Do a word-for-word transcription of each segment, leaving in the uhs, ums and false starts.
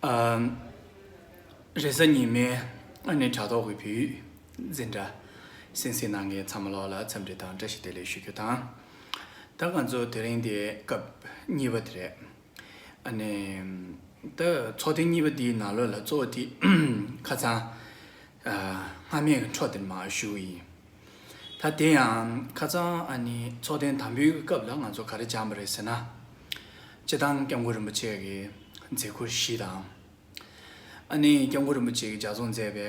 ཨ། རེས་གཟའ་ཉི་མའི་ཨ་ནི་དྲ་ཐོག་གི་བོད་ཡིག་འཛིན་གྲྭ་གསན་གཟིགས་གནང་མཁན་ཚང་མ་ལོག་ལ་འཚམས་འདྲི་དང་བཀྲ་ཤིས་བདེ་ལེགས་ཞུ་རྒྱུ་དང་། ད་ང་ཚོ་དེ་རིང་འདི་སྐབས་གཉིས་པ་དེ་རེད། ཨ་ནི། ད་ཚོགས་ཐེངས་གཉིས་པ་འདིའི་ནང་ལོགས་ལ་གཙོ་བོ་དེ་ཁ་སང་། ཨ། སྔ་མའི་འཕྲོ་དེར་མར་ཞུ་གི་ཡིན། ད་དེ་ཡང་ཁ་སང་ཨ་ནི་ཚོགས་ཐེངས་དང་པོའི་སྐབས་ལ་ང་ཚོ་ག་རེ་སྦྱངས་པ་རེད་ཟེར་ན། སྤྱིར་བཏང་སྐྱབས་མགོན་རིན་པོ་ཆེ་གི་མཛད་ཁུར་བཞི་དང་། ཨ་ནི་སྐྱབས་མགོན་རིན་པོ་ཆེ་གིས་ལྗགས་རྩོམ་མཛད་པའི་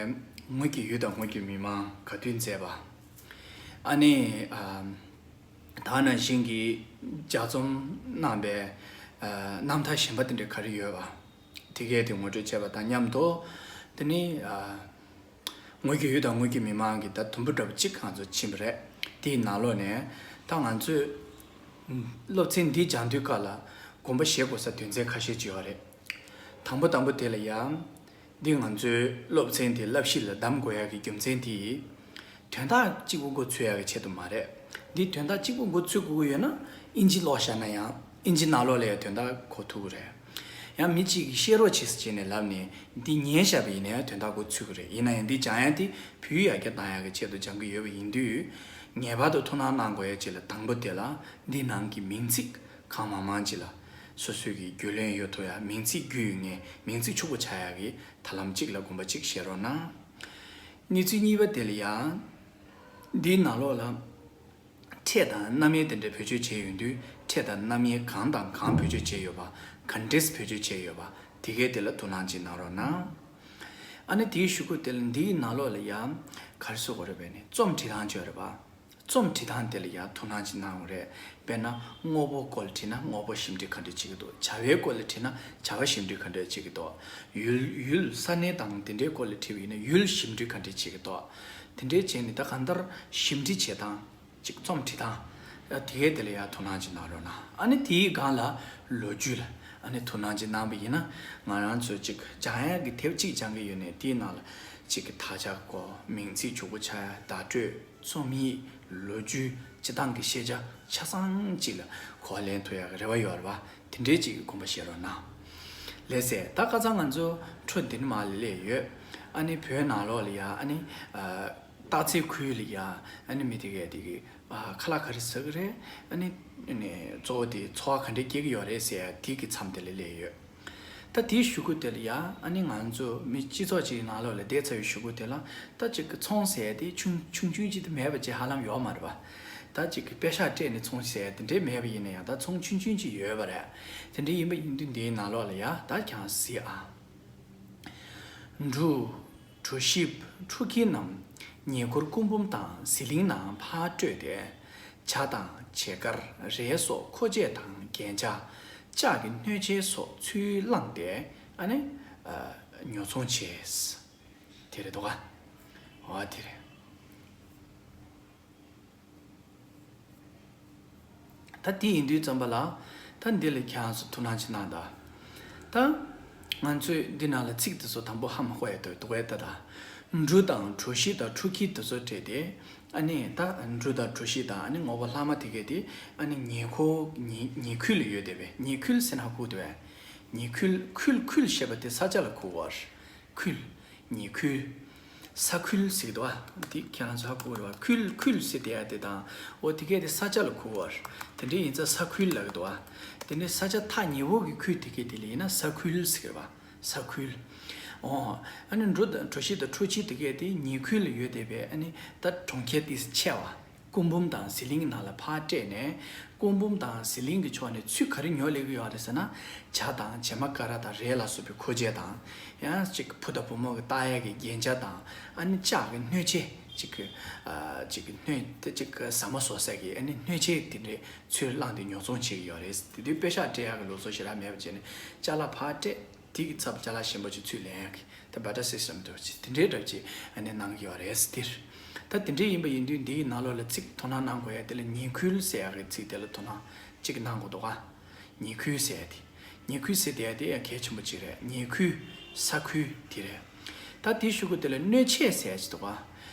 ངོས་ཀྱི་ཡུལ་དང་ངོས་ཀྱི་མི་མང་ག་དུས་མཛད་པ། ཨ་ནི། ཨ། ད་ནང་བཞིན་གྱི་ལྗགས་རྩོམ་གནང་པའི། ཨ། རྣམ་ཐར་གཞན་པ་དེ་འདྲ་ག་རེ་ཡོད་པ། དེ་གས་དེ་ངོ་སྤྲོད་བྱས་པ་དང་མཉམ་དུ། དེ་ནི། ཨ། ངོས་ཀྱི་ཡུལ་དང་ངོས་ཀྱི་མི་མང་གི་ད་དུམ་བུ་འདྲ་པོ་གཅིག་ང་ཚོ་ཕྱིན་པ་རེད། དེའི་ནང་ལོགས་ནས་ད་ང་ཚོས་སློབ་ཚན་འདི་སྦྱང་དུས་སྐབས་ལ་དགོངས་པ་བཞེས་དགོས་ས་དོན་ཚན་ཁ་ཤས་ཅིག་ཡོད་རེད། དང་པོ་དང་པོ་དེ་ལ་ཡང་། འདི་ང་ཚོའི་སློབ་ཚན་དེ་བསླབ་གཞི་ལ་གདམ་དགོས་ཡག་གི་རྒྱུ་མཚན་དེ། དོན་དག་གཅིག་པོ་འགོ་ཚུགས་ཡག་གི་ཆེད་དུ་མ་རེད། འདི་དོན་དག་གཅིག་པོ་འགོ་ཚུགས་དགོས་ཀྱི་ཡོད་ན་ཨིན་ཇི་ཀློག་བཞག་ན་ཡང་ཨིན་ཇི་ནང་ལོགས་ལ་ཡང་དོན་དག་གོ་ཐུབ་ཀྱི་རེད། ཡང་མི་གཅིག་གིས་བཤད་རོགས་བྱེད་ཟེར་བྱས་ནས་ལབ་ནས་འདི་ཉན་བཞག་པ་ཡིན་ན་ཡང་དོན་དག་འགོ་ཚུགས་ཀྱི་རེད། ཡིན་ན་ཡང་འདི་སྦྱང་ཡག་དེ་བོད་ཡིག་ཡར་རྒྱས་གཏང་ཡག་གི་ཆེད་དུ་སྦྱང་གི་ཡོད་པ་ཡིན་དུས། ངེས་པར་དུ་ཐུགས་སྣང་གནང་དགོས་ཡག་ཅིག་ལ་དང་པོ་དེ་ལ་འདི་ནང་གི་མིང་ཚིག་གང་མང་མང་ཅིག་ལ་སོ་སོའི་གི་རྒྱུས་ལོན་ཡོད་ཐུབ་ཡག་མིང་ཚིག་རྒྱུས་ཡོད་མཁན་མིང་ཚིག་ཕྱུག་པོ་ཆགས་ཡག་གི་ཐབས་ལམ་གཅིག་ལ་དགོངས་པ་གཅིག་བཞེས་རོགས་གནང་། གནས་ཚུལ་གཉིས་པ་དེ་ལ་ཡང་། འདིའི་ནང་ལོགས་ལ། ཕྲད་དང་རྣམ་དབྱེ་དེ་འདྲ་བེད་སྤྱོད་བྱས་ཡོང་དུས་ཕྲད་དང་རྣམ་དབྱེ་གང་དང་གང་བེད་སྤྱོད་བྱས་ཡོད་པ། ག་འདྲས་བེད་སྤྱོད་བྱས་ཡོད་པ། དེ་གའི་དེ་ལ་ཐུགས་སྣང་ཅིག་གནང་རོགས་གནང་། ཨ་ནི་དེའི་གཞུག་གུ་དེ་ལ་འདིའི་ནང་ལོགས་ལ་ཡང་ག་རེ་བཟོ་དགོས་རེད་པས་ནི་རྩོམ་བྲིས་སྟངས་ཅིག་ཡོད་རེད་པ། རྩོམ་བྲིས་སྟངས་དེ་ལ་ཡང་ཐུགས་སྣང་ཅིག་གནང་དགོས་རེད། དཔེར་ན་དངོས་པོ་སྐོར་ལ་བྲིས་ན་དངོས་པོ་ཞིབ་འབྲི་ག་འདྲས་བྱེད་ཀྱི་འདུག་བྱ་བའི་སྐོར་ལ་བྲིས་ན་བྱ་བ་ཞིབ་འབྲི་ག་འདྲས་བྱེད་ཀྱི་འདུག་ཡུལ་ཡུལ་ས་གནས་དང་དེ་འདྲའི་སྐོར་ལ་བྲིས་པ་ཡིན་ན་ཡུལ་ཞིབ་འབྲི་ག་འདྲས་བྱེད་ཀྱི་འདུག་དེ་འདྲའི་བྱས་ནས་ད་གང་ལྟར་ཞིབ་འབྲི་བྱེད་སྟངས་ཅིག་རྩོམ་བྲིས་སྟངས་དེ་གའི་དེ་ལ་ཡང་ཐུགས་སྣང་ཅིག་གནང་རོགས་གནང་། ཨ་ནི་དེའི་སྒང་ལ་ལོ་རྒྱུས་ལ་ཨ་ནི་ཐུགས་སྣང་ཅིག་གནང་པ་ཡིན་ན་ང་རང་ཚོས་ཅིག་སྦྱང་ཡག་གི་དེབ་ཅིག་སྦྱང་གི་ཡོད་ནས་དེའི་ནང་ལ་ཅིག་གི་དག་ཆ་སྐོར་མིང་ཚིག་ཕྱུག་པོ་ཆགས་ཡག་བརྡ་སྤྲོད། རྩོམ་ཡིག་ལོ་རྒྱུས་སྤྱི་བཏང་གི་ཤེས་བྱ་ཆ་ཚང་གཅིག་ལ་གོ་བ་ལེན་ཐུབ་ཡག་གི་རེ་བ་ཡོད་རེད་བ། དེ་འདྲའི་གཅིག་གི་དགོངས་པ་བཞེས་རོགས་གནང་། ལགས་སེ། ད་ཁ་སང་ང་ཚོ་འཕྲོ་འདི་ནས་མར་སླེབས་ཡོད། ཨ་ནི་བོད་ནང་ལོགས་ལ་ཡ་ཨ་ནི་ཨ། སྟག་འཚེར་ཁུལ་ལ་ཡ་ཨ་ནི་མི་དེ་གས་དེ་གི་ཨ། ཁ་ལག་ག་རེ་ཟ་གི་རེད། ཨ་ནི་ཨ་ནི་གཙོ་བོ་དེ་འཚོ་བ་ག་འདྲས་སྐྱེལ་གི་ཡོད་རེད་ཟེར་ཡ་དེ་གི་མཚམས་དེ་ལ་སླེབས་ཡོད། ད་དེའི་གཞུག་གུ་དེ་ལ་ཡ་ཨ་ནི་ང་ཚོ་མི་སྤྱི་ཚོགས་ཅིག་ནང་ལོགས་ལ་བསྡད་ཚར་བའི་གཞུག་གུ་དེ་ལ་ད་ཅིག་གི་ཚོང་ཟེར་དེ་ཆུང་ཆུང་ཆུང་ཅིག་ཏུ་མེད་པ་ཅིག་ཧ་ལམ་ཡོད་མ་རེད་པ། ད་ཅིག་གི་པེ་ཤག་སྤྲད་ནས་ཚོང་ཟེར་དེ་འདྲས་མེད་པ་ཡིན་ན་ཡང་ད་ཚོང་ཆུང་ཆུང་ཅིག་ཡོད་པ་རེད། དེ་འདྲས་ཡིན་པ་ཡིན་དུས་འདིའི་ནང་ལོགས་ལ་ཡ་ད་ཀྱང་གཟིགས་ཨ། འབྲུ། གྲོ་ཞིབ་ཁྲུ་ཁྱི་རྣམས་ཉེ་འཁོར་སྐུ་འབུམ་དང་ཟི་ལིང་ནང་ཕར་སྤྲོད་དེ། ཇ་དང་བྱེ་དཀར་རས་སོགས་མཁོ་ཆས་དང་རྒྱན་ཆ། ལྕགས་ཀྱི་སྣོད་ཆས་སོགས་ཚུར་བླངས་ཏེ་ཨ་ནི་ཉོ་ཚོང་བྱས། དེ་རེད་འདུག་ག་འོ་དེ་རེད། ད་དེ་ཡིན་དུས་ཙམ་པ་ལ་ད་འདི་ལ་ཁྱེད་རང་ཚོ་ཐུགས་སྣང་ཅིག་གནང་དང་། ད་ང་ཚོས་འདི་ནང་ལ་ཚིག་དེ་ཚོ་དང་པོ་ཧ་མ་གོ་ཡ་འདུག་འདུག་གས་ད། ད་འབྲུ་དང་གྲོ་ཞིབ་དང་ཁྲུ་ཁྱི་དེ་ཚོ་སྤྲད་དེ་ཨ་ནི་ད་འབྲུ་དང་གྲོ་ཞིབ་དང་ཨ་ནི་ངོ་བོ་ལྷག་མ་དེ་གས་དེ་ཨ་ནི་ཉེ་འཁོར་ཉེ་ཉེ་ཁུལ་ལ་ཡོད་བསྡད་པས། ཉེ་ཁུལ་ཟེར་ན་ཧ་གོ་འདུག་གས། ཉེ་ཁུལ། ཁུལ། ཁུལ་ཞེས་པ་དེ་ས་ཆ་ལ་གོ་བར། ཁུལ། ཉེ་ཁུལ། ས་ཁུལ་ཟེར་གྱི་འདུག་བ། འདི་ཁྱེད་རང་ཚོ་ཧ་གོ་བ་རེད་བ། ཁུལ། ཁུལ་ཟེར་བསྡད་ཡ་དེ་དང་འོ་དེ་གས་དེ་ས་ཆ་ལ་གོ་བར། དེ་འདྲ་ཡིན་ཙང་ས་ཁུལ་ལབ་ཀྱི་འདུག་བ། དེ་ནས་ས་ཆ་ཐག་ཉེ་བོ་གི་ཁུལ་དེ་གས་དེ་ལ་ཡིན་ན་ས་ཁུལ་ཟེར་གྱི་རེད་བ། ས་ཁུལ། འོ། ཨ་ནི་འབྲུ་དང་གྲོ་ཞིབ་དང་ཁྲུ་ཁྱི་དེ་གས་དེ་ཉེ་ཁུལ་ལ་ཡོད་བསྡད་པས་ཨ་ནི་ད་གྲོང་ཁྱེར་དེ་ཆེ་བ། སྐུ་འབུམ་དང་ཟི་ལིང་ནང་ལ་ཕར་སྤྲད་ནས། སྐུ་འབུམ་དང་ཟི་ལིང་གི་ཕྱོགས་ནས་ཚུར་ག་རེ་ཉོ་སླེབས་ཀྱི་ཡོད་རེད་ཟེར་ན། ཇ་དང་བྱེ་མ་ཀ་ར་དང་རས་ལ་སོགས་པའི་མཁོ་ཆས་དང་། ཡང་ཅིག་བུ་དང་བུ་མོ་གི་བཏགས་ཡས་ཀྱི་རྒྱན་ཆ་དང་། ཨ་ནི་ལྕགས་ཀྱི་སྣོད་ཆས་ཅིག་གི། ཨ། ཅིག་གི་སྣོད་དེ་ཅིག་གི་ཟ་མ་བཟོ་ས་གི་ཨ་ནི་སྣོད་ཆས་དེ་འདྲས་ཚུར་བླངས་ཏེ་ཉོ་ཚོང་བྱེད་ཀྱི་ཡོད་རེད། དེ་དུས་པེ་ཤག་སྤྲད་ཡག་གི་ལུགས་སྲོལ་ཞེ་དྲག་མེད་པ་བྱས་ནས་ཅ་ལག་ཕར་སྤྲད། དེ་གི་ཚབ་ཅ་ལག་གཞན་པ་ཅིག་ཚུར་ལེན་ཡག་གི་ད་བར་ཊར་སི་སི་ཊམ་དུ་ཅིག་དེ་འདྲའི་འདྲ་ཅིག་ཨ་ནི་གནང་གི་ཡོད་རེད་འདིར། ད་དེ་འདྲའི་ཡིན་པ་ཡིན་དུས་འདིའི་ནང་ལོགས་ལ་ཚིག་དོ་སྣང་གནང་དགོས་ཡ་དེ་ལ་ཉེ་ཁུལ་ཟེར་ཡག་གི་ཚིག་དེ་ལ་དོ་སྣང་ཅིག་གནང་དགོས་འདུག་ག་ཉེ་ཁུལ་ཟེར་ཡ་དེ། ཉེ་ཁུལ་ཟེར་བསྡད་ཡ་དེ་ཡང་གལ་ཆེན་པོ་ཅིག་རེད། ཉེ་ཁུལ། ས་ཁུལ་དེ་རེད། ད་དེའི་གཞུག་གུ་དེ་ལ་སྣོད་ཆས་ཟེར་ཡ་ཅིག་འདུག་ག་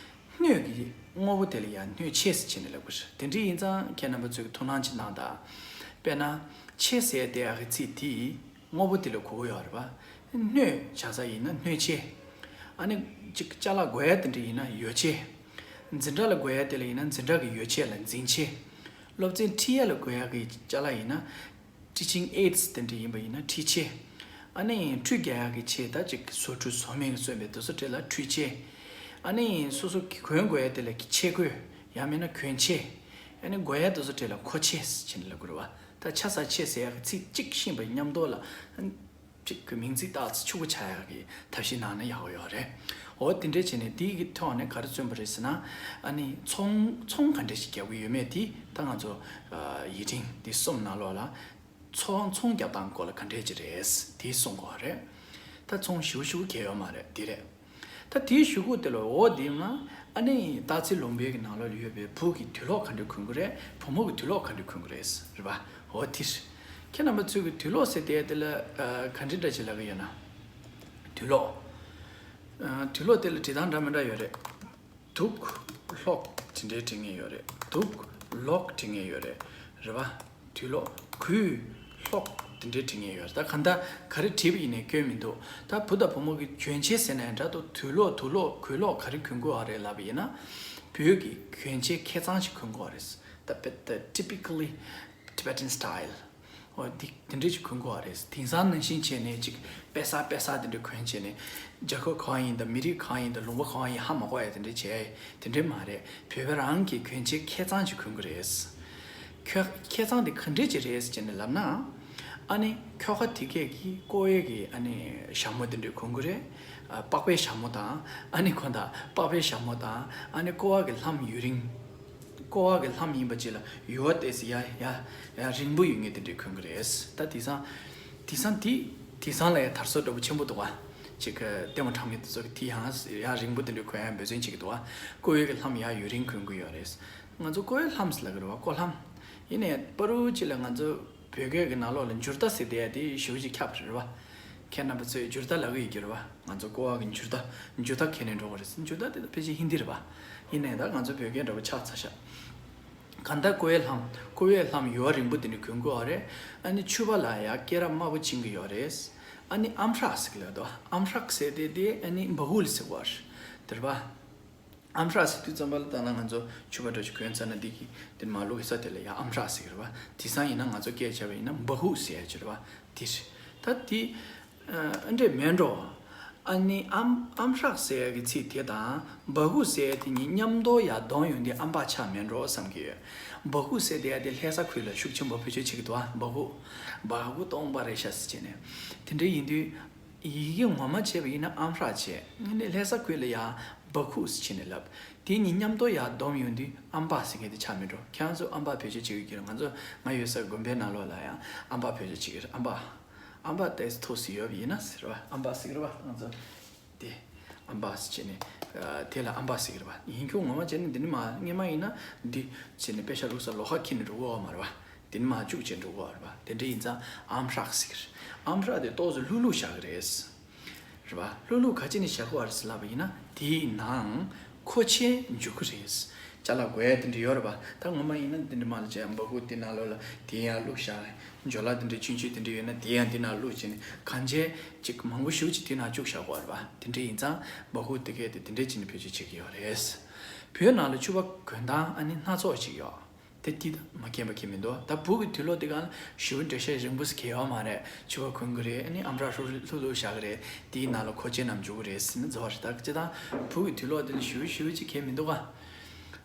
སྣོད་ཀྱི་དངོས་པོ་དེ་ལ་ཡང་སྣོད་ཆས་ཟེར་བྱས་ནས་ལབ་དགོས་རེད། དེ་འདྲ་ཡིན་ཙང་ཁྱེད་རྣམ་པ་ཚོས་ཀྱི་ཐུགས་སྣང་ཅིག་གནང་དང་། དཔེར་ན། ཆས་ཟེར་བསྡད་ཡ་གི་ཚིག་དེ། དངོས་པོ་དེ་ལ་གོ་གི་ཡོད་རེད་པ། སྣོད་བྱ་ས་ཡིན་ན་སྣོད་ཆས། ཨ་ནི་ཅིག་ཅ་ལག་དགོས་ཡ་དེ་འདྲ་ཡིན་ན་ཡོ་ཆས། འཛིན་གྲྭ་ལ་དགོས་ཡ་དེ་ལ་ཡིན་ན་འཛིན་གྲྭ་གི་ཡོ་ཆས་ལ་འཛིན་ཆས། སློབ་ཚན་ཁྲིད་ཡ་ལ་དགོས་ཡ་གི་ཅ་ལག་ཡིན་ན། teaching aids དེ་འདྲ་ཡིན་པ་ཡིན་ན་ཁྲིད་ཆས། ཨ་ནི་ཁྲུས་རྒྱག་ཡག་གི་ཆས་ད་ཅིག་བཟོ་ཁྲུས་བཟོ་མིན་གྱིས་གསོན་པའི་དེ་ཚོ་གྲས་ལ་ཁྲུས་ཆས། ཨ་ནི་སོ་སོ་གི་གོན་དགོས་ཡ་དེ་ལ་ཆས་གོས། ཡང་མིན་ན་གྱོན་ཆས། ཨ་ནི་དགོས་ཡ་དེ་ཚོ་གྲས་ལ་མཁོ་ཆས་ཟེར་ནས་ལབ་དགོས་རེད་བ། ད་ཆ་ས་ཆས་ཟེར་ཡག་གི་ཚིག་གཅིག་ཤེས་པ་མཉམ་དུ་ལ། ཅིག་གི་མིང་ཚིག་རྟགས་ཚིག་ཕྱུག་པོ་ཆགས་ཡག་གི་ཐབས་ཤེས་གནང་ན་ཡག་པོ་ཡོད་རེད། འོ་དེ་འདྲས་བྱས་ནས་དེའི་གི་ཐོག་ནས་ག་རེ་བརྩོན་པ་རེད་ཟེར་ན། ཨ་ནི་ཚོང་ཚོང་ག་འདྲས་ཞིག་རྒྱག་གི་ཡོད་མེད་དེ་ད་ང་ཚོ་ཡིག་ཕྲེང་འདི་གསུམ་ནང་ལོགས་ལ། ཚོང་ཚོང་རྒྱག་སྟངས་སྐོར་ལ་ག་འདྲས་ཅིག་རེད་དེ་གསུང་དགོས་པ་རེད། ད་ཚོང་ཞུ་ཞུ་གལ་ཡོད་མ་རེད་དེ་རེད། ད་དེའི་གཞུག་གུ་དེ་ལ་འོ་དེ་ཡིན་ན། ཨ་ནི་སྟག་རྩེ་ལུང་པའི་གི་ནང་ལོགས་ལ་ཡོད་པའི་བུ་གི་དུག་ལོག་ག་འདྲ་གོན་གི་རེད། བུ་མོ་གི་དུག་ལོག་ག་འདྲ་གོན་གི་རེད། རེད་པ། འོ་དེ་རེད། ཁྱེད་རྣམ་པ་ཚོས་གི་དུག་ལོག་ཟེར་དེ་དེ་ལ་ཨ་ག་འདྲ་འདྲ་ཅིག་ལབ་གི་ཡོད་ན། དུག་ལོག་ཨ་དུག་ལོག་དེ་ལ་བྲིས་སྟངས་འདྲ་མི་འདྲ་ཡོད་རེད། དུག་ལོག་དེ་འདྲའི་བྲི་མཁན་ཡོད་རེད། དུག་ལོག་བྲི་མཁན་ཡོད་རེད། རེད་པ། དུག་ལོག་གོས་ལོག་དེ་འདྲའི་བྲི་མཁན་ཡོད་རེད། ད་གང་ལྟར་ག་རེ་བྲིས་པ་ཡིན་ནའི་སྐྱོན་མི་འདུག་ད་བུ་དང་བུ་མོ་གི་གྱོན་ཆས་ཟེར་ན་ཡང་འདྲ་འདུག་དུག་ལོག་དུག་ལོག་གོས་ལོག་ག་རེ་གྱོན་གྱི་ཡོད་རེད་ལབ་པ་ཡིན་ན། བོད་ཀྱི་གྱོན་ཆས་ཁེ་གཙང་ཞིག་གྱོན་གྱི་ཡོད་རེད། The the typically Tibetan style. འོ་འདི་དེ་འདྲས་ཅིག་གྱོན་གྱི་ཡོད་རེད། དེང་སང་ནང་བཞིན་བྱས་ནས་ཅིག་དཔེ་གསར་དཔེ་གསར་དེ་འདྲས་གྱོན་བྱས་ནས་རྒྱལ་ཁབ་གང་ཡིན་དང་མི་རིགས་གང་ཡིན་དང་ལུང་པ་གང་ཡིན་ཧ་མ་གོ་ཡ་དེ་འདྲས་བྱས་དེ་འདྲས་མ་རེད། བོད་པ་རང་གི་གྱོན་ཆས་ཁེ་གཙང་ཅིག་གྱོན་གྱི་རེད། ཁེ་ཁེ་གཙང་དེ་ག་འདྲས་ཅིག་རེད་ཟེར་ནས་ལབ་ན། ཨ་ནི་ཁྱོ་ག་དེ་གས་ཀྱིས་ཀོ་བའི་གི་ཨ་ནི་ཞྭ་མོ་དེ་འདྲས་གྱོན་གྱི་རེད། ཨ་པགས་པའི་ཞྭ་མོ་དང་ཨ་ནི་ཁོ་ད་པགས་པའི་ཞྭ་མོ་དང་ཨ་ནི་ཀོ་བ་གི་ལྷམ་ཡུ་རིང་། ཀོ་བ་གི་ལྷམ་ཡིན་པ་ཅིག་ལ་ཡུ་བ་ཏོག་ཙམ་ཡ་ཡ་ཡ་རིང་པོ་ཡོད་མཁན་དེ་འདྲས་གྱོན་གྱི་རེད། ད་དེང་སང་དེང་སང་དེ་དེང་སང་ལ་ཡ་དར་སྲོལ་འདྲ་པོ་ཆེན་པོ་འདུག་ག་ཅིག་གི་ལྟད་མོ་འཁྲབ་མཁན་དེ་ཚོ་གིས་དེ་ཡང་ཡ་རིང་པོ་དེ་འདྲས་གྱོན་ཡ་འབད་བརྩོན་བྱེད་ཀྱི་འདུག་ག་ཀོ་བའི་གི་ལྷམ་ཡ་ཡུ་རིང་གྱོན་གྱི་ཡོད་རེད། ང་ཚོ་ཀོ་བའི་ལྷམ་ཟེར་ལབ་ཀྱི་རེད་བ། ཀོ་ལྷམ། ཡིན་ནའི་པ་རུ་ཅིག་ལ་ང་ཚོ་བོད་སྐད་ཀྱི་ནང་ལོགས་ལ་འཇུར་རྟ་ཟེར་བསྡད་ཡ་དེ་ཞེ་པོ་ཅིག་ཁྱབ་རེད་བ། ཁྱེད་རྣམ་པ་ཚོས་འཇུར་རྟ་ལབ་ཀྱི་ཡོད་ཀྱི་རེད་བ། ང་ཚོ་ཀོ་བ་གི་འཇུར་རྟ། འཇུར་རྟ་ཁྱེར་ནས་འགྲོ་གི་རེད། འཇུར་རྟ་དེ་ད་ཕལ་ཆེར་ཧིན་དི་རེད་བ། ཡིན་ནའི་ད་ང་ཚོ་བོད་སྐད་འདྲ་པོ་ཆགས་ཚར་ཤག་གང་ལྟར་ཀོ་བའི་ལྷམ། ཀོ་བའི་ལྷམ་ཡུ་བ་རིང་པོ་དེ་འདྲས་གྱོན་གྱི་ཡོད་རེད། ཨ་ནི་ཕྱུ་པ་ལ་ཡ་སྐེ་རགས་དམར་པོ་བཅིངས་ཀྱི་ཡོད་རེད། ཨ་ནི་ཨམ་ཧྲག་ཟེར་གྱི་ལབ་འདུག་ཨམ་ཧྲག་ཟེར་དེ་དེ་ཨ་ནི་བ་ཧུ་ལ་ཟེར་གྱི་ཡོད་རེད། དེ་རེད་བ། ཨམ་ཧྲག་ཟེར་དུས་ཙམ་པ་ལ་ད་ནང་ང་ཚོ་ཕྱུ་པ་འདྲ་ཞིག་གྱོན་ཚར་ན་འདི་གི་འདི་མར་བླུགས་ས་དེ་ལ་ཡ་ཨམ་ཧྲག་ཟེར་གྱི་རེད་བ། དེང་སང་ཡིན་ན་ང་ཚོ་སྐད་ཆ་བ་ཡིན་ན་བ་ཧུ་ཟེར་ཡ་ཅིག་རེད་བ། དེ་རེད། ད་དེ་ཨ་འདྲས་མེད་འགྲོ། ཨ་ནི་ཨམ་ཨམ་ཧྲག་ཟེར་ཡ་གི་ཚིག་དེ་དང་བ་ཧུ་ཟེར་ཡ་དེ་གཉིས་མཉམ་དུ་ཡ་བསྡོམས་ཡོང་དུས་ཨམ་པ་ཆགས་མེད་འགྲོ་བསམ་གྱི་ཡོད། བ་ཧུ་ཟེར་དེ་ཡ་དེ་ལྷ་ས་ཁུལ་ལ་ཤུགས་ཆེན་པོ་བེད་སྤྱོད་བྱེད་ཀྱི་འདུག་ཨ། བ་ཧུ། བ་ཧུ་སྟོང་པ་རེད་ཤག་ཟེར་བྱས་ནས། དེ་འདྲས་ཡིན་དུས། ཡི་གེ་ངོ་མ་བྱས་པ་ཡིན་ན་ཨམ་ཧྲག་བྱས། ཨ་ནི་ལྷ་ས་ཁུལ་ལ་ཡ་བ་ཧུ་ཟེར་བྱས་ནས་ལབ། དེ་གཉིས་མཉམ་དུ་ཡ་བསྡོམས་ཡོང་དུས་ཨམ་པ་ཟེར་མཁན་དེ་ཆགས་མེད་འགྲོ། ཁྱེད་རང་ཚོ་ཨམ་པ་བེད་སྤྱོད་བྱེད་ཀྱི་ཡོད་ཀྱི་རེད། ང་ཚོ་ང་ཡོད་ས་དགོན་པའི་ནང་ལོགས་ལ་ཡང་ཨམ་པ་བེད་སྤྱོད་བྱེད་ཀྱི་རེད། ཨམ་པ། ཨམ་པ་ཏོག་ཙམ་ཐུག་ས་ཡོད་པ་ཡིན་ན་ཟེར་བ། ཨམ་པ་ཟེར་གྱི་རེད་བ། ང་ཚོ་དེ་ཨམ་པ་ཟེར་བྱས་ནས་ཨ་དེ་ལ་ཨམ་པ་ཟེར་གྱི་རེད་བ། ཡིན་རྒྱུ་ངོ་མ་བྱས་ན་འདི་ནི་མ་སྔོན་མ་ཡིན་ན་འདི་བྱས་ནས་པེ་ཤ་བླུགས་ས་ལོགས་ཀ་འཁྱེར་ནས་འགྲོ་གི་ཡོད་མ་རེད་བ། དེ་ནི་མ་བཅུག་བྱས་འགྲོ་གི་ཡོད་རེད་བ། དེ་འདྲ་ཡིན་ཙང་ཨམ་ཧྲག་ཟེར་གྱི་རེད། ཨམ་ཧྲག་དེ་ཏོག་ཙམ་ལྷུག་ལྷུག་བཞག་གི་རེད། རེད་བ། ལྷུག་ལྷུག་ག་ཅི་ནས་བཞག་གི་ཡོད་རེད་ཟེར་ལབ་པ་ཡིན་ན་དེའི་ནང་མཁོ་ཆས་འཇུག་གི་རེད། ཅ་ལག་དགོས་ཡ་དེ་འདྲ་ཡོད་རེད་བ། ད་ངོ་མ་ཡིན་ན་དེ་འདྲ་མ་ལ་བྱས་བ་ཧུ་དེ་ནང་ལོགས་ལ་དེ་ཡང་བླུགས་བཞག་ཇོ་ལ་དེ་འདྲ་ཆུང་ཆུང་དེ་འདྲ་ཡོད་ན་དེ་ཡང་དེ་ནང་བླུགས་བྱས་ནས་གང་བྱས་ཅིག་མང་པོ་ཞེ་པོ་ཅིག་དེ་ནང་བཅུག་བཞག་གི་ཡོད་རེད་བ། དེ་འདྲ་ཡིན་ཙང་ཧུ་དེ་གས་དེ་དེ་འདྲ་བྱས་ནས་བེད་སྤྱོད་བྱེད་ཀྱི་ཡོད་རེད། བོད་ནང་ལ་ཕྱུ་པ་གྱོན་སྟངས་ཨ་ནི་སྣ་ཚོགས་ཅིག་ཡོད། དེ་དེ་མ་མཁྱེན་པ་མཁྱེན་མི་འདུག་ད་བུ་གི་དུག་ལོག་དེ་གང་ཞེ་པོ་འགྲེལ་བཤད་རིང་པོ་ཞིག་གི་ཡོད་མ་རེད། ཕྱུ་པ་གྱོན་གི་རེད། ཨ་ནི་ཨམ་ཧྲག་ཧྲུག་ལྷུག་ལྷུག་བཞག་གི་རེད། དེའི་ནང་ལ་མཁོ་ཆས་རྣམས་འཇུག་གི་རེད་ཟེར་ན་རྫོགས་རེད། ད་སྤྱིར་བཏང་བུ་གི་དུག་ལོག་དེ་ལ་ཞེ་པོ་ཞེ་པོ་ཅིག་གལ་མི་འདུག་ག་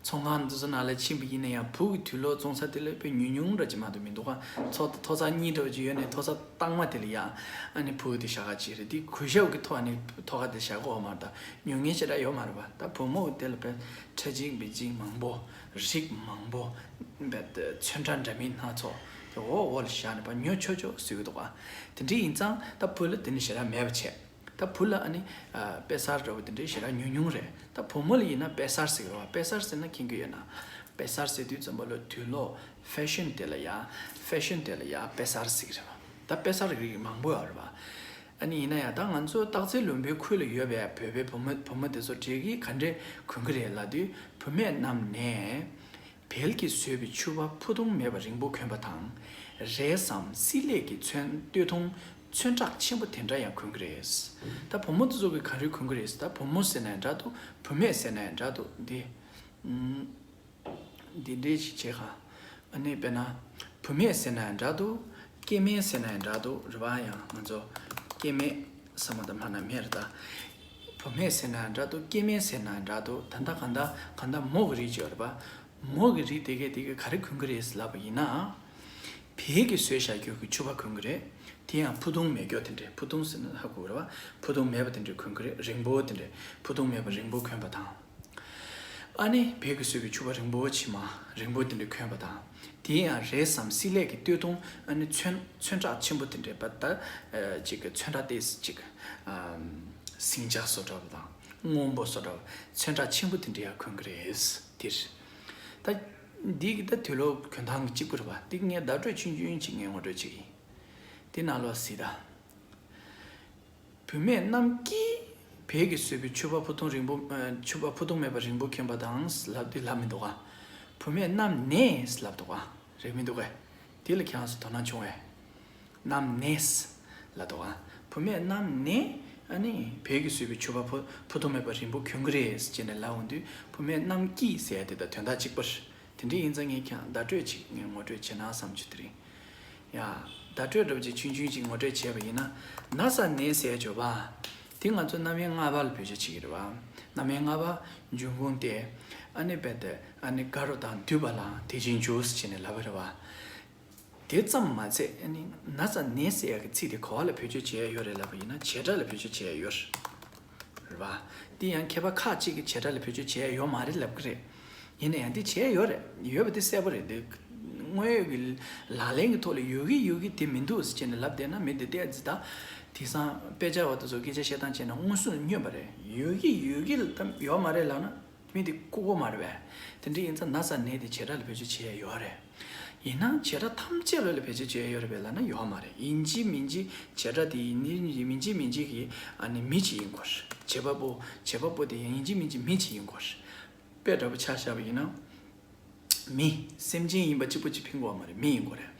ཚོང་ཁང་འདི་ཚོ་ནང་ལ་ཕྱིན་པ་ཡིན་ན་ཡང་བུ་གི་དུག་ལོག་བཙོང་ས་དེ་ལ་དཔེ་ཉུང་ཉུང་འདྲ་ཅིག་མ་གཏོགས་མི་འདུག་ག་ཚོ་ཐོག་ཚད་གཉིས་འདྲ་པོ་ཅིག་ཡོད་ནས་ཐོག་ཚད་དང་མ་དེ་ལ་ཡང་ཨ་ནི་བུ་གི་དེ་བཞག་ག་ཅིག་རེད། དེ་གུས་ཞབས་ཀྱི་ཐོག་ནས་ཐོག་ཁ་དེ་བཞག་གི་ཡོད་མ་རེད། ད་ཉུང་ཉུང་ཞེ་དྲག་ཡོད་མ་རེད་པ། ད་བུ་མོ་གི་དེ་ལ་དཔེ་ཕྲ་གཅིག་འབིག་གཅིག་མང་པོ། རིགས་མང་པོ། བས་ཚོན་ཁྲ་འདྲ་མིན་སྣ་ཚོགས་དེ་འོག་འོག་ལ་བཞག་ནས་ཕར་ཉོ་ཆོག་ཆོག་བཟོ་གི་འདུག་ག་དེ་འདྲ་ཡིན་ཙང་ད་བུ་ལ་དེ་ནི་ཞེ་དྲག་མེད་པ་བྱས། ད་བུ་ལ་ཨ་ནི་ཨ་དཔེ་གསར་འདྲ་པོ་དེ་འདྲ་ཞེ་དྲག་ཉུང་ཉུང་རེད། ད་བུ་མོ་ལ་ཡིན་ན་དཔེ་གསར་ཟེར་གི་རེད་བ། དཔེ་གསར་ཟེར་ན་མཁྱེན་གྱི་ཡོད་ན། དཔེ་གསར་ཟེར་དུས་ཙམ་པ་ལ་དུག་ལོག་ཕེ་ཤོན་དེ་ལ་ཡ། ཕེ་ཤོན་དེ་ལ་ཡ་དཔེ་གསར་ཟེར་གི་རེད་བ། ད་དཔེ་གསར་རིགས་མང་པོ་ཡོད་རེད་བ། ཨ་ནི་ཡིན་ན་ཡང་ད་ང་ཚོ་སྟག་རྩེ་ལུང་པའི་ཁུལ་ལ་ཡོད་པའི་བོད་པའི་བུ་མོ་བུ་མོ་དེ་ཚོ་དེ་གིས་ག་འདྲས་གོན་གི་རེད་ལབ་དུས། བུད་མེད་རྣམས་ནས་བལ་གྱིས་བཟོས་པའི་ཕྱུ་པ་ཕུ་ཐུང་མེད་པ་རིང་པོ་གོན་པ་དང་། རས་སམ་སིལ་ལས་ཀྱི་ཚོན་སྟོད་ཐུང་ ཚོན་ཁྲག་ཆེན་པོ་དེ་འདྲ་ཡང་གོན་གི་རེད། ད་བུ་མོ་དེ་ཚོ་གི་ག་རེ་གོན་གི་རེད། ད་བུ་མོ་ཟེར་ན་ཡང་འདྲ་འདུག་བུད་མེད་ཟེར་ན་ཡང་འདྲ་འདུག་འདི། ཨུམ། འདི་འདྲའི་ཞིག་བྱས་ཁ། ཨ་ནི་དཔེར་ན། བུད་མེད་ཟེར་ན་ཡང་འདྲ་འདུག་སྐྱེ་དམན་ཟེར་ན་ཡང་འདྲ་འདུག་རེད་པ། ཡང་ང་ཚོ། སྐྱེ་དམན། ས་མ་ད་མ་ན་མེ་རེད་ད། བུད་མེད་ཟེར་ན་ཡང་འདྲ་འདུག་སྐྱེ་དམན་ཟེར་ན་ཡང་འདྲ་འདུག་ད་ལྟ་གང་ལྟར་གང་ལྟར་མོ་གི་རིགས་ཅིག་ཡོད་རེད་པ། མོ་གི་རིགས་དེ་གས་དེ་གས་ག་རེ་གོན་གི་རེད་ལབ་པ་ཡིན་ན། བལ་གྱིས་བཟོས་བཞག་རྒྱུ་གི་ཕྱུ་པ་གོན་གི་རེད། དེ་ཡང་ཕུ་ཐུང་མེད་རྒྱུ་དེ་འདྲས། ཕུ་ཐུང་ཟེར་ན་ཧ་གོ་གི་རེད་པ། ཕུ་ཐུང་མེད་པ་དེ་འདྲས་གོན་གི་རེད། རིང་པོ་དེ་འདྲས། ཕུ་ཐུང་མེད་པ་རིང་པོ་གོན་པ་དང་། ཨ་ནི་བལ་གྱིས་བཟོས་པའི་ཕྱུ་པ་རིང་པོ་ཕྱི་མ་རིང་པོ་དེ་འདྲས་གོན་པ་དང་། དེ་ཡང་རས་སམ་སིལ་ལས་ཀྱི་སྟོད་ཐུང་ཨ་ནི་ཚོན་ཚོན་ཁྲག་ཆེན་པོ་དེ་འདྲས་པ་ད། ཨ་ཅིག་གི་ཚོན་ཁྲག་ཏོག་ཙམ་ཅིག་ཨམ། ཟིང་ཆ་བཟོ་འདྲ་པོ་དང་། སྔོན་པོ་བཟོ་འདྲ་པོ་ཚོན་ཁྲག་ཆེན་པོ་དེ་འདྲས་ཡང་གོན་གི་རེད། དེར། ད། འདི་གི་ད་དུས་ལོ་གོན་སྟངས་གཅིག་པ་རེད་པ། འདི་ངས་བརྡ་སྤྲོད་ཆུང་ཆུང་ཅིག་ངས་ངོ་སྤྲོད་བྱེད་ཀྱི་ཡིན། དེ་ནང་ལོགས་གཟིགས་དང་། བུད་མེད་རྣམས་ཀྱིས་བལ་གྱིས་བཟོས་པའི་ཕྱུ་པ་ཕུ་ཐུང་རིང་པོ། ཨ། ཕྱུ་པ་ཕུ་ཐུང་མེད་པ་རིང་པོ་གྱོན་པ་དང་ལབ་དུས་ལབ་མི་འདུག་ག་བུད་མེད་རྣམས་ནས་ལབ་འདུག་ག་རེད་མི་འདུག་གས། དེ་ལ་ཁྱེད་རང་ཚོ་དོ་སྣང་བྱུང་བས། རྣམས་ནས་ལབ་འདུག་ག་བུད་མེད་རྣམས་ནས་ཨ་ནི་བལ་གྱིས་བཟོས་པའི་ཕྱུ་པ་ཕུ་ཕུ་ཐུང་མེད་པ་རིང་པོ་གྱོན་གི་རེད་ཅེས་ནས་ལབ་འོང་དུས་བུད་མེད་རྣམས་ཀྱིས་ཟེར་ཡ་དེ་དང་དོན་དག་གཅིག་པ་རེད། དེ་འདྲ་ཡིན་ཙང་ངས་ཀྱང་བརྡ་སྤྲོད་ཅིག་ངས་ངོ་སྤྲོད་བྱེད་ན་བསམ་བྱུང་། དེ་རིང་། ཡ། བརྡ་སྤྲོད་འདྲ་པོ་ཅིག་ཆུང་ཆུང་ཅིག་ངོ་སྤྲོད་བྱས་པ་ཡིན་ན། ན་ས་ནས་ཟེར་བརྗོད་པ། དེ་ང་ཚོ་རྣམ་དབྱེ་ལྔ་པ་ལ་བེད་སྤྱོད་བྱེད་ཀྱི་རེད་པ། རྣམ་དབྱེ་ལྔ་པ། འབྱུང་ཁུངས་ཏེ། ཨ་ནི་རྦད་དེ། ཨ་ནི་དགའ་རབ་དང་འདུས་པ་ལ་དེ་བཞིན་འཇུག་ཟེར་ནས་ལབ་པ་རེད་པ། དེ་ཙམ་མ་ཚད་ཨ་ནི་ན་ས་ནས་ཟེར་ཡ་གི་ཚིག་དེ་ག་བ་ལ་བེད་སྤྱོད་བྱེད་ཡ་ཡོད་རེད་ལབ་པ་ཡིན་ན་བྱེད་སྒྲ་ལ་བེད་སྤྱོད་བྱེད་ཡ་ཡོད་རེད། རེད་པ། དེ་ཡང་མཁས་པ་ཁག་ཅིག་གིས་བྱེད་སྒྲ་ལ་བེད་སྤྱོད་བྱེད་ཡ་ཡོད་མ་རེད་ལབ་ཀྱི་རེད། ཡིན་ན་ཡང་དེ་བྱེད་ཡ་ཡོད་རེད། ཡོད་པ་དེ་གསལ་པོ་རེད་དེ། དངོས་ཡོད་ཀྱི་ལག་ལེན་གྱི་ཐོག་ལ་ཡོད་ཀྱི་ཡོད་ཀྱི་དེ་མི་འདུག་ཟེར་བྱས་ནས་ལབ་བསྡད་ན་མི་དེ་བལྟས་ཙི་ད། དེང་སང་དཔེ་ཆ་བ་དེ་ཚོ་སྐད་ཆ་བཤད་སྟངས་བྱས་ན་མངོན་སུམ་སྨྱོན་པ་རེད། ཡོད་ཀྱི་ཡོད་ཀྱི་ལ་ད་ཡོད་མ་རེད་ལབ་ན། མི་དེ་ལྐུགས་པ་མ་རེད་པས། དེ་འདྲ་ཡིན་ཙང་ན་ས་ནས་དེ་བྱེད་སྒྲ་ལ་བེད་སྤྱོད་བྱེད་ཡ་ཡོད་རེད། ཡིན་ནའང་བྱེད་སྒྲ་ཐམས་ཅད་ལ་ལ་བེད་སྤྱོད་བྱེད་ཡ་ཡོད་རེད་པས་ལབ་ན་ཡོད་མ་རེད། ཡིན་གཅིག་མིན་གཅིག་བྱེད་སྒྲ་དེ་ཡིན་ཡིན་གཅིག་མིན་གཅིག་གི་ཨ་ནི་མི་གཅིག་ཡིན་དགོས་རེད། བྱེད་པ་པོ་བྱེད་པ་པོ་དེ་ཡིན་གཅིག་མིན་གཅིག་མི་གཅིག་ཡིན་དགོས་རེད། དཔེ་འདྲ་པོ་ཆ་བཞག་པ་ཡིན་ན། མི། སེམས་ཅན་ཡིན་པ་གཅིག་པ་གཅིག་ཕན་གྱི་ཡོད་མ་རེད། མི་ཡིན་དགོས་རེད།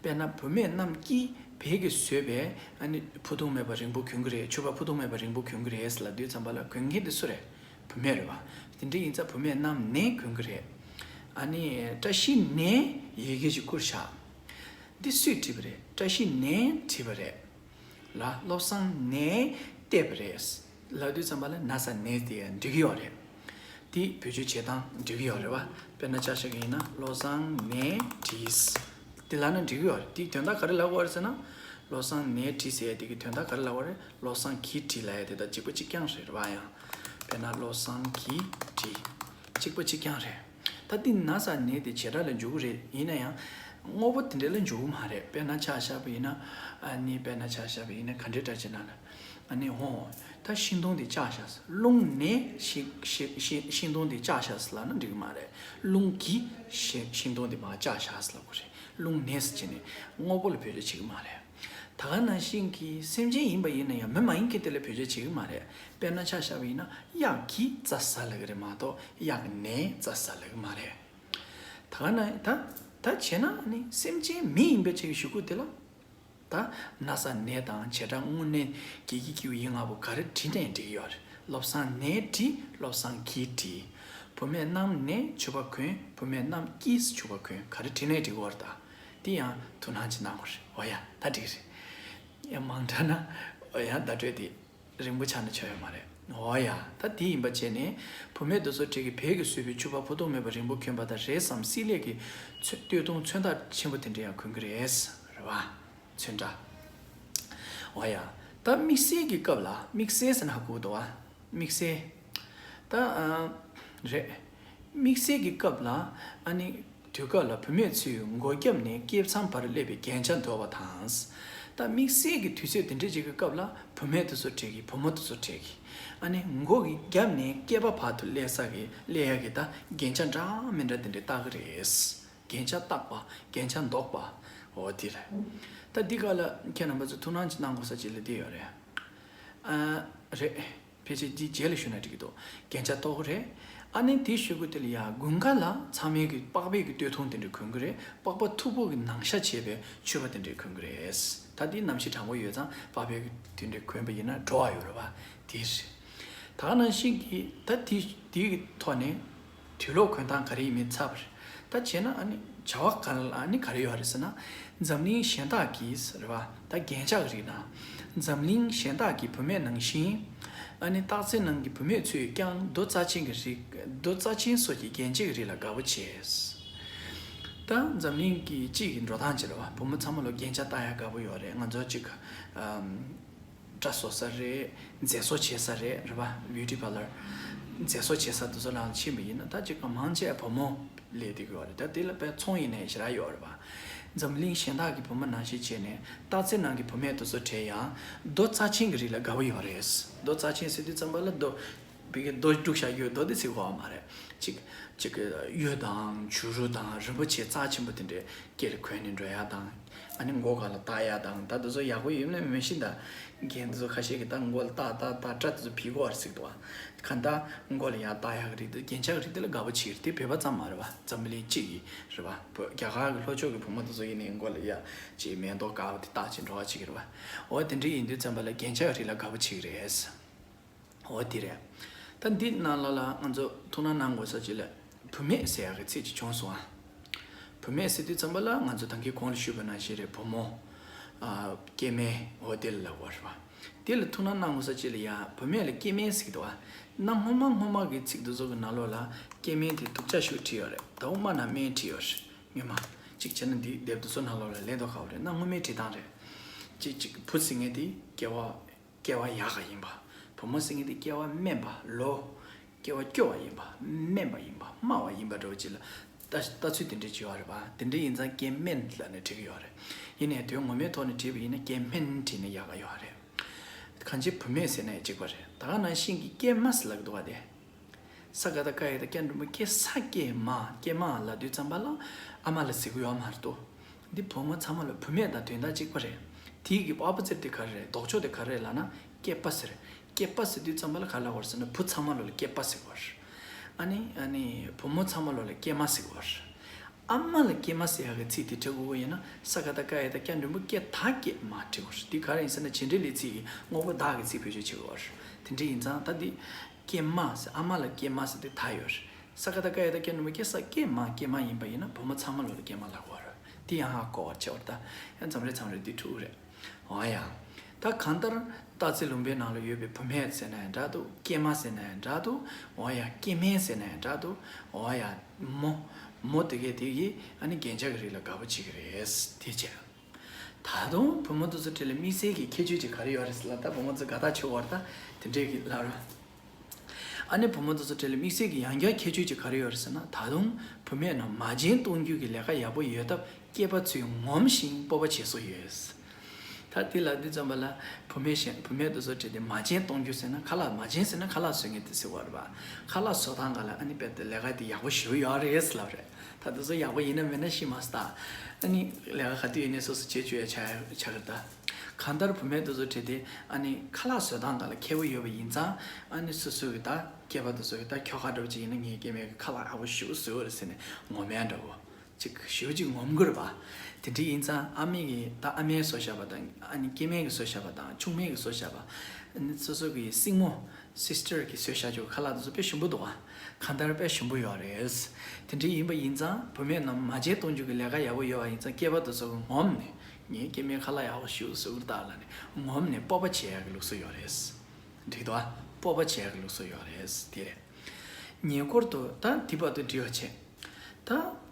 དཔེར་ན་བུད་མེད་རྣམས་ཀྱིས་བལ་གྱིས་བཟོས་པའི་ཨ་ནི་ཕུ་ཐུང་མེད་པ་རིང་པོ་གྱོན་གྱི་རེད། ཕྱུ་པ་ཕུ་ཐུང་མེད་པ་རིང་པོ་གྱོན་གྱི་རེད་ལབ་དུས་ཙམ་པ་ལ་གྱོན་མཁན་དེ་སུ་རེད། བུད་མེད་རེད་པ། དེ་འདྲ་ཡིན་ཙང་བུད་མེད་རྣམས་ནས་གྱོན་གྱི་རེད། ཨ་ནི་བཀྲ་ཤིས་ནས་ཡི་གེ་ཞིག་བསྐུར་བཞག་འདི་སུས་བྲིས་པ་རེད། བཀྲ་ཤིས་ནས་བྲིས་པ་རེད། ལ་བློ་བཟང་ནས་བལྟས་པ་རེད། ལབ་དུས་ཙམ་པ་ལ་ན་ས་ནས་དེ་འགྲིག་གི་ཡོད་རེད། དེ་བེད་སྤྱོད་བྱེད་སྟངས་འགྲིག་གི་ཡོད་རེད་པ། དཔེར་ན་ཆ་བཞག་གི་ཡིན་ན་བློ་བཟང་ནས་བྲིས། དེ་ལབ་ན་འགྲིག་གི་ཡོད་རེད། དེའི་དོན་དག་ག་རེ་ལབ་དགོས་རེད་ཟེར་ན། བློ་བཟང་ནས་བྲིས་ཟེར་ཡ་དེ་གི་དོན་དག་ག་རེ་ལབ་དགོས་རེད། བློ་བཟང་གིས་བྲིས་ལབ་ཡ་དེ་དང་གཅིག་པ་གཅིག་རྐྱང་རེད་པ། ཡང་། དཔེར་ན་བློ་བཟང་གིས་བྲིས། གཅིག་པ་གཅིག་རྐྱང་རེད། ད་འདི་ན་ས་ནས་དེ་བྱེད་སྒྲ་ལ་འཇུག་གི་རེད། ཡིན་ན་ཡང་། དངོས་པོ་དེ་འདྲ་ལ་འཇུག་གི་མ་རེད། དཔེར་ན་ཆ་བཞག་པ་ཡིན་ན། ཨ་ནི་དཔེར་ན་ཆ་བཞག་པ་ཡིན་ན་ག་འདྲའི་སྒྲ་ཅིག་ན་ན། ཨ་ནི་ཧོ། ད་ཤིང་སྡོང་དེ་བཅག་བཞག་རླུང་ནས་ཤིང་ཤིང་ཤིང་ཤིང་སྡོང་དེ་བཅག་བཞག་ཟེར་ལབ་ན་འགྲིག་གི་མ་རེད། རླུང་གིས་ཤིང་ཤིང་སྡོང་དེ་མར་བཅག་བཞག་ཟེར་ལབ་དགོས་རེད། རླུང་ནས་ཟེར་བྱས་ནས་དངོས་པོ་ལ་བེད་སྤྱོད་བྱེད་ཀྱི་མ་རེད། ད་ག་ནང་བཞིན་གྱི་སེམས་ཅན་ཡིན་པ་ཡིན་ན་ཡང་མི་མ་ཡིན་མཁན་དེ་ལ་བེད་སྤྱོད་བྱེད་ཀྱི་མ་རེད། དཔེར་ན་ཆ་བཞག་པ་ཡིན་ན་གཡག་གིས་རྩྭ་ཟ་ལབ་ཀྱི་རེད་མ་གཏོགས་གཡག་ནས་རྩྭ་ཟ་ལབ་ཀྱི་མ་རེད། ད་ག་ནང་ད་ད་བྱས་ན་ནི་སེམས་ཅན་མི་ཡིན་པའི་ཆ་གི་གཞུག་གུ་དེ་ལ། ད་ན་ས་ནས་དང་བྱེད་སྒྲ་དངོས་གནས་ཀྱི་ཀྱི་ཀྱི་ཡི་ལྔ་པོ་ག་རེ་བྲིས་ནའི་འགྲིག་གི་ཡོད་རེད། བློ་བཟང་ནས་བྲིས། བློ་བཟང་གིས་བྲིས། བུད་མེད་རྣམས་ནས་ཕྱུ་པ་གྱོན། བུད་མེད་རྣམས་ཀྱིས་ཕྱུ་པ་གྱོན། ག་རེ་བྲིས་ནའི་འགྲིག་གི་ཡོད་རེད་ད། དེ་ཡང་ཐུགས་སྣང་ཅིག་གནང་དགོས་རེད། འོ་ཡ་ད་འགྲིག་རེད། ཡང་མང་དྲགས་ན་འོ་ཡ་བརྡ་སྤྲོད་དེ་རིང་པོ་ཆགས་ན་ཆོ་ཡོད་མ་རེད། འོ་ཡ་ད་དེ་ཡིན་པ་བྱས་ནས་བུད་མེད་དེ་ཚོ་བྲིས་ཀྱི་བལ་གྱིས་བཟོས་པའི་ཕྱུ་པ་ཕུ་ཐུང་མེད་པ་རིང་པོ་གྱོན་པ་དང་རས་སམ་སིལ་ལས་ཀྱི་ཚོ་སྟོད་ཐུང་ཚོན་མདོག་ཆེན་པོ་དེ་འདྲ་ཡང་གོན་གྱི་རེད། རེད་བ། ཚོན་ཁྲ། འོ་ཡ། ད་དམིགས་བསལ་གྱི་སྐབས་ལ་དམིགས་བསལ་ཟེར་ན་ཧ་གོ་འདུག་བ། དམིགས་བསལ། ད་ཨ། རེད། དམིགས་བསལ་གྱི་སྐབས་ལ་ཨ་ནི་དུས་སྐབས་ལ་བུད་མེད་ཚོས་མགོ་རྒྱབ་ནས་སྐེ་མཚམས་བར་སླེབས་པའི་རྒྱན་ཆ་འདོགས་པ་དང་། ད་དམིགས་བསལ་གྱི་དུས་ཚོད་དེ་འདྲ་ཅིག་གི་སྐབས་ལ་བུད་མེད་དེ་ཚོ་གྲས་ཀྱི་བུ་མོ་དེ་ཚོ་གྲས་ཀྱི་ཨ་ནི་མགོ་གི་རྒྱབ་ནས་སྐེད་པ་བར་དུ་སླེབས་ས་གི་སླེབས་ཡ་གི་ད་རྒྱན་ཆ་འདྲ་མི་འདྲ་དེ་འདྲ་བཏགས་ཀྱི་རེད། རྒྱན་ཆ་བཏགས་པ། རྒྱན་ཆ་འདོགས་པ། འོ་དེ་རེད། ད་འདི་ག་ལ་ཁྱེད་རྣམ་པ་ཚོ་ཐུགས་སྣང་ཅིག་གནང་དགོས་ས་ཅིག་ལ་འདི་ཡོད་རེད། ཨ། རེད། ཕལ་ཆེར་འདི་རྗེས་ལ་ཞུ་ན་འགྲིག་གི་འདུག་རྒྱན་ཆ་གཏོགས་ཀྱི་རེད། ཨ་ནི་དེའི་གཞུག་གུ་དེ་ལ་ཡ་དགུན་ཁ་ལ་ཚང་མས་གི་པགས་པའི་གི་སྟོད་ཐུང་དེ་འདྲ་གོན་གི་རེད། པགས་པ་མཐུག་པོ་གི་ནང་ཤ་བྱས་པའི་མཆོད་པ་དེ་འདྲ་གོན་གི་རེད། ད་དེ་གནམ་གཤིས་གྲང་པོ་ཡོད་ཙང་པགས་པའི་གི་དེ་འདྲ་གོན་པ་ཡིན་ན་བྲོ་བ་ཡོད་རེད་བ། དེ་རེད། ད་ག་ནང་བཞིན་གི་ད་དེ་དེའི་གི་ཐོག་ནས་དུག་སློག་གོན་སྟངས་ག་རེ་ཡིན་མིན་ཚར་བ་རེད། ད་བྱས་ན་ཨ་ནི་བྱ་བ་ག་ལ་ཨ་ནི་ག་རེ་ཡོད་རེད་ཟེར་ན། འཛམ་གླིང་གཞན་དག་གིས་རེད་བ། ད་རྒྱན་ཆ་གི་རིགས་དང་། འཛམ་གླིང་གཞན་དག་གི་བུད་མེད་ནང་བཞིན། ཨ་ནི་སྟག་རྩེ་ནང་གི་བུད་མེད་ཚོས་ཀྱང་རྡོ་རྩ་ཆེན་གྱི་རིགས། རྡོ་རྩ་ཆེན་སོགས་ཀྱི་རྒྱན་ཆའི་རིགས་ལ་དགའ་པོ་བྱེད། ད་འཛམ་གླིང་གི་སྤྱི་ཡི་འགྲོ་སྟངས་ཅིག་རེད་བ། བུ་མོ་ཚང་མ་ལོ་རྒྱན་ཆ་བཏགས་ཡ་དགའ་པོ་ཡོད་རེད། ང་ཚོ་གཅིག་ཨམ། སྐྲ་བཟོ་ས་རེད། མཛེས་བཟོ་བྱེད་ས་རེད། རེད་བ། བིའུ་ཊི་པར་ལར། མཛེས་བཟོ་བྱེད་ས་དེ་ཚོ་ནང་ཕྱིན་པ་ཡིན་ན་ད་གཅིག་ག་མང་ཆེ་བ་བུ་མོ་ལས་དེ་གི་ཡོད་རེད། ད་དེ་ལ་དཔེ་ཚོང་ཡིན་ནའི་ཞེ་དྲག་ཡོད་རེད་བ། འཛམ་གླིང་གཞན་དག་གི་བུ་མོ་ནང་བཞིན་བྱས་ནས་སྟག་རྩེ་ནང་གི་བུད་མེད་དེ་ཚོ་གྲས་ཡང་རྡོ་རྩ་ཆེན་གྱི་རིགས་ལ་དགའ་པོ་ཡོད་རེད། རྡོ་རྩ་ཆེན་ཟེར་དུས་ཙམ་པ་ལ་རྡོ། བི་གའི་རྡོ་སྒྲུག་བཞག་ཡོད་རྡོ་དེ་ཟེར་གོ་བ་མ་རེད། གཅིག་གཅིག་གི་གཡུ་དང་བྱུ་རུ་དང་རིན་པོ་ཆེ་རྩ་ཆེན་པོ་དེ་འདྲའི་སྐེ་ལ་གོན་ནས་འགྲོ་ཡ་དང་། ཨ་ནི་མགོ་སྒང་ལ་བཏགས་ཡ་དང་། ད་དེ་ཚོ་ཡག་པོ་ཡོད་མེད་མི་ཤེས། ད་རྒན་དེ་ཚོ་ཁ་ཤས་ཀྱིས་ད་མགོ་ལ་བཏགས་བཏགས་བཏགས་སྐྲ་དེ་ཚོ་ཕྱིས་གོ་བ་རེད་ཟེར་གི་འདུག་བ། གང་ལྟར་མགོ་ལ་ཡར་བཏགས་ཡག་གི་རིགས་དེ་རྒྱན་ཆ་གི་རིགས་དེ་ལ་དགའ་པོ་བྱེད་ཀྱི་རེད། དེ་བོད་པ་ཙམ་མ་རེད་བ། འཛམ་བུ་གླིང་སྤྱི་ཡི་རེད་བ། བོད་རྒྱ་གར་གྱི་ལྷོ་ཕྱོགས་ཀྱི་བུ་མོ་དེ་ཚོ་ཡིན་ནའི་མགོ་ལ་ཡ་ཅིག་མེ་ཏོག་དཀར་པོ་དེ་བཏགས་བྱས་འགྲོ་བ་བྱེད་ཀྱི་རེད་བ། འོ་དེ་འདྲ་ཡིན་དུས་ཙམ་པ་ལ་རྒྱན་ཆ་གི་རིགས་ལ་དགའ་པོ་བྱེད་ཀྱི་རེད། འོ་དེ་རེད། ད་འདི་ནང་ལོགས་ལ་ང་ཚོ་ཐུགས་སྣང་གནང་དགོས་ས་ཅིག་ལ། བུད་མེད་ཟེར་ཡག་གི་ཚིག་ཅིག་བྱུང་སོང་ཨ། བུད་མེད་ཟེར་དུས་ཙམ་པ་ལ་ང་ཚོ་ད་གིན་གོང་ལ་ཞུས་པ་ནང་བཞིན་རེད། བུ་མོ། ཨ། སྐྱེ་དམན། འོ་དེ་ལ་ལབ་པ་རེད་བ། དེ་ལ་ཐུགས་སྣང་གནང་དགོས་ས་ཅིག་ལ་ཡ། བུད་མེད་ལ་སྐྱེ་དམན་ཟེར་གི་འདུག་ཨ། གནའ་སྔོན་མ་སྔོན་མ་གི་ཚིག་དེ་ཚོ་གི་ནང་ལོགས་ལ་སྐྱེ་དམན་དེ་སྡུག་ཅག་ཤོས་བྲིས་ཡོད་རེད། ད་འོ་མ་ན་དམན་བྲིས་ཡོད་རེད། སྔོན་མ། གཅིག་བྱས་ན་འདི་དེབ་དེ་ཚོ་ནང་ལོགས་ལ་ལེན་མདོག་ཁ་པོ་རེད། གནའ་སྔོན་མའི་བྲིས་སྟངས་རེད། གཅིག་གཅིག་བུ་ཟེར་མཁན་དེ་སྐྱེ་བ། སྐྱེ་བ་ཡག་ག་ཡིན་པ། བུ་མོ་ཟེར་མཁན་དེ་སྐྱེ་བ་དམན་པ་ལོ། སྐྱེ་བ་སྐྱོ་བ་ཡིན་པ། དམན་པ་ཡིན་པ། དམའ་བ་ཡིན་པ་འདྲ་བོ་ཅིག་ལ་ལྟ་ལྟ་ཚུལ་དེ་འདྲ་ཅིག་ཡོད་རེད་པ། དེ་འདྲ་ཡིན་ཙང་སྐྱེ་དམན་ལབ་ནས་བྲིས་ཀྱི་ཡོད་རེད། ཡིན་ནའི་དོན་ངོ་མའི་ཐོག་ནས་བྲིས་པ་ཡིན་ན་སྐྱེ་དམན་བྲིས་ན་ཡག་ག་ཡོད་རེད། གང་ཅི་བུད་མེད་ཟེར་ན་ཡང་གཅིག་པ་རེད། ད་ག་ནང་བཞིན་གྱི་སྐྱེ་མ་ཟེར་ལབ་ཀྱི་འདུག་པ་དེ། ས་ཀ་བཏགས་སྐ་ཡ་བཏགས་སྐྱ་འགྲེང་བུ་སྐྱེ། ས་སྐྱེ་མ། སྐྱེ་མ་ལབ་དུས་ཙམ་པ་ལ་ཨ་མ་ལ་ཟེར་གྱི་ཡོད་མ་རེད་དོ། འདི་བུ་མོ་ཚང་མ་ལ་བུད་མེད་དང་དོན་དག་གཅིག་པ་རེད། དེའི་གི་ཨོ་པོ་ཛིཊ་དེ་ག་རེ་རེད། ལྡོག་ཕྱོགས་དེ་ག་རེ་རེད་ལབ་ན་སྐྱེས་པ་ཟེར། སྐྱེས་པ་ཟེར་དུས་ཙམ་པ་ལ་ག་རེ་ལབ་དགོས་རེད་ཟེར་ན་བུ་ཚང་མ་ལ་ལ་སྐྱེས་པ་ཟེར་དགོས་རེད། ཨ་ནི་ཨ་ནི་བུ་མོ་ཚང་མ་ལ་ལ་སྐྱེས་མ་ཟེར་དགོས་རེད། ཨ་མ་ལ་སྐྱེས་མ་ཟེར་ཡག་གི་ཚིག་དེ་འབྲི་དགོས་ཀྱི་ཡིན་ན་ས་ཀ་བཏགས་སྐ་ཡ་བཏགས་སྐྱ་འགྲེང་བུ་སྐྱེ་ད་སྐྱེས་མ་འབྲི་དགོས་རེད། འདི་ག་རེ་ཡིན་ཟེར་ན་བྱེད་འབྲེལ་ལས་ཚིག་གི་དངོས་པོ་བདག་གི་ཚིག་བེད་སྤྱོད་བྱེད་དགོས་རེད། དེ་འདྲ་ཡིན་ཙང་ད་འདི། སྐྱེས་མ་ཟེར། ཨ་མ་ལ་སྐྱེས་མ་ཟེར་དེ་ད་ཡོད་རེད། ས་ཀ་བཏགས་སྐ་ཡ་བཏགས་སྐྱ་འགྲེང་བུ་སྐྱེ། ས་སྐྱེས་མ་སྐྱེས་མ་ཡིན་པ་ཡིན་ན་བུ་མོ་ཚང་མ་ལ་ལ་སྐྱེས་མ་ལབ་དགོས་རེད། དེ་ཡང་ཧ་གོ་བར་བྱེད་པར་ད་ཡང་མཚམས་རེ་མཚམས་རེ་འདི་འཁྲུག་རེད། འོ་ཡ། ད་གང་ལྟར་སྟག་རྩེ་ལུང་པའི་ནང་ལ་ཡོད་པའི་བུད་མེད་ཟེར་ན་ཡང་འདྲ་འདུག་སྐྱེས་མ་ཟེར་ན་ཡང་འདྲ་འདུག་འོ་ཡ། སྐྱེས་དམན་ཟེར་ན་ཡང་འདྲ་འདུག་འོ་ཡ། མོ། མོ་དེ་གས་དེ་ཡིས་ཨ་ནི་རྒྱན་ཆ་གི་རིགས་ལ་དགའ་པོ་བྱེད་ཀྱི་རེད། དེ་བྱས། ད་དུང་བུ་མོ་དེ་ཚོ་གྲས་ལ་དམིགས་བསལ་གྱི་ཁྱད་ཆོས་ཅིག་ག་རེ་ཡོད་རེད་ཟེར་ལ་ད་བུ་མོ་ཚོ་དགའ་ཐག་ཆོད་པ་རེད། ད་དེ་འདྲས་ཀྱི་ལབ་ར། ཨ་ནི་བུ་མོ་དེ་ཚོ་གྲས་ལ་དམིགས་བསལ་གྱི་ཡང་བསྐྱར་ཁྱད་ཆོས་ཅིག་ག་རེ་ཡོད་རེད་ཟེར་ན། ད་དུང་བུད་མེད་རྣམས་མ་བྱན་གཏོང་རྒྱུ་གི་ལས་ཀ་ཡག་པོ་ཡོད་སྟབས་སྐྱེས་པ་ཚོས་ངོམ་ཞིང་སྤོབས་པ་བྱེད་སྲོལ་ཡོད། ད་དེ་ལབ་དུས་ཙམ་པ་ལ་བུད་མེད་གཞན་བུད་མེད་དེ་ཚོ་གྲས་དེ་མ་བྱན་གཏོང་རྒྱུ་ཟེར་ན་ཁ་ལག་མ་བྱན་ཟེར་ན་ཁ་ལག་བཟོ་མཁན་དེ་ཟེར་བ་རེད་པ། ཁ་ལག་བཟོ་སྟངས་སྒང་ལ་ཨ་ནི་དཔེ་དེ་ལས་ཀ་དེ་ཡག་པོ་ཞེ་པོ་ཡོད་རེད་ལབ་རེད། ད་དེ་ཚོ་ཡག་པོ་ཡིན་ན་མིན་ན་ཤེས་མ་སོང་། ད་ཨ་ནི་ལས་ཀ་ག་དུས་ཡིན་ནའི་སོ་སོ་བྱེད་བཅུག་ཡ་ཆགས་ཆགས་ཀྱི་རེད་ད། གང་ལྟར་བུད་མེད་དེ་ཚོ་གྲས་དེ་ཨ་ནི་ཁ་ལག་བཟོ་སྟངས་སྒང་ལ་མཁས་པོ་ཡོད་པ་ཡིན་ཙང་ཨ་ནི་སོ་སོ་གི་ད་སྐྱེས་པ་དེ་ཚོ་གི་ད་ཁྱོ་ག་འདྲ་པོ་ཅིག་ཡིན་ན་ངའི་སྐྱེས་དམན་གི་ཁ་ལག་ཡག་པོ་ཞེ་པོ་བཟོས་པ་རེད་ཟེར་ནས་ངོམ་ཡ་འདྲ་པོ། ཅིག་ཞེ་པོ་ཅིག་ངོམ་དགོས་རེད་པ། དེ་འདྲ་ཡིན་ཙང་ཨ་མའི་གི་ད་ཨ་མའི་བཟོ་བཞག་པ་དང་ཨ་ནི་སྐྱེས་དམན་གི་བཟོ་བཞག་པ་དང་ཆུང་དམན་གི་བཟོ་བཞག་པ། ཨ་ནི་སོ་སོ་གི་སྲིང་མོ། སིས་ཊར་གི་བཟོས་བཞག་ཆོག་ཁ་ལག་དེ་ཚོ་དཔེ་ཞིམ་པོ་འདུག་ཨ། གང་ལྟར་དཔེ་ཞིམ་པོ་ཡོད་རེད། དེ་འདྲ་ཡིན་པ་ཡིན་ཙང་བུད་མེད་རྣམས་མ་བྱན་གཏོང་རྒྱུ་གི་ལས་ཀ་ཡག་པོ་ཡོད་པ་ཡིན་ཙང་སྐྱེས་པ་དེ་ཚོ་གིས་ངོམ་ནས་ངའི་སྐྱེས་དམན་ཁ་ལག་ཡག་པོ་ཞེ་པོ་བཟོ་གི་རེད་ད་ལབ་ནས་ངོམ་ནས་སྤོབས་པ་བྱེད་ཡག་གི་ལུགས་སྲོལ་ཡོད་རེད། འགྲིག་འདུག་ཨ། སྤོབས་པ་བྱེད་ཡག་གི་ལུགས་སྲོལ་ཡོད་རེད། དེ་རེད། ཉེ་འཁོར་དུ་ད་འདི་བར་དུ་འབྲི་བ་བྱེད། ད།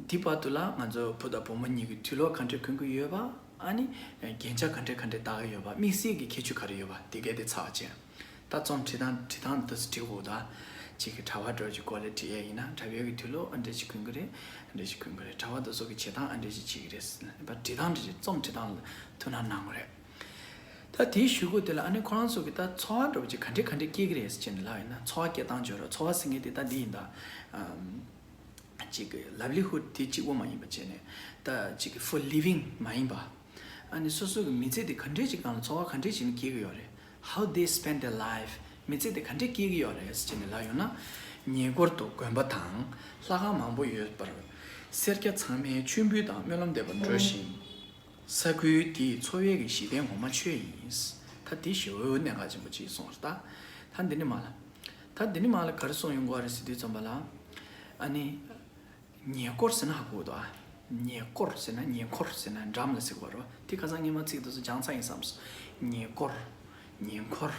འདི་བར་དུ་ལ་ང་ཚོ་བུ་དང་བུ་མོ་གཉིས་ཀྱིས་དུག་སློག་ག་འདྲས་གོན་གྱི་ཡོད་པ། ཨ་ནི། རྒྱན་ཆ་ག་འདྲས་ག་འདྲས་བཏགས་ཀྱི་ཡོད་པ། དམིགས་བསལ་གྱི་ཁྱད་ཆོས་ག་རེ་ཡོད་པ་དེ་གས་དེ་ཚར་བ་བྱས། ད་རྩོམ་བྲིས་སྟངས་བྲིས་སྟངས་འདི་འདྲས་འབྲི་དགོས་ད། གཅིག་གིས་གྲྭ་པ་འདྲ་པོ་ཅིག་སྐོར་ལ་བྲིས་ཡས་ཡིན་ན་གྲྭ་པའི་གི་དུག་སློག་ཨ་འདྲས་ཅིག་གོན་གྱི་རེད། ཨ་འདྲས་ཅིག་གོན་གྱི་རེད། གྲྭ་པ་དེ་ཚོ་གི་བྱེད་སྟངས་ཨ་འདྲས་ཅིག་བྱེད་ཀྱི་རེད། བྲིས་སྟངས་འདྲ་ཅིག་རྩོམ་བྲིས་སྟངས་ལ་ཐུགས་སྣང་གནང་དགོས་རེད། ད་དེའི་གཞུག་གུ་དེ་ལ་ཨ་ནི་ཁོ་རང་ཚོ་གི་ད་འཚོ་བ་འདྲ་པོ་ཅིག་ག་འདྲས་ག་འདྲས་སྐྱེལ་གྱི་རེད་ཟེར་བྱས་ནས་ལབ་ཡིན་ན་འཚོ་བ་སྐྱེལ་སྟངས་བརྗོད་རོགས། འཚོ་བ་ཟེར་མཁན་དེ་ད་འདི་ཡིན་ད། ཨམ། ཅིག་གི་ལའིབ་ལི་ཧུཌ་དེ་གཅིག་པོ་མ་ཡིན་པ་བྱས་ནས། ད་ཅིག་གི་for living མ་ཡིན་པ། ཨ་ནི་སོ་སོ་གི་མི་ཚེ་དེ་ག་འདྲས་ཅིག་སྒང་ལ་འཚོ་བ་ག་འདྲས་ཅིག་ནས་སྐྱེལ་གྱི་ཡོད་རེད། How they spend their life. མི་ཚེ་དེ་ག་འདྲས་སྐྱེལ་གྱི་ཡོད་རེད་ཟེར་བྱས་ནས་ལབ་ཡོང་ན། ཉེ་འཁོར་དུ་དགོན་པ་དང་ལྷ་ཁང་མང་པོ་ཡོད་པར། སེར་སྐྱ་ཚང་མས་མཆོད་འབུལ་དང་སྨོན་ལམ་འདེབས་པར་འགྲོ་ཞིང་། ས་ཁུལ་དེའི་འཚོ་བའི་གི་གཞི་རྟེན་ངོ་མ་ཆོས་ཡིན། ད་དེ་ཞེ་པོ་གནད་འགག་ཆེན་པོ་ཅིག་གསུངས་རེད་ད། ད་འདི་ནི་མ་ལ། ད་འདི་ནི་མ་ལ་ག་རེ་གསུངས་ཡོང་གི་ཡོད་རེད་ཟེར་དུས་ཙམ་པ་ལ། ཨ་ནི། ཉེ་འཁོར་ཟེར་ན་ཧ་གོ་འདུག་ཨ། ཉེ་འཁོར་ཟེར་ན་ཉེ་འཁོར་ཟེར་ན་འགྲམ་ལ་ཟེར་གི་ཡོད་རེད་བ། དེ་ཁ་སང་ཉི་མ་ཚིག་དེ་ཚོ་སྦྱངས་ཚར་ཡིན་བསམས། ཉེ་འཁོར། ཉེ་འཁོར།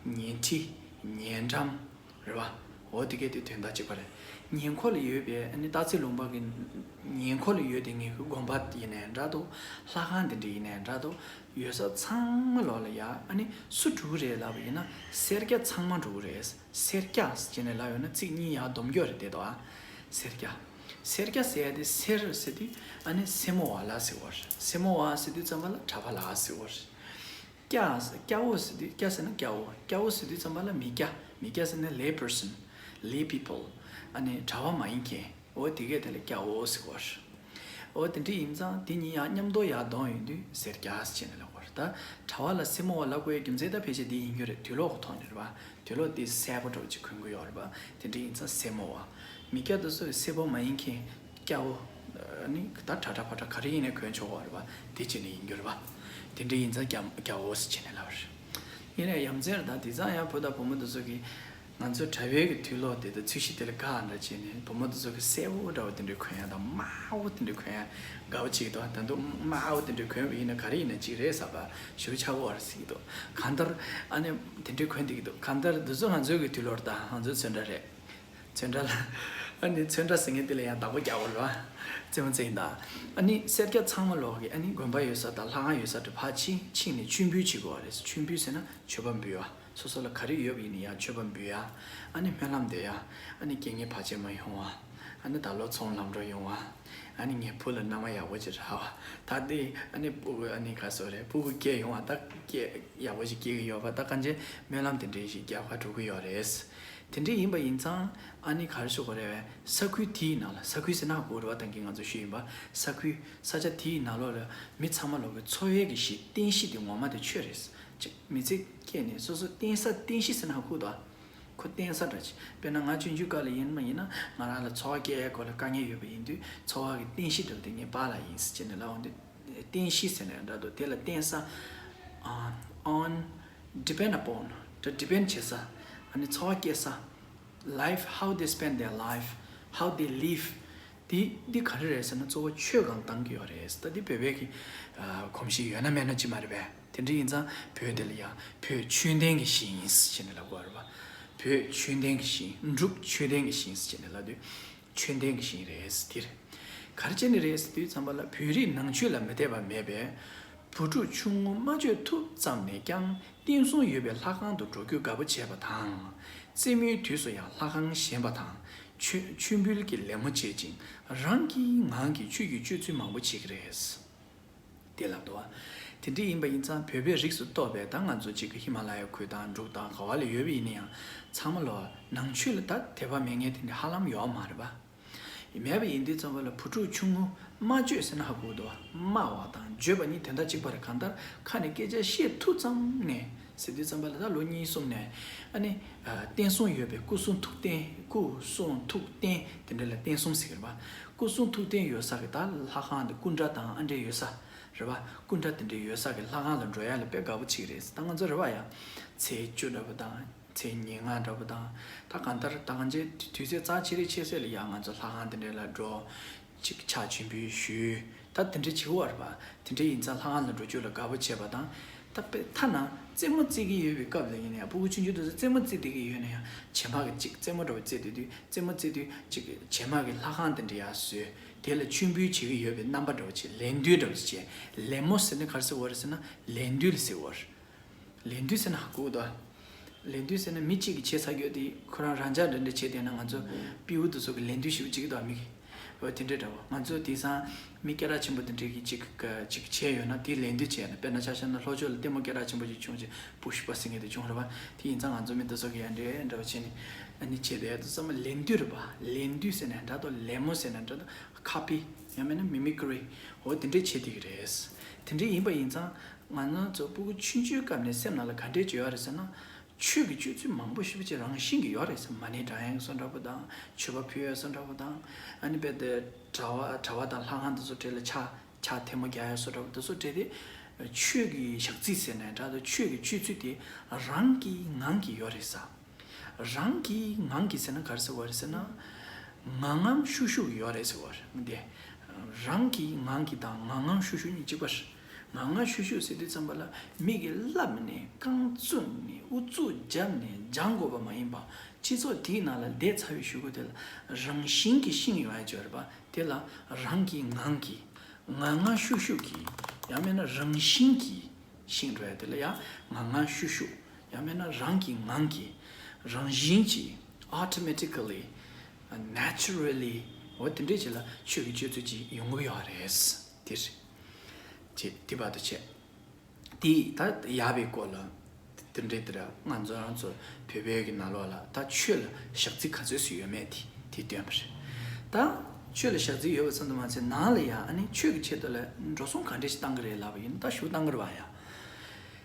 ཉེ་འཁྲིས། ཉེ་འགྲམ། རེད་བ། འོ་དེ་གས་དེ་དོན་དག་གཅིག་པ་རེད། ཉེ་འཁོར་ལ་ཡོད་པའི་ཨ་ནི་སྟག་རྩེ་ལུང་པ་གི་ཉེ་འཁོར་ལ་ཡོད་དེ་ངེད་ཀྱི་དགོན་པ་ཡིན་ནའི་འདྲ་འདུག་ལྷ་ཁང་དེ་འདྲ་ཡིན་ནའི་འདྲ་འདུག་ཡོད་ས་ཚང་མ་ལོག་ལ་ཡ་ཨ་ནི་སུ་འགྲོ་གི་རེད་ལབ་པ་ཡིན་ན་སེར་སྐྱ་ཚང་མ་འགྲོ་གི་རེད། སེར་སྐྱ་ཟེར་ནས་ལབ་ཡོང་ན་ཚིག་གཉིས་ཡར་སྡོམ་རྒྱག་རེད་དེ་དོ་ཨ། སེར་སྐྱ། སེར་སྐྱ་ཟེར་ཡ་དེ་སེར་ཟེར་དུས་ཨ་ནི་སེར་མོ་བ་ལ་ཟེར་བ་རེད། སེར་མོ་བ་ཟེར་དུས་ཙམ་པ་ལ་གྲྭ་པ་ལ་ཟེར་བ་རེད། སྐྱ། སྐྱ་བོ་ཟེར་དུས་སྐྱ་ཟེར་ན་སྐྱ་བོ། སྐྱ་བོ་ཟེར་དུས་ཙམ་པ་ལ་མི་སྐྱ། མི་སྐྱ་ཟེར་ན་ལེ་པར་སན། ལེ་པི་པལ། ཨ་ནི་གྲྭ་པ་མ་ཡིན་མཁན། འོ་དེ་གས་དེ་ལ་སྐྱ་བོ་ཟེར་བ་རེད། འོ་དེ་འདྲ་ཡིན་ཙང་དེ་གཉིས་ཡང་མཉམ་དུ་ཡར་བསྡོམས་ཡོང་དུས་སེར་སྐྱ་ཟེར་ནས་ལབ་པ་རེད། ད་གྲྭ་པ་ལ་སེར་མོ་བ་ལབ་དགོས་ཡའི་རྒྱུ་མཚན་ད་ཕལ་ཆེར་འདི་ཡིན་རྒྱུ་རེད། དུག་ལོག་གི་ཐོག་ནས་རེད་པ། དུག་ལོག་དེ་སེར་པོ་འདྲ་བོ་ཅིག་གོན་གྱི་ཡོད་རེད་པ། དེ་འདྲ་ཡིན་ཙང་སེར་མོ་བ། མི་སྐྱ་དེ་ཚོ་སེར་པོ་མ་ཡིན་མཁན་སྐྱ་བོ། ནི་ད་གྲྭ་གྲྭ་པ་གྲྭ་ག་རེ་ཡིན་ནའི་གོན་ཆོག་གི་རེད་པ། དེ་བྱས་ནས་ཡིན་རྒྱུ་རེད་པ། དེ་འདྲ་ཡིན་ཙང་སྐྱ་སྐྱ་བོ་ཟེར་བྱས་ནས་ལབ་པ་རེད། ཡིན་ནའི་ཡ་མཚན་རེད་ད། དེང་སང་ཡང་བུ་དང་བུ་མོ་དེ་ཚོ་གིས། ང་ཚོ་གྲྭ་པའི་གི་དུག་ལོག་དེ་དང་ཚོས་གཞི་དེ་ལ་དགའ་འདྲ་བྱས་ནས་བུ་མོ་དེ་ཚོ་གི་སེར་པོ་འདྲ་བོ་དེ་འདྲ་གོན་ཡ་དང་དམར་པོ་དེ་འདྲ་གོན་ཡ་དགའ་པོ་བྱེད་ཀྱི་འདུག་ད་དུང་དམར་པོ་དེ་འདྲ་གོན་པ་ཡིན་ན་ག་རེ་ཡིན་ན་ཅིག་རེད་ཟེར་བ་ཞུ་ཆགས་པོ་བར་ཟེར་གྱི་འདུག་གང་ལྟར་ཨ་ནི་དེ་འདྲ་གོན་བསྡད་ཀྱི་འདུག་གང་ལྟར་འདི་ཚོ་ང་ཚོའི་གི་དུག་ལོག་རེད་ད། ང་ཚོའི་ཚོན་ཁྲ་རེད། ཚོན་ཁྲ་ལ་ཨ་ནི་ཚོན་ཁྲ་ཟེར་མཁན་དེ་ལ་ཡང་བདག་པོ་རྒྱག་པ་རེད་པ། རྩེད་མོ་རྩེ་ཡིན་ད། ཨ་ནི་སེར་སྐྱ་ཚང་མ་ལོག་གི་ཨ་ནི་དགོན་པ་ཡོད་ས་དང་ལྷ་ཁང་ཡོད་ས་དེ་ཕར་ཕྱིན་ཕྱིན་ནས་མཆོད་འབུལ་བྱེད་དགོས་པ་རེད། མཆོད་འབུལ་ཟེར་ན་མཆོད་པ་འབུལ་བ། སོ་སོ་ལ་ག་རེ་ཡོད་པ་ཡིན་ན་ཡང་མཆོད་པ་འབུལ་ཡ། ཨ་ནི་སྨོན་ལམ་འདེབས་ཡ། ཨ་ནི་རྐྱེན་ངན་བར་ཆད་མ་ཡོང་བ། ཨ་ནི་ད་ལོ་ཚོང་ལམ་འགྲོ་ཡོང་བ། ཨ་ནི་ངའི་བུ་ལ་མནའ་མ་ཡག་པོ་ཅིག་རག་པ། ད་དེ་ཨ་ནི་སྤུ་གུ་ཨ་ནི་ག་སོ་རེད། སྤུ་གུ་སྐྱེས་ཡོང་བ། ད་སྐྱེས་ཡག་པོ་ཅིག་སྐྱེ་གི་ཡོད་པ། ད་གང་ཅི་སྨོན་ལམ་དེ་འདྲའི་ཞིག་རྒྱག་ག་འགྲོ་གི་ཡོད་རེད། དེ་འདྲ་ཡིན་པ་ཡིན་ཙང་ཨ་ནི་ག་རེ་ཞུ་དགོས་རེད། ས་ཁུལ་དེའི་ནང་ལ། ས་ཁུལ་ཟེར་ན་ཧ་གོ་རེད་པ། ད་གིན་ང་ཚོ་ཞུས་ཡིན་པ། ས་ཁུལ་ས་ཆ་དེའི་ནང་ལོགས་ལ་མི་ཚང་མ་ལོག་གི་འཚོ་བའི་གི་གཞི་རྟེན་གཞི་དེ་ངོ་མ་དེ་ཆོས་རེད། ཅིག་མི་ཚེ་སྐྱེལ་ནས་སོ་སོ་བརྟེན་ས་རྟེན་གཞི་ཟེར་ན་ཧ་གོ་འདུག་ཁོ་བརྟེན་ས་འདྲ་ཅིག་དཔེར་ན་ང་ཆུང་ཆུང་སྐབས་ལ་ཡིན་མ་ཡིན་ན་ང་རང་ལ་འཚོ་བ་སྐྱེལ་ཡའི་སྐོར་ལ་དཀའ་ངལ་ཡོད་པ་ཡིན་དུས་འཚོ་བ་གི་རྟེན་གཞི་འདྲ་པོ་དེ་ངའི་པཱ་ལགས་ཡིན་ཟེར་བྱས་ནས་ལབ་འོང་དུས། རྟེན་གཞི་ཟེར་ནས་འདྲ་འདུག་དེ་ལ་བརྟེན་ས། ཨ། on depend upon དེ་depend བྱེད་ས། ཨ་ནི་འཚོ་བ་སྐྱེལ་ས། Life, how they spend their life, how they live དེ་འདི་ག་རེ་རེད་ཟེར་ན་གཙོ་བོ་ཆོས་སྒང་བཏང་གི་ཡོད་རེད། ད་འདི་བོད་པའི་གི་ཨ། གོམས་གཤིས་ཡོད་ན་མེད་ན་ཅི་མ་རེད་པས། དེ་འདྲ་ཡིན་ཙང་བོད་འདི་ལ་ཡང་བོད་ཆོས་ལྡན་གྱི་གཞི་ཡིན་ཟེར་ནས་ལབ་དགོས་རེད་པ། བོད་ཆོས་ལྡན་གྱི་གཞི། འབྲུག་ཆོས་ལྡན་གྱི་གཞི་ཟེར་ནས་ལབ་དུས། ཆོས་ལྡན་གྱི་ཞིང་རེད་ཟེར། དེར་ག་རེ་བྱས་ནས་རེད་ཟེར་དུས་ཙམ་པ་ལ་བོད་རིགས་ནང་ཆོས་ལ་མི་དད་པ་མེད་པས། བུ་ཕྲུག་ཆུང་ངུ་མ་བཅོས་ཐུབ་ཙམ་ནས་ཀྱང་བསྟན་སྲུང་ཡོད་པའི་ལྷ་ཁང་དུ་འགྲོ་རྒྱུ་དགའ་པོ་བྱེད་པ་དང་། རྩེད་མོའི་དུས་སུ་ཡང་ལྷ་ཁང་བཞེངས་པ་དང་། མཆོད་མཆོད་འབུལ་གྱི་ལད་མོ་བྱེད་ཅིང་རང་གི་ངང་གིས་ཆོས་ཀྱི་སྤྱོད་ཚུལ་མང་པོ་བྱེད་ཀྱི་རེད། དེ་ལབ་འདུག་བ། དེ་འདྲ་ཡིན་པ་ཡིན་ཙང་བོད་པའི་རིགས་སུ་གཏོགས་པའི་ད་ང་ཚོ་གཅིག་གི་ཧི་མ་ལ་ཡའི་ཁུལ་དང་འབྲུག་དང་ག་བ་ལ་ཡོད་པ་ཡིན་ན་ཡང་ཚང་མ་ལོ་ནང་ཆོས་ལ་ད་དད་པ་མེད་མཁན་དེ་འདྲ་ཧ་ལམ་ཡོད་མ་རེད་པ། མེད་པ་ཡིན་དུས་ཙམ་པ་ལ་བུ་ཕྲུག་ཆུང་ངུ་སྨྲ་བརྗོད་ཟེར་ན་ཧ་གོ་འདུག་བ། སྨྲ་བ་དང་བརྗོད་པ་གཉིས་དོན་དག་གཅིག་པ་རེད། གང་ལྟར་ཁ་ནས་སྐད་ཆ་བཤད་ཐུབ་ཙམ་ནས་ཟེར་དུས་ཙམ་པ་ལ་ད་ལོ་གཉིས་གསུམ་ནས་ཨ་ནི་བསྟན་སྲུང་ཡོད་པའི་སྐུ་གསུང་ཐུགས་རྟེན། སྐུ་གསུང་ཐུགས་རྟེན་དེ་འདྲ་ལ་བསྟན་སྲུང་ཟེར་གི་རེད་པ། སྐུ་གསུང་ཐུགས་རྟེན་ཡོད་ས་གི་ད་ལྷ་ཁང་དེ་སྐུ་འདྲ་དང་ཨ་འདྲས་ཡོད་ས། རེད་པ། སྐུ་འདྲ་དེ་འདྲའི་ཡོད་ས་གི་ལྷ་ཁང་ལ་འགྲོ་ཡ་ལ་དཔེ་དགའ་པོ་བྱེད་ཀྱི་རེད། ད་ང་ཚོ་རེད་པ་ཡ། ཚེས་བཅུ་འདྲ་པོ་དང་། ཚེས་ཉེར་ལྔ་འདྲ་པོ་དང་། ད་གང་ལྟར་ད་གང་ཅི་དུས་ཚོད་རྩ་ཆེ་རིགས་ཆེ་ས་ལ་ཡ་ང་ཚོ་ལྷ་ཁང་དེ་འདྲ་ལ་འགྲོ། ཅིག་ཕྱག་མཆོད་འབུལ་ཞུས། ད་དེ་འདྲ་བྱེད་ཀྱི་ཡོད་རེད་པ། དེ་འདྲ་ཡིན་ཙང་ལྷ་ཁང་ལ་འགྲོ་རྒྱུ་ལ་དགའ་པོ་བྱེད་པ་དང་། ད་དཔེ་ཐ་ན་རྩེད་མོ་རྩེ་གི་ཡོད་པའི་སྐབས་ལ་ཡིན་ན་ཡང་སྤུ་གུ་ཆུང་ཆུང་དེ་ཚོ་རྩེད་མོ་རྩེ་བསྡད་ཀྱི་ཡོད་ན་ཡང་བྱེ་མ་གི་ཅིག་རྩེད་མོ་འདྲ་པོ་རྩེ་བསྡད་དུས་རྩེད་མོ་རྩེ་དུས་ཅིག་བྱེ་མ་གི་ལྷ་ཁང་དེ་འདྲ་ཡར་བཟོས། དེ་ལ་མཆོད་འབུལ་བྱེད་ཀྱི་ཡོད་པའི་རྣམ་པ་འདྲ་བོ་ཅིག་ལད་འདུད་འདྲ་བོ་ཅིག་བྱས། ལད་མོ་ཟེར་ན་ག་རེ་ཟེར་བ་རེད་ཟེར་ན་ལད་འདུད་ལ་ཟེར་བ་རེད། ལད་འདུད་ཟེར་ན་ཧ་གོ་གི་འདུག་ཨ། ལད་འདུད་ཟེར་ན་མི་གཅིག་གིས་བྱས་ཚར་རྒྱུ་དེ་ཁོ་རང་རང་འཇགས་འདྲ་འདྲ་བྱས་བསྡད་ན་ང་ཚོ་སྤྲེའུ་དེ་ཚོ་གི་ལད་འདུད་ཞེ་པོ་བྱེད་ཀྱི་འདུག་ཨ། མི་གིས། འོ་དེ་འདྲ་འདྲ་བོ། ང་ཚོ་དེང་སང་མི་སྐད་གྲགས་ཆེན་པོ་དེ་འདྲ་གིས་ཅིག་ཅིག་བྱས་ཡོད་ན་དེ་ལད་འདུད་བྱས་ན། དཔེར་ན་ཆ་བཞག་ན་ལྷོ་ཕྱོགས་ལ་ལྟད་མོ་སྐད་གྲགས་ཆེན་པོ་ཅིག་བྱུང་རྗེས་པུཤ་པ་ཟེར་མཁན་དེ་བྱུང་རེད་པ། དེ་ཡིན་ཙང་ང་ཚོ་མི་དེ་ཚོ་གིས་ཡང་འདྲ་འདྲ་བོ་བྱས་ནས་ཨ་ནི་བྱས་བསྡད་དུས་ཙམ་པ་ལད་འདུད་རེད་པ། ལད་འདུད་ཟེར་ན་འདྲ་འདུག་ལད་མོ་ཟེར་ན་འདྲ་འདུག་ཁ་པི། ཡང་མིན་ན་མི་མི་ཀི་རི། འོ་དེ་འདྲས་བྱེད་བསྡད་ཀྱི་རེད། དེ་འདྲས་ཡིན་པ་ཡིན་ཙང་ང་རང་ཚོ་སྤུ་གུ་ཆུང་ཆུང་སྐབས་ནས་སེམས་ནང་ལ་ག་འདྲས་བརྗོད་ཡ་རེད་ཟེར་ན། ཆོས་ཀྱི་སྤྱོད་ཚུལ་མང་པོ་ཞེ་པོ་ཅིག་རང་བཞིན་གྱིས་ཡོད་རེད་ཟེར། མ་ཎི་བགྲང་ཡག་བཟོ་འདྲ་པོ་དང་། མཆོད་པ་ཕུལ་ཡག་བཟོ་འདྲ་པོ་དང་། ཨ་ནི་རྦད་དེ་གྲྭ་པ་གྲྭ་པ་དང་ལྷ་ཁང་དེ་ཚོ་གྲས་ལ་ཕྱག་ཕྱག་ཐལ་མོ་རྒྱག་ཡག་བཟོ་འདྲ་པོ་དེ་ཚོ་གྲས་དེ། ཆོས་ཀྱི་ཞག་རྩི་ཟེར་ནའི་འདྲ་འདུག་ཆོས་ཀྱི་སྤྱོད་ཚུལ་དེ་རང་གི་ངང་གིས་ཡོད་རེད་ཟེར། རང་གི་ངང་གིས་ཟེར་ན་ག་རེ་ཟེར་བ་རེད་ཟེར་ན། ངང་ངམ་ཤུགས་ཤུགས་ཡོད་རེད་ཟེར་བ་རེད་དེ། རང་གི་ངང་གིས་དང་ངང་ངམ་ཤུགས་ཤུགས་གཉིས་གཅིག་པ་རེད། ངང་ངམ་ཤུགས་ཤུགས་ཟེར་དུས་ཙམ་པ་ལ་མི་གིས་བསླབས་ནས་རྐང་བཙུགས་ནས་ཨུ་ཚུགས་བརྒྱབ་ནས་སྦྱང་དགོས་པ་མ་ཡིན་པ། སྤྱི་ཚོགས་དེའི་ནང་ལ་བསྡད་ཚར་བའི་གཞུག་གུ་དེ་ལ་རང་བཞིན་གྱིས་ཤེས་ཡོང་ཡག་ཅིག་ཡོད་རེད་པ། དེ་ལ་རང་གི་ངང་གིས་ངང་ངམ་ཤུགས་ཤུགས་ཀྱིས། ཡང་མིན་ན་རང་བཞིན་གྱིས་ཤེས་འགྲོ་ཡག་དེ་ལ་ཡང་ངང་ངམ་ཤུགས་ཤུགས། ཡང་མིན་ན་རང་གི་ངང་གིས། རང་བཞིན་གྱིས། Automatically, naturally. འོ་དེ་འདྲས་ཅིག་ལ་ཆོས་ཀྱི་སྤྱོད་ཚུལ་ཅིག་ཡོང་གི་ཡོད་རེད། དེ་རེད། ཅེས་དེ་བར་དུ་བྱས། དེ་ད་ཡག་པའི་སྐོར་ལ་དེ་འདྲའི་དེར་ང་ཚོ་རང་ཚོ་བོད་པའི་གི་ནང་ལོགས་ལ་ད་ཆོས་ལ་ཞག་རྩི་ག་ཚོད་ཞིག་ཡོད་མེད་དེ་དེ་སྟོན་པ་རེད། ད་ཆོས་ལ་ཞག་རྩི་ཡོད་པ་ཙམ་དུ་མ་ཚད་ནང་ལ་ཡང་ཨ་ནི་ཆོས་ཀྱི་ཆེད་དུ་ལ་འགྲོ་སོང་ག་འདྲ་ཞིག་བཏང་གི་རེད་ལབ་པ་ཡིན་ན། ད་ཞུ་བཏང་གི་རེད་པ་ཡ།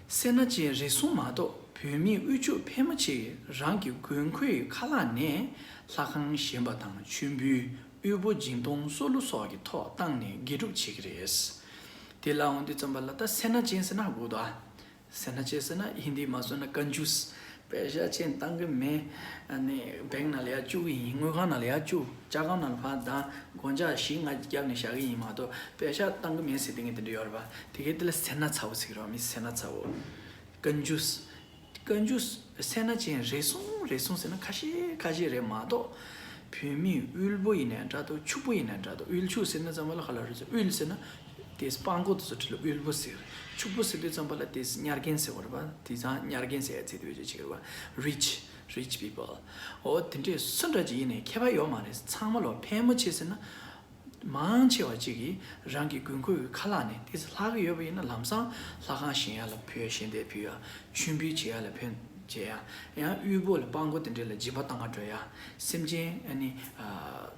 སེར་སྣ་ཅན་རེ་ཟུང་མ་གཏོགས་བོད་མིའི་དབུལ་ཕྱུག་ཕལ་མོ་ཆེ་རང་གི་དགོས་མཁོའི་ཁ་ལག་ནས་ལྷ་ཁང་བཞེངས་པ་དང་མཆོད་འབུལ། དབུལ་པོ་སྦྱིན་གཏོང་སྲོག་བླུ་སོགས་ཀྱི་ཐོག་བཏང་ནས་དགེ་སྒྲུབ་བྱེད་ཀྱི་རེད། དེ་ལ་འོང་དུས་ཙམ་པ་ལ་ད་སེར་སྣ་ཅན་ཟེར་ན་ཧ་གོ་འདུག་ཨ། སེར་སྣ་ཅན་ཟེར་ན་ཧིན་དི་མ་སོང་ན་ཀན་ཇུས། པེ་ཤག་ཅན་བཏང་གི་མེད། ཨ་ནི་བེང་ནང་ལ་ཡར་བཅུག་གི་ཡིན། དངུལ་ཁང་ནང་ལ་ཡར་བཅུག་ཇ་ཁང་ནང་ལ་ཕར་བཏང་། སྒོ་ལྕགས་བཞི་ལྔ་བརྒྱབ་ནས་བཞག་གི་ཡིན་མ་གཏོགས་པེ་ཤག་བཏང་གི་མེད་ཟེར་དེ་ངས་དེ་འདྲ་ཡོད་རེད་པ། དེ་གའི་དེ་ལ་སེར་སྣ་ཚ་བོ་ཟེར་གི་རེད་པ། མི་སེར་སྣ་ཚ་བོ། ཀན་ཇུས། ཀན་ཇུས་སེར་སྣ་ཅན་རེ་ཟུང་རེ་ཟུང་ཟེར་ན་ཁ་ཤས་ཁ་ཤས་རེད་མ་གཏོགས། བོད་མི་དབུལ་པོ་ཡིན་ནའི་འདྲ་འདུག་ཕྱུག་པོ་ཡིན་ནའི་འདྲ་འདུག་དབུལ་ཕྱུག་ཟེར་ན་ཙམ་པ་ལ་ག་ལ་རེད་ཟེར། དབུལ་ཟེར་ན་དེ་སྤྲང་པོ་དེ་ཚོ་ཁྲིད་ལ་དབུལ་པོ་ཟེར། ཕྱུག་པོ་ཟེར་དུས་ཙམ་པ་ལ་དེ་གཉའ་རྒན་ཟེར་བ་རེད་པ། དེང་སང་གཉའ་རྒན་ཟེར་ཡ་ཚིག་དེ་བེད་སྤྱོད་བྱེད་ཀྱི་རེད་པ། Rich, rich people. འོ་དེ་འདྲས་སུ་འདྲ་ཅིག་ཡིན་ནའི་ཁྱད་པར་ཡོད་མ་རེད། ཚང་མ་ལོ་ཕལ་མོ་ཆེ་ཟེར་ན། མང་ཆེ་བ་ཅིག་གིས་རང་གི་དགོས་མཁོའི་ཁ་ལག་ནས། དེ་ལྷག་གི་ཡོད་པ་ཡིན་ན་ལམ་སང་ལྷ་ཁང་བཞེངས་ཡ་ལ་ཕུལ། ཞལ་འདེབས་ཕུལ་ཡ། མཆོད་འབུལ་བྱེད་ཡ་ལ་ཕུལ་བྱེད་ཡ། ཡང་དབུལ་པོ་ལ་སྤྲང་པོ་དེ་འདྲས་ལ་སྦྱིན་པ་བཏང་ག་འགྲོ་ཡ། སེམས་ཅན་ཨ་ནི་ཨ་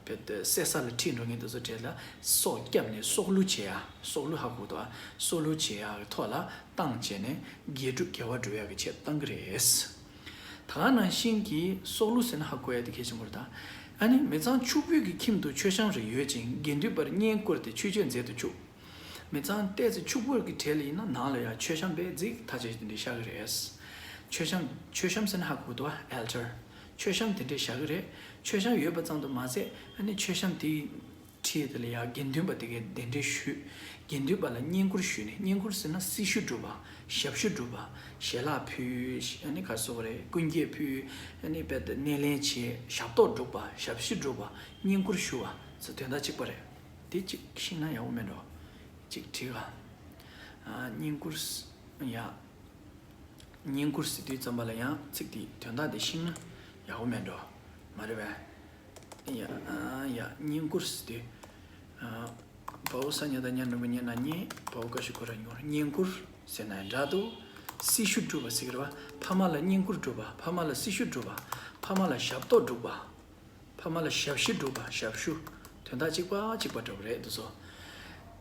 བེད་བསད་ས་ལ་ཁྲིད་འགྲོ་མཁན་དེ་ཚོ་གྲས་ལ་སྲོག་བསྐྱབས་ནས་སྲོག་བླུ་བྱེད་ཡ། སྲོག་བླུ་ཧ་གོ་འདུག་ཨ། སྲོག་བླུ་བྱེད་ཡ་གི་ཐོག་ལ་བཏང་བྱས་ནས་དགེ་སྒྲུབ་དགེ་བ་སྒྲུབ་ཡ་གི་ཆེད་བཏང་གི་རེད། ད་ག་ནང་བཞིན་གྱི་སྲོག་བླུ་ཟེར་ན་ཧ་གོ་ཡ་དེ་གལ་ཆེན་པོ་རེད་ད། ཨ་ནི་མི་ཚང་ཕྱུག་པོའི་གི་ཁྱིམ་དུ་མཆོད་བཤམས་རེ་ཡོད་ཅིང་། དགེ་འདུན་པར་བསྙེན་བཀུར་ཏེ་ཆོས་སྤྱོད་མཛད་དུ་ཆུག་མི་ཚང་ཏོག་ཙམ་ཕྱུག་པོའི་གི་གྲས་ལ་ཡིན་ན་ནང་ལ་ཡང་མཆོད་བཤམས་དཔེ་རྫིག་ཐག་ཆོད་དེ་འདྲ་བཞག་གི་རེད། མཆོད་བཤམས། མཆོད་བཤམས་ཟེར་ན་ཧ་གོ་འདུག་ཨ། ཨལ་ཊར། མཆོད་བཤམས་དེ་འདྲ་བཞག་གི་རེད། མཆོད་བཤམས་ཡོད་པ་ཙམ་དུ་མ་ཟད་ཨ་ནི་མཆོད་བཤམས་དེའི་འཁྲིས་དེ་ལ་ཡང་དགེ་འདུན་པ་དེ་གས་གདན་འདྲེན་ཞུས། དགེ་འདུན་པ་ལ་བསྙེན་བཀུར་ཞུས་ནས། བསྙེན་བཀུར་ཟེར་ན་སྲི་ཞུ་སྒྲུབ་པ། ཞབས་ཞུ་སྒྲུབ་པ། ཞལ་ལག་ཕུལ། ཨ་ནི་ག་རེ་ཟེར་དགོས་རེད། སྐུ་འགྱེད་ཕུལ། ཨ་ནི་རྦད་དེ་སྣེ་ལེན་བྱས། ཞབས་ཏོག་སྒྲུབ་པ། ཞབས་ཞུ་སྒྲུབ་པ། བསྙེན་བཀུར་ཞུ་བ་ཚོ་དོན་དག་གཅིག་པ་རེད། དེ་གཅིག་ཤེས་ན་ཡག་པོ་མེད་འགྲོ། གཅིག་བྲིས་ག་ཨ། བསྙེན་བཀུར་ཡ། བསྙེན་བཀུར་ཟེར་དུས་ཙམ་པ་ལ་ཡང་ཚིག་དེ་དོན་དག་དེ་ཤེས་ན་ཡག་པོ་མེད་འགྲོ། མ་རེད་པས། ཡ། ཨ། ཡ། བསྙེན་བཀུར་ཟེར་དུས། ཨ། བའོ་ས་ཉ་བཏགས་སྙ་འགྲེང་བུ་སྙེ་ན་སྙེ། བའོ་ཀ་ཞབས་ཀ་ར་སྙོ། བསྙེན་བཀུར་ཟེར་ན་འདྲ་འདུག་སྲི་ཞུ་སྒྲུབ་པ་ཟེར་གི་རེད་པ། ཕ་མ་ལ་བསྙེན་བཀུར་སྒྲུབ་པ། ཕ་མ་ལ་སྲི་ཞུ་སྒྲུབ་པ། ཕ་མ་ལ་ཞབས་ཏོག་སྒྲུབ་པ། ཕ་མ་ལ་ཞབས་ཞུ་སྒྲུབ་པ། ཞབས་ཞུ། དོན་དག་གཅིག་པ་གཅིག་པ་འདྲ་པོ་རེད་འདུག་སོ།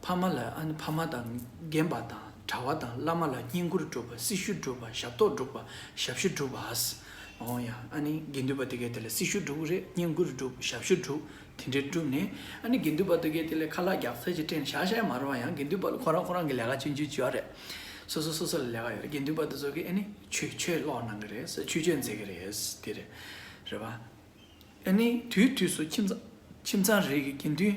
ཕ་མ་ལ་ཨ་ནི་ཕ་མ་དང་རྒན་པ་དང་གྲྭ་པ་དང་བླ་མ་ལ་བསྙེན་བཀུར་སྒྲུབ་པ། སྲི་ཞུ་སྒྲུབ་པ། ཞབས་ཏོག་སྒྲུབ་པ། ཞབས་ཞུ་སྒྲུབ་པ། འོ་ཡ། ཨ་ནི་དགེ་འདུན་པ་དེ་གས་དེ་ལ་སྲི་ཞུ་སྒྲུབ་ཀྱི་རེད། བསྙེན་བཀུར་སྒྲུབ། ཞབས་ཞུ་སྒྲུབ། དེ་འདྲས་སྒྲུབ་ནས་ཨ་ནི་དགེ་འདུན་པ་དེ་གས་དེ་ལ་ཁ་ལག་རྒྱག་ས་ཅིག་སྤྲད་ནས་བཞག་བཞག་ཡ་མ་རེད་པ། ཡང་དགེ་འདུན་པ་ལ་ཁོ་རང་ཁོ་རང་གི་ལས་ཀ་ཆུང་ཆུང་ཅིག་ཡོད་རེད། སོ་སོ་སོ་སོ་ལ་ལས་ཀ་ཡོད་རེད། དགེ་འདུན་པ་དེ་ཚོ་གིས་ཨ་ནི་ཆོས་ཆོས་ཀློག་གནང་གི་རེད། ཆོས་སྤྱོད་མཛད་ཀྱི་རེད། དེ་རེད། རེད་པ། ཨ་ནི་དུས་དུས་སུ་ཁྱིམ་ཚང་ཁྱིམ་ཚང་རེ་གི་དགེ་འདུན་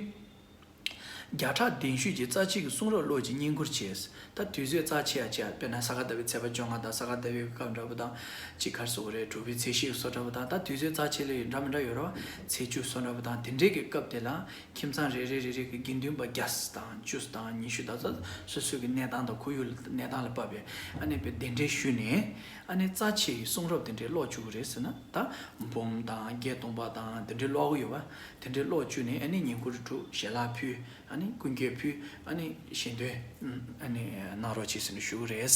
བརྒྱ་ཕྲག་གདན་ཞུས་ཀྱིས་རྩ་ཆེའི་གསུང་རབ་ཀློག་ཅིང་བསྙེན་བཀུར་བྱས། ད་དུས་ཚོད་རྩ་ཆེ་ཡ་ཆེ་ཡ། དཔེར་ན་ས་ག་ཟླ་བའི་ཚེས་པ་བཅོ་ལྔ་དང་། ས་ག་ཟླ་བའི་སྐབས་འདྲ་པོ་དང་། ཅིག་ག་རེ་ཟེར་དགོས་རེད། དྲུག་པའི་ཚེས་བཞི་བཟོ་འདྲ་པོ་དང་། ད་དུས་ཚོད་རྩ་ཆེ་ལོས་འདྲ་མི་འདྲ་ཡོད་རེད་པ། ཚེས་བཅུ་བཟོ་འདྲ་པོ་དང་། དེ་འདྲའི་གི་སྐབས་དེ་ལ་ཁྱིམ་ཚང་རེ་རེ་རེ་རེ་གི་དགེ་འདུན་པ་བརྒྱ་དང་བཅུ་དང་ཉི་ཤུ་དང་། སོ་སོ་སོ་སོ་གི་གནས་སྟངས་དང་ཁོར་ཡུག་གནས་སྟངས་ལ་བབས་པའི་ཨ་ནི་དཔེ་གདན་འདྲེན་ཞུས་ནས། ཨ་ནི་རྩ་ཆེའི་གསུང་རབ་དེ་འདྲའི་ཀློག་བཅུག་གི་རེད་ཟེར་ན། ད་འབུམ་དང་བརྒྱད་སྟོང་པ་དང་དེ་འདྲའི་ཀློག་གི་ཡོད་པ། དེ་འདྲའི་ཀློག་བཅུག་ནས་ཨ་ནི་བསྙེན་བཀུར་སྒྲུབ། ཞལ་ལག་ཕུལ། ཨ་ནི་སྐུ་འགྱེད་ཕུལ། ཨ་ནི་ཞལ་འདོན། ཨ་ནི་གནང་རོགས་བྱེད་ཟེར་ནས་ཞུ་གི་རེད།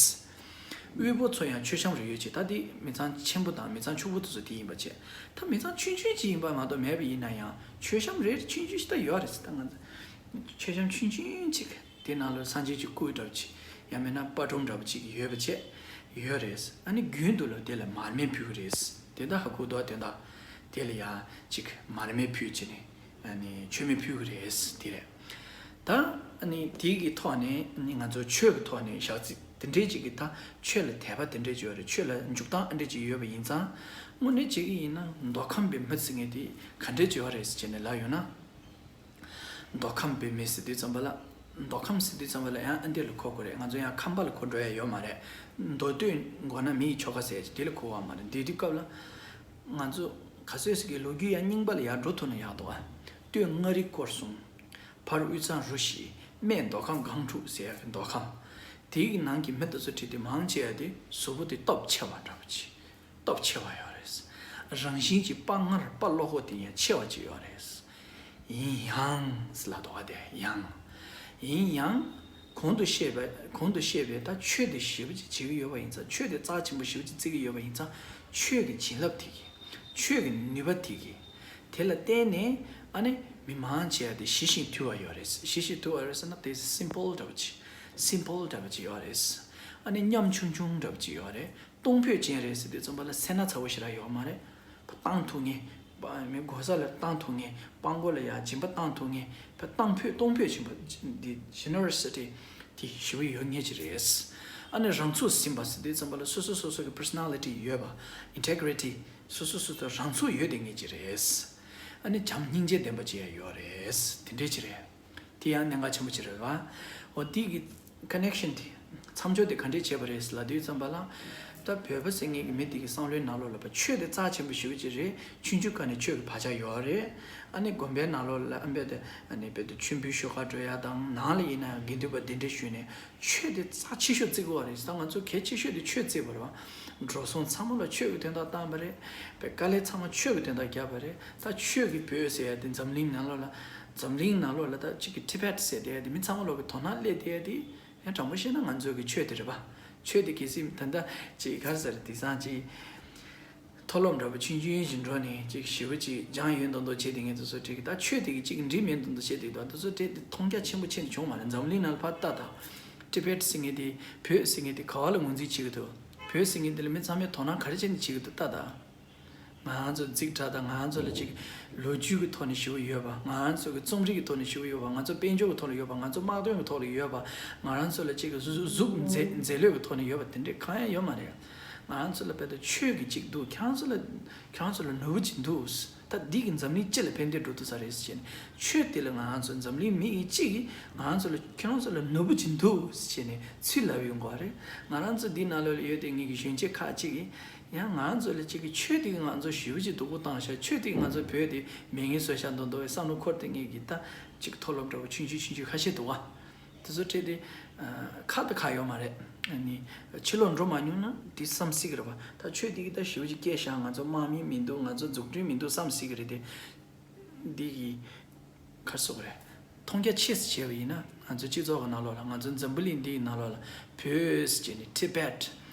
དབུལ་པོ་ཚོ་ཡང་མཆོད་བཤམས་རེ་ཡོད་ཅེས། ད་འདི་མི་ཚང་ཆེན་པོ་དང་མི་ཚང་ཕྱུག་པོ་དེ་ཚོ་དེ་ཡིན་པ་བྱས། ད་མི་ཚང་ཆུང་ཆུང་ཅིག་ཡིན་པ་མ་གཏོགས་མེད་པ་ཡིན་ན་ཡང་མཆོད་བཤམས་རེ་ཆུང་ཆུང་ཞིག་ད་ཡོད་རེད་ཟེར། ད་ང་ཚོ་མཆོད་བཤམས་ཆུང་ཆུང་ཅིག་དེ་ནང་ལ་སངས་རྒྱས་ཀྱི་སྐུ་འདྲ་པོ་ཅིག་ཡང་མིན་ན་དཔལ་སྒྲོམ་འདྲ་པོ་ཅིག་ཡོད་པ་བྱས། ཡོད་རེད། ཨ་ནི་རྒྱུན་དུ་ལ་དེ་ལ་མར་མེ་ཕུལ་གྱི་རེད། དེ་ད་ཧ་གོ་འདུག་དེ་ད་དེ་ལ་ཡང་ཅིག་མར་མེ་ཕུལ་བྱས་ནས་ཨ་ནི་མཆོད་མེ་ཕུལ་གྱི་རེད། དེ་རེད། ད་ཨ་ནི་དེ་གི་ཐོག་ནས་ཨ་ནི་ང་ཚོ་ཆོས་ཀྱི་ཐོག་ནས་ཞག་ཚི་དེ་འདྲས་ཅིག་གི་ད་ཆོས་ལ་དད་པ་དེ་འདྲས་ཅིག་ཡོད་རེད། ཆོས་ལ་འཇུག་སྟངས་ཨ་འདྲས་ཅིག་ཡོད་པ་ཡིན་ཙང་། དངོས་གནས་བྱེད་ཀྱི་ཡིན་ན་མདོ་ཁམས་པའི་མི་ཟེར་མཁན་དེ་ག་འདྲས་ཅིག་ཡོད་རེད་ཟེར་བྱས་ནས་ལབ་ཡོང་ན། མདོ་ཁམས་པའི་མི་ཟེར་དུས་ཙམ་པ་ལ། མདོ་ཁམས་ཟེར་དུས་ཙམ་པ་ལ་ཡང་ཨ་འདི་ལ་གོ་དགོས་རེད། ང་ཚོ་ཡང་ཁམས་པ་ལ་གོ་འགྲོ་ཡ་ཡོད་མ་རེད། མདོ་སྟོད་མགོ་ན་མི་ཡི་ཆོལ་ཁ་ཟེར་ཡ་ཅིག་དེ་ལ་གོ་བ་མ་རེད། འདི་དུས་སྐབས་ལ་ང་ཚོ་ག་ཚོད་ཟེར་གི་ལོ་རྒྱུས་ཡང་རྙིང་པ་ལ་ཡར་འགྲོ་ཐུབ་ན་ཡག་འདུག་ཨ། སྟོད་མངའ་རིས་སྐོར་གསུམ། བར་དབུས་གཙང་རུ་བཞི། སྨད་མདོ་ཁམས་སྒང་དྲུག་ཟེར་ཡ་གི་མདོ་ཁམས། དེའི་ནང་གི་མི་དེ་ཚོ་ཁྲིད་དེ་མང་ཆེ་བ་དེ་གཟུགས་པོ་དེ་སྟོབས་ཆེ་བ་འདྲ་པོ་ཅིག་སྟོབས་ཆེ་བ་ཡོད་རེད། རང་བཞིན་གྱིས་དཔའ་ངར་དཔའ་བློ་ཁོག་དེ་ཡང་ཆེ་བ་ཅིག་ཡོད་རེད། ཡིན་ཡང་ཟེར་ལབ་འདུག་བ། དེ་ཡང་། ཡིན་ཡང་། གོང་དུ་བཤད་པ་གོང་དུ་བཤད་པའི་ད་ཆོས་དེ་ཞེ་པོ་ཅིག་བྱེད་ཀྱི་ཡོད་པ་ཡིན་ཙང་། ཆོས་དེ་རྩ་ཆེན་པོ་ཞེ་པོ་ཅིག་བརྩི་གི་ཡོད་པ་ཡིན་ཙང་། ཆོས་ཀྱི་བྱིན་རླབས་དེ་གིས། ཆོས་ཀྱི་ནུས་པ་དེ་གིས། དེ་ལ་བརྟེན་ནས་ཨ་ནི་མི་མང་ཆེ་བ་དེ་ཞི་ཞིང་དུལ་བ་ཡོད་རེད། ཞི་ཞིང་དུལ་བ་རེད་ཟེར་ན་དེ་སིམ་པལ་འདྲ་པོ་ཅིག་སིམ་པལ་འདྲ་པོ་ཅིག་ཡོད་རེད། ཨ་ནི་ཉམ་ཆུང་ཆུང་འདྲ་པོ་ཅིག་ཡོད་རེད། གཏོང་ཕོད་ཅན་རེད་ཟེར་དུས་ཙམ་པ་ལ་སེར་སྣ་ཚ་པོ་ཞེ་དྲག་ཡོད་མ་རེད། བཏང་ཐུབ་མཁན། མི་གོ་ས་ལ་བཏང་ཐུབ་མཁན། སྤྲང་པོ་ལ་ཡང་སྦྱིན་པ་བཏང་ཐུབ་མཁན། བཏང་ཕོད་གཏོང་ཕོད་ཆེན་པོ་འདི་ཇེ་ནེ་རོ་སི་ཊི་དེ་ཞེ་པོ་ཡོད་མཁན་ཅིག་རེད། ཨ་ནི་རང་ཚུགས་ཟིན་པ་ཟེར་དུས་ཙམ་པ་ལ་སོ་སོ་སོ་སོ་གི་པར་སོ་ན་ལི་ཊི་ཡོད་པ། ཨིན་ཊེ་གི་རི་ཊི། སོ་སོ་སོ་སོ་རང་ཚུགས་ཡོད་བསྡད་མཁན་ཅིག་རེད། ཨ་ནི་བྱམས་སྙིང་རྗེ་ལྡན་པ་ཅིག་ཡང་ཡོད་རེད། དེ་འདྲས་ཅིག་རེད། དེ་ཡང་གནད་འགག་ཆེན་པོ་ཅིག་རེད་བ། འོ་དེ་གི་ཀ་ནེག་ཤན་དེ། མཚམས་སྦྱོར་དེ་ག་འདྲས་བྱས་པ་རེད་ལབ་དུས་ཙམ་པ་ལ། ད་བོད་པ་ཟེར་མཁན་གྱི་མི་དེ་གི་བསམ་བློའི་ནང་ལོགས་ལ་བ་ཆོས་དེ་རྩ་ཆེན་པོ་ཞེ་པོ་ཅིག་རེད། ཆུང་ཆུང་སྒང་ནས་ཆོས་ཀྱི་བག་ཆགས་ཡོད་རེད། ཨ་ནི་དགོན་པའི་ནང་ལོགས་ལ་ཨ་འབད་དེ་ཨ་ནི་རྦད་དེ་མཆོད་འབུལ་ཞུ་ག་འགྲོ་ཡ་དང་། ནང་ལ་ཡིན་ན་ཡང་དགེ་འདུན་པ་གདན་འདྲེན་ཞུས་ནས་ཆོས་དེ་རྩ་ཆེ་ཤོས་བརྩི་གི་ཡོད་རེད། ད་ང་ཚོ་གལ་ཆེ་ཤོས་དེ་ཆོས་བརྩིས་པ་རེད་བ། འགྲོ་སོང་ཚང་མ་ལ་ཆོས་ཀྱི་དོན་དག་བཏང་བ་རེད། པའི་དཀའ་ལས་ཚང་མ་ཆོས་ཀྱི་དོན་དག་བརྒྱབ་པ་རེད། ད་ཆོས་ཀྱི་བོད་ཟེར་ཡ་དེ་འཛམ་གླིང་ནང་ལོགས་ལ། འཛམ་གླིང་ནང་ལོགས་ལ་ད་གཅིག་གི་ཊི་བེཊ་ཟེར་བསྡད་ཡ་དེ་མི་ཚང་མ་ལོག་གི་དོ་སྣང་སླེབས་བསྡད་ཡ་དེ། ཡང་དྲང་པོ་བཤད་ན་ང་ཚོ་གི་ཆོས་དེ་རེད་པ། ཆོས་དེ་གལ་སྲིད་ད་ལྟ་ཅིག་ག་རེ་ཟེར་དེང་སང་ཅིག་མཐོ་སློབ་འདྲ་པོ་ཆུང་ཆུང་ཞིག་འགྲོ་ནས་ཅིག་ཞེ་པོ་ཅིག་སྦྱང་ཡོད་མདོག་མདོག་བྱེད་བསྡད་མཁན་དེ་ཚོ་འགྲིག་གི། ད་ཆོས་དེ་གི་ཅིག་འགྲིག་མེད་མདོག་མདོག་བྱེད་བསྡད་འདུག་དེ་ཚོ་དེ་མཐོང་རྒྱ་ཆེན་པོ་བྱས་ནས་བྱུང་མ་རེད། འཛམ་གླིང་ནང་ལ་ཕར་ལྟ་དང་། ཊི་བེཊ་ཟེར་མཁན་དེ། བོད་ཟེར་མཁན་དེ་ག་བ་ལ་ངོས་འཛིན་བྱེད་ཀྱི་འདུག་བོད་ཟེར་མཁན་དེ་ལ་མི་ཚང་མས་དོ་སྣང་ག་རེ་བྱས་ནས་བྱེད་ཀྱི་འདུག་ལྟ་དང་། ང་ཚོ་རྩིས་ཁྲ་དང་། ང་ཚོ་ལ་ཅིག་ལོ་རྒྱུས་ཀྱི་ཐོག་ནས་ཞེ་པོ་ཡོད་པ། ང་ཚོ་གི་རྩོམ་རིག་གི་ཐོག་ནས་ཞེ་པོ་ཡོད་པ། ང་ཚོ་དཔལ་འབྱོར་གྱི་ཐོག་ལ་ཡོད་པ། ང་ཚོ་དམག་དོན་གྱི་ཐོག་ལ་ཡོད་པ། ང་རང་ཚོ་ལ་ཅིག་གཟུགས་གཟུགས་མཛེས་མཛེས་ལོས་ཀྱི་ཐོག་ནས་ཡོད་པ་དེ་འདྲས་གང་ཡང་ཡོད་མ་རེད། ང་ཚོ་ལ་དཔེ་ད་ཆོས་ཀྱི་ཅིག་འདུག་ཁྱེད་རང་ཚོ་ལ་ཁྱེད་རང་ཚོ་ལ་ནོར་བུ་ཅིག་འདུག་ད་འདི་གི་འཛམ་གླིང་སྤྱི་ལ་ཕན་བདེ་འགྲོ་ཐུབ་ས་རེད་ཟེར་ནས། ཆོས་དེ་ལ་ང་རང་ཚོ་འཛམ་གླིང་མི་ཡི་གཅིག་གིས་ང་རང་ཚོ་ལ་ཁྱེད་རང་ཚོ་ལ་ནོར་བུ་ཅིག་འདུག་ཟེར་ནས་ཚུར་ལབ་ཡོང་གི་རེད། ང་རང་ཚོ་འདི་ནང་ལོགས་ལ་ཡོད་དེ་ངེད་ཀྱི་གཞོན་སྐྱེས་ཁག་ཅིག་གིས། ཡང་ང་ཚོ་ལ་ཅིག་གི་ཆོས་དེ་གིས་ང་ཚོ་ཞེ་པོ་ཅིག་སྡུག་པོ་བཏང་ཤག་ཆོས་དེ་གིས་ང་ཚོ་བོད་དེ་མེད་མཁན་བཟོས་ཤག་མདོག་མདོག་བསམ་བློ་འཁོར་ཏེ། ངེད་ཀྱི་ད་ཅིག་མཐོ་སློབ་འདྲ་པོ་ཆུང་ཆུང་ཆུང་ཆུང་ཁ་ཤས་འདུག་བ། དེ་ཚོ་ཁྲིད་དེ་ཁག་དང་ཁག་ཡོད་མ་རེད། ཨ་ནི་ཕྱི་ལོགས་འགྲོ་མ་མྱོང་ན་དེ་བསམ་སྲིད་ཀྱི་རེད་བ། ད་ཆོས་དེ་གིས་ད་ཞེ་པོ་ཅིག་སྐྱེས་ཤག་ང་ཚོ་དམག་མི་མི་འདུག་ང་ཚོ་འཛུགས་སྐྲུན་མི་འདུག་བསམ་སྲིད་ཀྱི་རེད་དེ། འདི་གི་ག་རེ་ཟེར་དགོས་རེད། མཐོང་རྒྱ་ཆེ་ཙམ་བྱས་པ་ཡིན་ན། ང་ཚོ་སྤྱི་ཚོགས་ཀྱི་ནང་ལོགས་ལ། ང་ཚོ་འཛམ་བུ་གླིང་འདིའི་ནང་ལོགས་ལ་བོད་ཟེར་ནས། Tibet,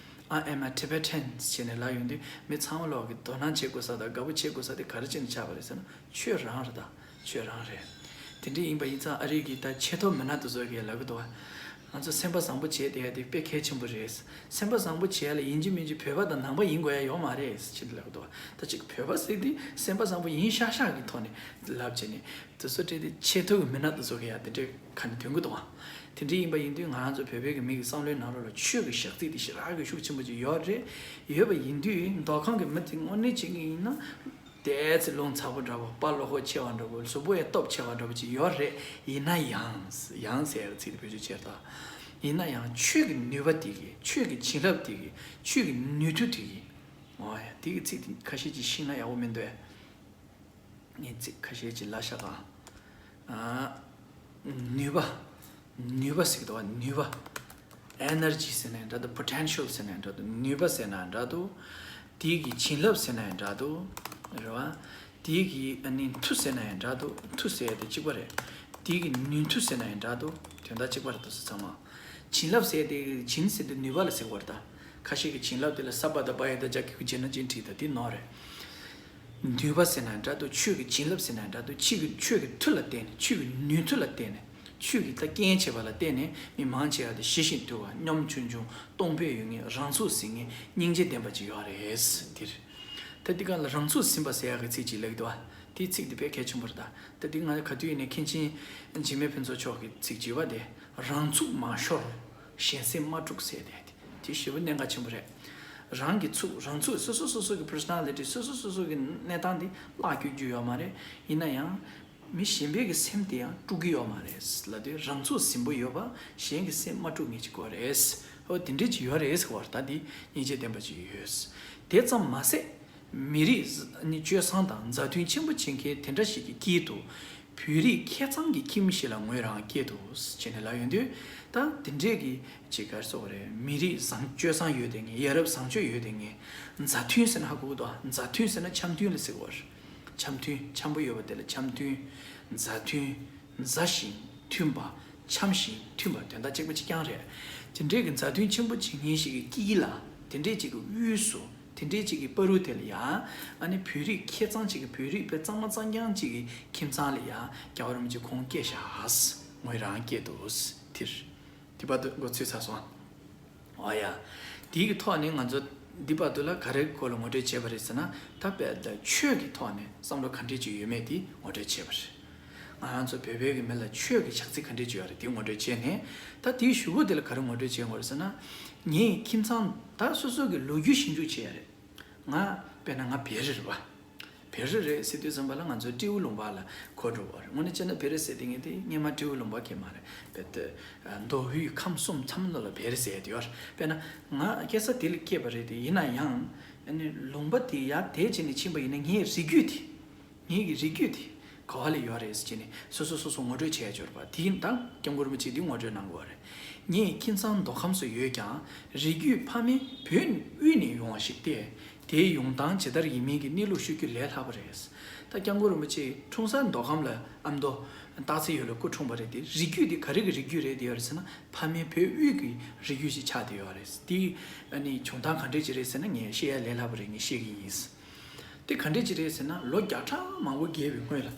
I am a Tibetan ཟེར་ནས་ལབ་ཡོང་དུས། མི་ཚང་མ་ལོག་གི་དོ་སྣང་བྱེད་དགོས་ས་དང་དགའ་པོ་བྱེད་དགོས་ས་དེ་ག་རེ་བྱས་ནས་ཆགས་པ་རེད་ཟེར་ན། ཆོས་རང་རེད་ད། ཆོས་རང་རེད། དེ་འདྲ་ཡིན་པ་ཡིན་ཙང་ཨ་རི་གི་ད་ཆེ་མཐོ་མི་སྣ་དེ་ཚོ་གིས་ལབ་གི་འདུག་བ། ང་ཚོ་སེམས་པ་བཟང་པོ་བྱས་བསྡད་ཡ་དེ་དཔེ་གལ་ཆེན་པོ་རེད། སེམས་པ་བཟང་པོ་བྱས་ཡ་ལ་ཡིན་གཅིག་མིན་གཅིག་བོད་པ་དང་ནང་པ་ཡིན་དགོས་ཡ་ཡོད་མ་རེད་ཟེར་ནས་ལབ་གི་འདུག་བ། ད་ཅིག་བོད་པ་ཟེར་དུས་སེམས་པ་བཟང་པོ་ཡིན་ཤག་ཤག་གི་ཐོག་ནས་ལབ་བྱས་ནས། དེ་ཚོ་སྤྲད་དེ་ཆེ་མཐོ་གི་མི་སྣ་དེ་ཚོ་གིས་ཡ་དེ་འདྲའི་ཁ་ནས་འདོན་གི་འདུག་ཨང་། དེ་འདྲ་ཡིན་པ་ཡིན་དུས་ང་རང་ཚོ་བོད་པའི་གི་མི་གི་བསམ་བློའི་ནང་ལོགས་ལ་ཆོས་ཀྱི་ཞག་རྩི་དེ་ཞེ་དྲག་གི་ཤུགས་ཆེན་པོ་ཅིག་ཡོད་རེད། ཡོད་པ་ཡིན་དུས་མདོ་ཁམས་གི་མི་དེ་དངོས་གནས་བྱེད་ཀྱི་ཡིན་ན། དེ་ཚེ་རླུང་ཚ་པོ་འདྲ་པོ། དཔའ་བློ་ཁོག་ཆེ་བ་འདྲ་པོ། གཟུགས་པོ་ཡང་སྟོབས་ཆེ་བ་འདྲ་པོ་ཅིག་ཡོད་རེད། ཡིན་ན་ཡང་། ཡང་ཟེར་ཡ་ཚིག་དེ་བེད་སྤྱོད་བྱས་ད། ཡིན་ན་ཡང་ཆོས་ཀྱི་ནུས་པ་དེ་གིས། ཆོས་ཀྱི་བྱིན་རླབས་དེ་གིས། ཆོས་ཀྱི་ནུས་མཐུ་དེ་གིས། འོ་ཡ། དེ་གི་ཚིག་དེ་ཁ་ཤས་ཅིག་ཤེས་ན་ཡག་པོ་མི་འདུག་ཨེ། ངས་ཚིག་ཁ་ཤས་ཅིག་ལབ་ཤག་ག་ཨ། ནུས་པ། ནུས་པ་ཟེར་གི་འདུག་བ། ནུས་པ། ཨེ་ནར་ཇི་ཟེར་ན་ཡང་འདྲ་འདུག་པོ་ཊེན་ཤལ་ཟེར་ན་ཡང་འདྲ་འདུག་ནུས་པ་ཟེར་ན་ཡང་འདྲ་འདུག་དེ་གི་བྱིན་རླབས་ཟེར་ན་ཡང་འདྲ་འདུག་རེད་བ། དེ་གི་ཨ་ནི་མཐུ་ཟེར་ན་ཡང་འདྲ་འདུག་མཐུ་ཟེར་ཡ་དེ་གཅིག་པ་རེད། དེ་གི་ནུས་མཐུ་ཟེར་ན་ཡང་འདྲ་འདུག་དོན་དག་གཅིག་པ་རེད། དེ་ཚོ་ཚང་མ། བྱིན་རླབས་ཟེར་དེ། བྱིན་ཟེར་དེ་ནུས་པ་ལ་ཟེར་བ་རེད་ད། ཁ་ཤས་ཀྱིས་བྱིན་རླབས་དེ་ལ་ས་པ་དང་བ་ཡ་བཏགས་བྱ་གི་གུ་བྱིན་ན་བྱིན་བྲིས་ད་དེ་ནོར་རེད། ནུས་པ་ཟེར་ན་འདྲ་འདུག་ཆོས་ཀྱི་བྱིན་རླབས་ཟེར་ན་འདྲ་འདུག་ཆོས་ཀྱི་ཆོས་ཀྱི་མཐུ་ལ་བརྟེན་ནས། ཆོས་ཀྱི་ནུས་མཐུ་ལ་བརྟེན་ནས། ཆོས་ཀྱི་ད་རྐྱེན་བྱེད་པ་ལ་བརྟེན་ནས་མི་མང་ཆེ་བ་དེ་ཞི་ཞིང་དུལ་བ་སྙོམས་ཆུང་ཆུང་གཏོང་ཕོད་ཡོད་མཁན་རང་ཚུགས་ཟིན་མཁན་སྙིང་རྗེ་ལྡན་པ་ཅིག་ཡོད་རེད། འདིར་ད་འདི་ག་ལ་རང་ཚུགས་ཟིན་པ་ཟེར་ཡག་གི་ཚིག་ཅིག་ལབ་ཀྱི་འདུག་བ། དེའི་ཚིག་དེ་དཔེ་གལ་ཆེན་པོ་རེད། ད་ད་འདི་ང་ག་དུས་ཡིན་ནའི་མཁན་ཆེན་འཇིགས་མེད་ཕུན་ཚོགས་མཆོག་གི་ཚིག་བྱིས་པ་དེ་རང་ཚུགས་མ་ཤོར་གཞན་སེམས་མ་དཀྲུགས་ཟེར་དེ་དེ་ཞེ་པོ་གནད་འགག་ཆེན་པོ་རེད། རང་གི་ཚུགས་རང་ཚུགས་སོ་སོ་སོ་སོ་གི་personality སོ་སོ་སོ་སོ་གི་གནས་སྟངས་དེ་བརླག་འགྱུར་རྒྱུ་ཡོད་མ་རེད། ཡིན་ན་ཡང་། མི་གཞན་པའི་གི་སེམས་དེ་ཡང་དཀྲུག་གི་ཡོད་མ་རེད་ལབ་དུས་རང་ཚུགས་ཟིན་པོ་ཡོད་པ་གཞན་གྱི་སེམས་མ་དཀྲུག་མཁན་ཅིག་དགོས་རེད། ཨོ་དེ་འདྲས་ཅིག་ཡོད་རེད་ཟེར་བ་ད་འདི་སྙིང་རྗེ་ལྡན་པ་ཅིག་ཡོད། དེ་ཙམ་མ་ཟད་མི་རིགས་ནི་སྤྱོད་བཟང་དང་མཛའ་མཐུན་ཆེན་པོ་བྱེད་མཁན་དེ་འདྲ་ཞིག་གི་དཀྱིལ་དུ་བོད་རིགས་ཁེ་གཙང་གི་ཁྱིམ་ཞིག་ལ་ངོས་རང་སྐྱེས་འདུག་ཅེས་ནས་ལབ་ཡོང་དུས་ད་དེ་འདྲས་ཀྱི་ཅིག་ག་རེ་ཟེར་དགོས་རེད། མི་རིགས་བཟང་སྤྱོད་བཟང་ཡོད་དེ་ངས་ཡ་རབས་བཟང་སྤྱོད་ཡོད་དེ་ངས་མཛའ་མཐུན་ཟེར་ན་ཧ་གོ་གི་འདུག་མཛའ་མཐུན་ཟེར་ན་འཆམ་མཐུན་ལ་ཟེར་དགོས་རེད། འཆམ་མཐུན་འཆམ་པོ་ཡོད་པ་དེ་ལ་འཆམ་མཐུན། མཛའ་མཐུན། མཛའ་ཞིང་མཐུན་པ། འཆམ་ཞིང་མཐུན་པ་དོན་དག་གཅིག་པ་གཅིག་རྐྱང་རེད། དེ་འདྲའི་གི་མཛའ་མཐུན་ཆེན་པོ་བྱེད་མཁན་ཞིག་གི་དཀྱིལ་ལ་དེ་འདྲའི་ཅིག་གི་དབུས་སུ་དེ་འདྲའི་ཅིག་གི་བར་དུ་དེ་ལ་ཡང་ཨ་ནི་བོད་རིགས་ཁེ་གཙང་ཅིག་གི་བོད་རིགས་དཔེ་གཙང་མ་གཙང་རྐྱང་ཅིག་གི་ཁྱིམ་ཚང་ལ་ཡང་རྒྱལ་བ་རིན་པོ་ཆེ་ཁོང་སྐྱེས་ཤག་ངོས་རང་སྐྱེས་འདུག་དེར། དེ་བར་དུ་འགོ་ཚུགས་ཚར་སོང་། ཨོ་ཡ། དེའི་གི་ཐོག་ནས་ང་ཚོ་འདི་བར་དུ་ལ་ག་རེ་སྐོར་ལ་ངོ་སྤྲོད་བྱས་པ་རེད་ཟེར་ན་ད་དཔེ་ད་ཆོས་ཀྱི་ཐོག་ནས་བསམ་བློ་ག་འདྲས་ཅིག་ཡོད་མེད་དེ་ངོ་སྤྲོད་བྱས་པ་རེད། ང་རང་ཚོ་བོད་པའི་གི་མི་ལ་ཆོས་ཀྱི་ཆགས་ཚུལ་ག་འདྲས་ཅིག་ཡོད་རེད་དེ་ངོ་སྤྲོད་བྱས་ནས་ད་དེའི་གཞུག་གུ་དེ་ལ་ག་རེ་ངོ་སྤྲོད་བྱས་ཡོང་བ་རེད་ཟེར་ན། ངས་ཁྱིམ་ཚང་ད་སོ་སོ་གི་ལོ་རྒྱུས་ཞིབ་འཇུག་བྱས་ཡ་རེད། ང་དཔེར་ན་ང་བེ་རི་རེད་བ། བེ་རི་རེད་ཟེར་དུས་ཙམ་པ་ལ་ང་ཚོ་སྤྲེའུ་ལུང་པ་ལ་གོ་འགྲོ་བ་རེད། དངོས་གནས་བྱས་ན་བེ་རི་ཟེར་དེ་ངས་དེ་སྔོན་མ་སྤྲེའུ་ལུང་པ་གི་མ་རེད། བེ་དེ་མདོ་དབུས་ཁམས་གསུམ་མཚམས་ལ་ལ་བེ་རི་ཟེར་དེ་ཡོད་རེད། དཔེར་ན་ང་སྐྱེས་ས་དེ་ལ་སྐྱེས་པ་རེད་དེ་ཡིན་ན་ཡང་ཨ་ནི་ལུང་པ་དེ་ཡར་དེད་བྱས་ནས་ཕྱིན་པ་ཡིན་ན་ངའི་རིགས་རྒྱུད་དེ། ངའི་གི་རིགས་རྒྱུད་དེ་ག་བ་ལ་ཡོད་རེད་ཟེར་ནས་སོ་སོ་སོ་སོ་ངོ་སྤྲོད་བྱས་ཡོད་རེད་པ། དེ་ཡིན་ད་སྐྱབས་མགོན་རིན་པོ་ཆེ་འདི་ངོ་སྤྲོད་གནང་དགོས་རེད། ངའི་ཁྱིམ་ཚང་མདོ་ཁམས་སུ་ཡོད་ཀྱང་རིགས་རྒྱུད་ཕ་མེས་བོད་དབུས་ནས་ཡོང་བ་ཞིག་སྟེ། དེའི་ཡོང་སྟངས་ཇི་ལྟར་ཡིན་མིན་གྱི་གནས་ལུགས་ཤོད་རྒྱུ་ལས་སླ་པོ་རེད། ད་སྐྱབས་མགོན་རིན་པོ་ཆེ་འཁྲུངས་ས་མདོ་ཁམས་ལ་ཨ་མདོ་སྟག་རྩེ་ཡུལ་ལ་སྐུ་འཁྲུངས་པ་རེད་དེ་རིགས་རྒྱུད་དེ་ག་རེ་གི་རིགས་རྒྱུད་རེད་དེ་ཡོད་རེད་ཟེར་ན་ཕ་མེས་བོད་དབུས་ཀྱི་རིགས་རྒྱུད་ཅིག་ཆགས་བསྡད་ཡོད་རེད། དེ་ཨ་ནི་བྱུང་སྟངས་ག་འདྲས་ཅིག་རེད་ཟེར་ན་ངས་བཤད་ཡ་ལས་སླ་པོ་རེད། ངས་བཤད་གི་ཡིན། དེ་ག་འདྲས་ཅིག་རེད་ཟེར་ན་ལོ་བརྒྱ་ཕྲག་མང་པོ་བརྒལ་བའི་སྔོན་ལ།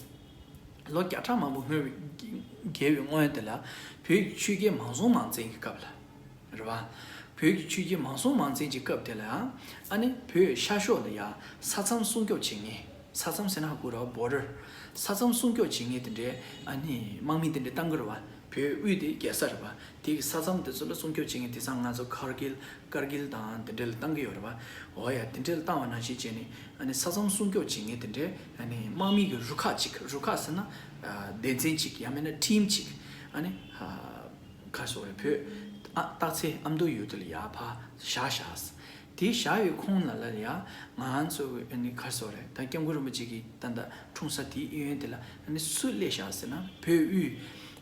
ལོ་བརྒྱ་ཕྲག་མང་པོ་སྔོན་བརྒལ་བའི་སྔོན་དེ་ལ་བོད་ཀྱི་ཆོས་རྒྱལ་མང་སྲོང་མང་བཙན་གྱི་སྐབས་ལ། རེད་བ། བོད་ཀྱི་ཆོས་རྒྱལ་མང་སྲོང་མང་བཙན་གྱི་སྐབས་དེ་ལ་ཡང་ཨ་ནི་བོད་ཤར་ཕྱོགས་ལ་ཡང་ས་མཚམས་སྲུང་སྐྱོབ་བྱེད་མཁན་ས་མཚམས་ཟེར་ན་ཧ་གོ་རེད་བ་border ས་མཚམས་སྲུང་སྐྱོབ་བྱེད་མཁན་དེ་འདྲའི་ཨ་ནི་དམག་མི་དེ་འདྲ་བཏང་གི་རེད་བ། བོད་དབུས་དེ་རྒྱལ་ས་རེད་པ། དེ་གི་ས་མཚམས་དེ་ཚོ་ལ་སྲུང་སྐྱོབ་བྱེད་མཁན་དེང་སང་ང་ཚོ་ཀར་གིལ་ཀར་གིལ་དང་དེ་འདྲ་ལ་བཏང་གི་ཡོད་རེད་པ། འོ་ཡ་དེ་འདྲ་ལ་བཏང་བ་ནང་བཞིན་བྱས་ནས་ཨ་ནི་ས་མཚམས་སྲུང་སྐྱོབ་བྱེད་མཁན་དེ་འདྲའི་ཨ་ནི་དམག་མི་གི་རུ་ཁག་ཅིག་རུ་ཁག་ཟེར་ན་ཨ་སྡེ་ཚན་ཅིག་ཡང་མིན་ན་ཊིམ་ཅིག་ཨ་ནི་ཨ་ག་རེ་ཟེར་དགོས་རེད། བོད་ཨ་སྟག་འཚེར་ཨ་མདོ་ཡུལ་དེ་ལ་ཡར་ཕར་བཞག་བཞག་དེ་བཞག་ཡོད་ཁོངས་ལ་ལ་ཡ་ང་ཚོ་ཨ་ནི་ག་རེ་ཟེར་དགོས་རེད། ད་སྐྱབས་མགོན་རིན་པོ་ཆེ་གི་ད་ལྟ་འཁྲུངས་ས་དེའི་གཡས་གཡོན་དེ་ལ་ཨ་ནི་སུ་སླེབས་བཞག་ཟེར་ན་བོད་དབུས་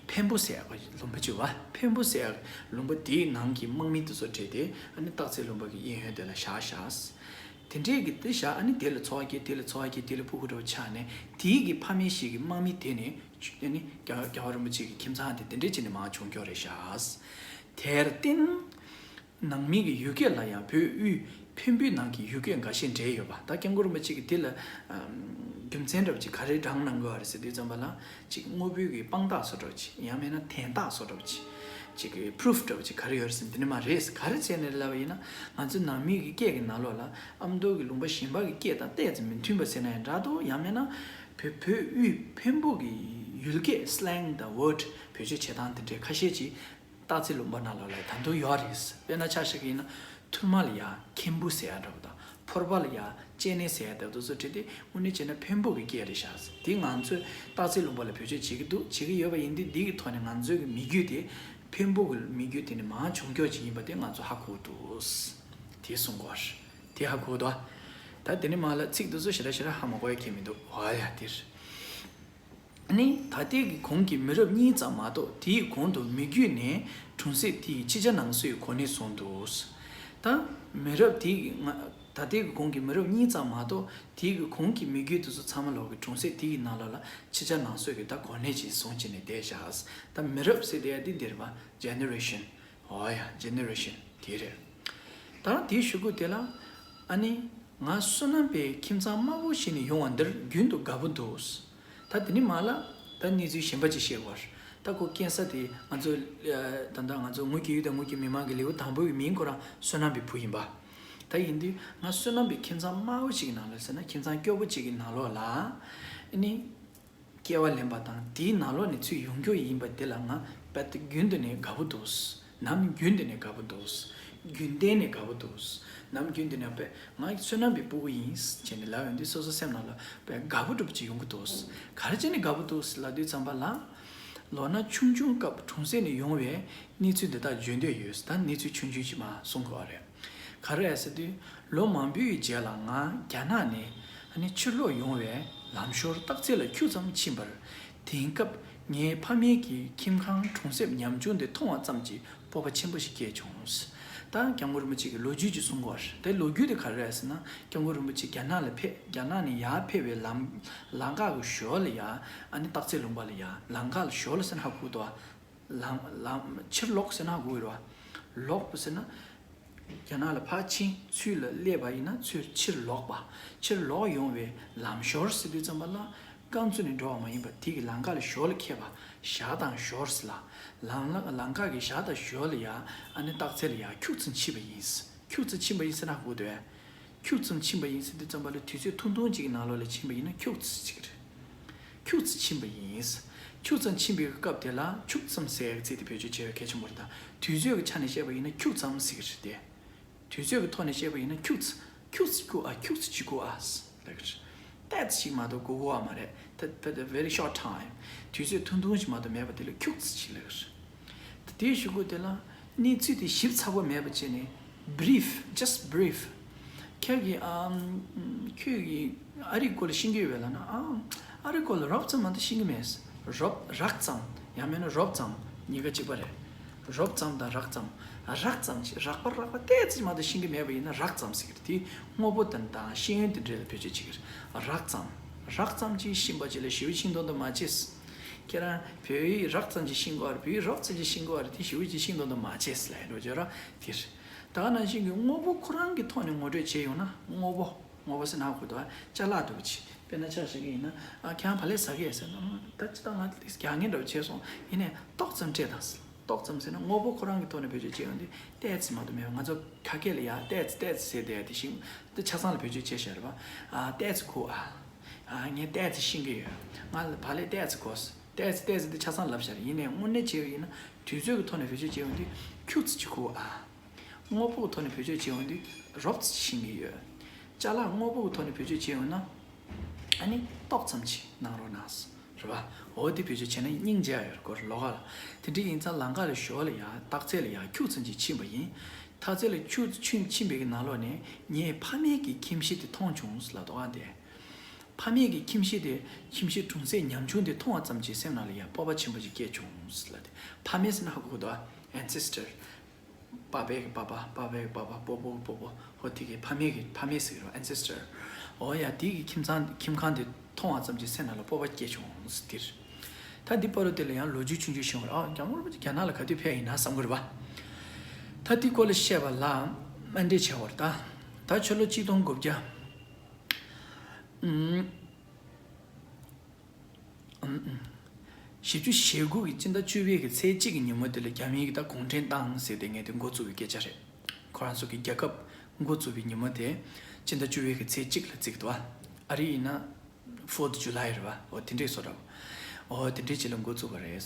འཕན་པོ་ཟེར་ཡག་ལུང་པ་ཅིག་ཡོད་པ། འཕན་པོ་ཟེར་ཡག་ལུང་པ་དེའི་ནང་གི་དམག་མི་དེ་ཚོ་གྲས་དེ་ཨ་ནི་སྟག་འཚེར་ལུང་པ་གི་གཡས་གཡོན་དེ་ལ་བཞག་བཞག་དེ་འདྲས་ཀྱི་དེ་བཞག་ཨ་ནི་དེ་ལ་འཚོ་བ་སྐྱེལ་དེ་ལ་འཚོ་བ་སྐྱེལ་དེ་ལ་ཕྲུ་གུ་འདྲ་བོ་ཆགས་ནས་དེའི་གི་ཕ་མེས་ཤིག་གི་དམག་མི་དེ་ནས་ཨ་ནི་རྒྱལ་རྒྱལ་བ་རིན་པོ་ཆེ་གི་ཁྱིམ་ཚང་དེ་དེ་འདྲས་བྱས་ནས་མར་བྱུང་ཀྱོག་རེད་བཞག་དེར་བརྟེན། ནང་མི་གི་ཡུལ་སྐད་ལ་ཡང་བོད་དབུས་འཕན་པོའི་ནང་གི་ཡུལ་སྐད་འགའ་ཤས་འདྲེས་ཡོད་པ། ད་སྐྱབས་མགོན་རིན་པོ་ཆེ་གིས་དེ་ལ་ཨམ་རྒྱུ་མཚན་འདྲ་བོ་ཅིག་ག་རེ་དྲངས་གནང་དགོས་པ་རེད་ཟེར་དུས་ཙམ་པ་ལ་ཅིག་དངོས་པོའི་གི་དཔང་རྟགས་བཟོ་འདྲ་བོ་ཅིག་ཡང་མིན་ན་དན་རྟགས་བཟོ་འདྲ་བོ་ཅིག་ཅིག་གི་པུ་རུབ་འདྲ་བོ་ཅིག་ག་རེ་ཡོད་རེད་ཟེར་འདི་ནི་མ་རེད། ག་རེ་བྱས་ནས་ལབ་པ་ཡིན་ན་ང་ཚོའི་ནང་མི་གི་སྐད་ཀྱི་ནང་ལོགས་ལ་ཨ་མདོ་གི་ལུང་པ་གཞན་པ་གི་སྐད་དང་ཏོག་ཙམ་མི་མཐུན་པ་ཟེར་ན་ཡང་འདྲ་འདུག་ཡང་མིན་ན་བོད་བོད་དབུས་འཕན་པོ་གི་ཡུལ་སྐད་སི་ལེང་དང་ཝར་ཌི་བེད་སྤྱོད་བྱེད་སྟངས་དེ་འདྲའི་ཁ་ཤས་ཅིག་སྟག་རྩེ་ལུང་པ་ནང་ལོགས་ལ་ད་དུང་ཡོད་རེད། དཔེར་ན་ཆ་བཞག་གི་ཡིན་ན་ཐུར་མ་ལ་ཡ་མཁན་པོ་ཟེར་ཡ་འདྲ་བོ་དང་ཕོར་པ་ལ་ཡ་ལྕེ་ནེ་ཟེར་ཡ་འདྲ་བོ་དེ་ཚོ་བྲིས་ཏེ་དངོས་གནས་བྱས་ན་འཕན་པོ་གི་སྐད་རེད་ཤག་དེ་ང་ཚོས་སྟག་རྩེ་ལུང་པ་ལ་བེད་སྤྱོད་བྱེད་ཀྱི་འདུག་བྱེད་ཀྱི་ཡོད་པ་ཡིན་དུས་འདི་གི་ཐོག་ནས་ང་ཚོའི་གི་མི་རྒྱུད་དེ་འཕན་པོ་གི་མི་རྒྱུད་དེ་ནས་མར་བྱུང་ཀྱོག་ཅིག་ཡིན་པ་དེ་ང་ཚོ་ཧ་གོ་འདུག་དེ་གསུང་གོ་དེ་ཧ་གོ་འདུག་ད་དེ་ནས་མར་ལ་ཚིག་དེ་ཚོ་ཞེ་དྲག་ཞེ་དྲག་ཧ་མ་གོ་ཡ་གི་མི་འདུག་འོ་ཡ་དེ་རེད། ནི་ད་ལྟའི་གི་གོང་གི་མི་རབས་གཉིས་ཙམ་མ་གཏོགས་དེའི་གོང་དུ་མི་རྒྱུད་ནས་གྲོང་གསེབ་དེའི་ཕྱི་རྒྱལ་ནང་སོའི་གོ་གནས་བཟུང་འདུག་ད་མི་རབས་དེའི་གི་ང་ད་ལྟའི་གི་གོང་གི་མི་རབས་གཉིས་ཙམ་མ་གཏོགས་དེའི་གི་གོང་གི་མི་རྒྱུད་དེ་ཚོ་ཚང་མ་ལོག་གི་གྲོང་གསེབ་དེའི་གི་ནང་ལོགས་ལ་ཕྱི་རྒྱལ་ནང་སོའི་གི་ད་གོ་གནས་ཅིག་བཟུང་བྱས་ནས་བསྡད་བཞག་ད་མི་རབས་ཟེར་བསྡད་ཡ་དེ་འདིར་བ་ཇེ་ནེ་རེ་ཤན། ཨོ་ཡ་ཇེ་ནེ་རེ་ཤན་དེ་རེད། ད་དེའི་གཞུག་གུ་དེ་ལ་ཨ་ནི་ང་བསོད་ནམས་པའི་ཁྱིམ་ཚང་དམའ་བོ་ཞིག་ནས་ཡོང་བ་འདིར་རྒྱུན་དུ་དགའ་པོ་འདུག་ད་དེ་ནི་མ་ལ་ད་གནས་ཚུལ་གཞན་པ་ཅིག་བཤད་དགོས། ད་ ད་ཁོ་སྐྱེས་ས་དེ་ང་ཚོ་ད་ལྟ་ང་ཚོ་ངུ་སྐྱེ་ཡུལ་དང་ངུ་སྐྱེ་མི་མང་གི་ལེའུ་དང་པོའི་མིང་ཁོ་རང་བསོད་ནམས་པའི་བུ་ཡིན་པ། ད་ཡིན་དུས་ང་བསོད་ནམས་པའི་ཁྱིམ་ཚང་དམའ་བོ་ཅིག་གི་ནང་ལ་ཟེར་ན་ཁྱིམ་ཚང་སྐྱོ་པོ་ཅིག་གི་ནང་ལོགས་ལ་ཨ་ནི། སྐྱེ་བ་ལེན་པ་དང་དེའི་ནང་ལོགས་ནས་ཚུར་ཡོང་རྒྱུ་ཡིན་པ་དེ་ལ་ང་དཔེ་རྒྱུན་དུ་ནས་དགའ་པོ་འདུག་ནམ་རྒྱུན་དུ་ནས་དགའ་པོ་འདུག་རྒྱུན་གཏན་ནས་དགའ་པོ་འདུག་ནམ་རྒྱུན་དུ་ནས་དཔེ་ང་བསོད་ནམས་པའི་སྤུ་གུ་ཡིན་ཟེར་ནས་ལབ་ཡོང་དུས་སོ་སོ་སེམས་ནང་ལ་དཔེ་དགའ་པོ་འདྲ་པོ་ཅིག་ཡོང་གི་འདུག་ག་རེ་བྱས་ནས་དགའ་པོ་འདུག་ལབ་དུས་ཙམ་པ་ལ། ལོ་ན་ཆུང་ཆུང་སྐབས་གྲོང་གསེབ་ནས་ཡོང་བའི་གནས་ཚུལ་འདི་དག་བརྗོད་འདོད་ཡོད། ད་གནས་ཚུལ་ཆུང་ཆུང་ཞིག་མར་གསུང་དགོས་པ་རེད། ག་རེ་རེད་ཟེར་དུས། ལོ་མང་པོའི་རྗེས་ལ་ང་རྒྱ་ནག་ནས་ཨ་ནི་ཕྱིར་ལོག་ཡོང་བའི་ལམ་ཞོར་སྟག་རྩེ་ལ་ཁྱུག་ཙམ་ཕྱིན་པར། དེང་སྐབས་ངའི་ཕ་མེས་ཀྱི་ཁྱིམ་ཁང་གྲོང་གསེབ་ཉམ་ཆུང་དེ་མཐོང་བ་ཙམ་གྱིས་སྤོབས་པ་ཆེན་པོ་ཞིག་སྐྱེས་བྱུང་། ད་སྐྱབས་མགོན་རིན་པོ་ཆེ་གི་ལོ་རྒྱུས་ཅིག་གསུང་གི་ཡོད་རེད། དེ་ལོ་རྒྱུས་དེ་ག་རེ་རེད་ཟེར་ན། སྐྱབས་མགོན་རིན་པོ་ཆེ་རྒྱ་ནག་ལ་ཕེབས། རྒྱ་ནག་ནས་ཡར་ཕེབས་པའི་ལམ། ལམ་ཁ་གི་ཞོར་ལ་ཡ། ཨ་ནི་སྟག་རྩེ་ལུང་པ་ལ་ཡ། ལམ་ཁ་ལ་ཞོར་ལ་ཟེར་ན་ཧ་གོ་གི་འདུག་བ། ལམ་ལམ་ཕྱིར་ལོག་ཟེར་ན་ཧ་གོ་གི་རེད་བ། ལོག་པ་ཟེར་ན། རྒྱ་ནག་ལ་ཕར་ཕྱིན་ཚུར་ལ་སླེབས་པ་ཡིན་ན་ཚུར་ཕྱིར་ལོག་པ། ཕྱིར་ལོག་ཡོང་བའི་ལམ་ཞོར་ཟེར་དུས་ཙམ་པ་ལ། རྐང་ཚུགས་ནས་འགྲོ་བ་མ་ཡིན་པ་དེ་གི་ལམ་ཁ་ལ་ཞོར་ལ་འཁེལ་བ། ཞག་དང་ཞོར་ཟེར་ལ། ལམ་ལམ་ཁ་གི་ཞག་དང་ཞོར་ལ་ཡ། ཨ་ནི་སྟག་རྩེ་ལ་ཡ་ཁྱུག་ཙམ་ཕྱིན་པ་ཡིན། ཁྱུག་ཙམ་ཕྱིན་པ་ཡིན་ཟེར་ན་ཧ་གོ་གི་འདུག་གས། ཁྱུག་ཙམ་ཕྱིན་པ་ཡིན་ཟེར་དུས་ཙམ་པ་ལ་དུས་ཚོད་ཐུང་ཐུང་ཅིག་གི་ནང་ལོགས་ལ་ཕྱིན་པ་ཡིན་ན་ཁྱུག་ཙམ་ཅིག་རེད། ཁྱུག་ཙམ་ཕྱིན་པ་ཡིན། ཁྱུག་ཙམ་ཕྱིན་པའི་སྐབས་དེ་ལ་ཁྱུག་ཙམ་ཟེར་ཡག་ཚིག་དེ་བེད་སྤྱོད་བྱེད་ཡག་གལ་ཆེན་པོ་རེད་ད། དུས་ཚོད་ཀྱི་ཆ་ནས་བཤད་པ་ཡིན་ན་ཁྱུག་ཙམ་ཟེར་གི་རེད་དེ། དུས་ཚོད་ཀྱི་ཐོག་ནས་བཤད་པ་ཡིན་ན་ཁྱུག་ཙམ། ཁྱུག་ཙམ་གྱིས་གོ་ཨ། ཁྱུག་ཙམ་གྱིས་གོ་ཨ། ལབ་གི་རེད། ཏོག་ཙམ་ཞིག་མ་གཏོགས་གོ་གོ་བ་མ་རེད། ད་ད་ད་very short time། དུས་ཚོད་ཐུང་ཐུང་ཞིག་མ་གཏོགས་མེད་པ་དེ་ལ་ཁྱུག་ཙམ་ཞིག་ལབ་གི་རེད། ད་དེའི་གཞུག་གུ་དེ་ལ་གནས་ཚུལ་དེ་ཞིབ་ཚགས་པོ་མེད་པ་བྱས་ནས་brief, just brief། ཁྱེད་ཀྱིས་ཨམ། ཁྱོད་ཀྱིས་ཨ་རིའི་སྐོར་ལ་ཤེས་ཀྱི་ཡོད་པས་ལབ་ན། ཨམ། ཨ་རིའི་སྐོར་ལ་རོབ་ཙམ་མ་གཏོགས་ཤེས་ཀྱི་མེད། རོབ་རགས་ཙམ། ཡང་མིན་ན་རོབ་ཙམ། གཉིས་ཀ་གཅིག་པ་རེད། རོབ་ཙམ་དང་རགས་ཙམ། རགས་ཙམ་ཞིག་རགས་པ་རགས་པ་ཏོག་ཙམ་མ་གཏོགས་ཤེས་ཀྱི་མེད་པ་ཡིན་ན་རགས་ཙམ་ཟེར་གྱི་རེད། དེ་དངོས་པོ་དང་དང་ཤེས་ཡོན་དེ་འདྲ་ལ་བེད་སྤྱོད་བྱེད་ཀྱི་རེད། རགས་ཙམ། རགས་ཙམ་ཅིག་ཤེས་པ་ཅིག་ལ་ཞེ་པོ་ཤེས་མདོག་མདོག་མ་བྱེད། ཁྱེད་རང་བོད་ཡིག་རགས་ཙམ་ཅིག་ཤེས་དགོས་རེད། བོད་ཡིག་རོབ་ཙམ་ཅིག་ཤེས་དགོས་རེད། དེ་ཞེ་པོ་ཅིག་ཤེས་མདོག་མདོག་མ་བྱེད་ལབ་ཡོད་རེད་བ། དེ་རེད། ད་ག་ནང་བཞིན་གྱི་དངོས་པོ་ཁོ་རང་གི་ཐོག་ནས་ངོ་སྤྲོད་བྱས་ཡོང་ན་དངོས་པོ། དངོས་པོ་ཟེར་ན་ཧ་གོ་འདུག་ཨ། ཅ་ལག་འདྲ་པོ་ཅིག་དཔེར་ན་ཆ་བཞག་གི་ཡིན་ན། ཨ། ཁྱེད་རང་བག་ལེབ་ཟ་གི་ཡོད་ཟེར་ན། ཨ། ད་ཅི་ད་ང་རྒྱག་མཁན་འདྲ་པོ་བྱས་སོང་། ཡིན་ནའི་ཏོག་ཙམ་སྤྲད་དང་། ཏོག་ཙམ་ཟེར་ན་དངོས་པོ་ཁོ་རང་གི་ཐོག་ནས་བེད་སྤྱོད་བྱས་ཡོང་དུས་ཏོག་ཙམ་མ་གཏོགས་མེད་པ། ང་ཚོ་ཁ་སྐད་ལ་ཡ་ཏོག་ཙམ་ཏོག་ཙམ་ཟེར་བསྡད་ཡ་དེ་བཞིན་དུ་ཆ་ཚང་ལ་བེད་སྤྱོད་བྱས་བཞག་རེད་པ། ཨ། ཏོག་ཙམ་གོ་ཨ། ཨ། ངས་ཏོག་ཙམ་ཤེས་ཀྱི་ཡོད། ང་ལ་བག་ལེབ་ཏོག་ཙམ་གོ། ཏོག་ཙམ་ཏོག་ཙམ་དེ་ཆ་ཚང་ལབ་བཞག་རེད། ཡིན་ནའི་དངོས་གནས་བྱས་པ་ཡིན་ན་དུས་ཚོད་ཀྱི་ཐོག་ནས་བེད་སྤྱོད་བྱས་ཡོང་དུས་ཁྱུག་ཙམ་ཅིག་གོ་ཨ། དངོས་པོ་གི་ཐོག་ནས་བེད་སྤྱོད་བྱས་ཡོང་དུས་རོབ་ཙམ་ཤེས་ཀྱི་ཡོད། ཅ་ལག་དངོས་པོ་གི་ཐོག་ནས་བེད་སྤྱོད་བྱས་ཡོང་ན། ཨ་ནི་ཏོག་ཙམ་ཅིག་གནང་རོགས་གནང་། རེད་པ། འོ་དེ་བེད་སྤྱོད་བྱས་ན་སྙིང་རྗེ་ཡོད་རེད་སྐོར་ལོགས་ཀ་ལ། དེ་འདྲ་ཡིན་ཙང་ལམ་ཁ་ལ་ཞོར་ལ་ཡ་སྟག་རྩེ་ལ་ཡ་ཁྱུག་ཙམ་ཅིག་ཕྱིན་པ་ཡིན། སྟག་རྩེ་ལ་ཁྱུག་ཙམ་ཕྱིན་པའི་གི་ནང་ལོགས་ནས་ངས་ཕ་མེས་ཀྱི་ཁྱིམ་གཞིས་དེ་མཐོང་བྱུང་ལབ་འདུག་ཨ། དེ། ཕ་མེས་ཀྱི་ཁྱིམ་གཞིས་དེ། ཁྱིམ་གཞིས་གྲོང་གསེབ་ཉམ་ཆུང་དེ་མཐོང་བ་ཙམ་གྱིས་སེམས་ནང་ལ་ཡ་སྤོབས་པ་ཆེན་པོ་ཞིག་སྐྱེས་བྱུང་ལབ་དེ། ཕ་མེས་ཟེར་ན་ཧ་གོ་གི་འདུག་ཨ། ancestor། པ་ཕའི་གི་པ་ཕ། པ་ཕའི་གི་པ་ཕ། སྤོ་བོ་གི་སྤོ་བོ། ཧོ་དེ་གི་ཕ་མེས་ཀྱི་ཕ་མེས་ཟེར་གི་རེད་པ། ancestor། འོ་ཡ་དེ་གི་ཁྱིམ་ཚང་ཁྱིམ་ཁང་དེ་མཐོང་བ་ཙམ་གྱིས་སེམས་ནང་ལ་སྤོབས་པ་སྐྱེས་བྱུང་ཟེར་དེ་རེད། ད་འདི་བར་དུ་དེ་ལ་ཡང་ལོ་རྒྱུས་ཆུང་ཆུང་ཞིག་ཡོད་རེད། ཨ། སྐྱབས་མགོན་རིན་པོ་ཆེ་རྒྱ་ནག་ལ་ག་དུས་ཕེབས་ཡིན་ན་བསམ་གི་རེད་པ། ད་འདི་སྐོར་ལ་བཤད་པ་ལ་དམའ་འབེབས་བྱས་པ་རེད་ད། ད་ཕྱི་ལོ་གཅིག་སྟོང་དགུ་བརྒྱ། ཨུམ། ཨུམ། བཞི་བཅུ་ཞེ་དགུ་གི་སྤྱི་ཟླ་བཅུ་པའི་གི་ཚེས་གཅིག་གི་ཉིན་མོ་དེ་ལ་རྒྱ་མིའི་གི་ད་གུང་ཁྲན་ཏང་ཟེར་དེ་ངས་དེ་འགོ་བཙུགས་པའི་སྐད་ཆ་རེད། ཁོ་རང་ཚོ་གི་རྒྱལ་ཁབ་འགོ་བཙུགས་པའི་ཉིན་མོ་དེ་སྤྱི་ཟླ་བཅུ་པའི་གི་ཚེས་གཅིག་ལ་བརྩི་གི་འདུག་པ། ཨ་རི་ཡིན་ན་Fourth July རེད་པ། འོ་དེ་འདྲས་བཟོ་འདྲ་པོ། འོ་དེ་འདྲས་ཅིག་ལ་འགོ་བཙུགས་པ་རེད།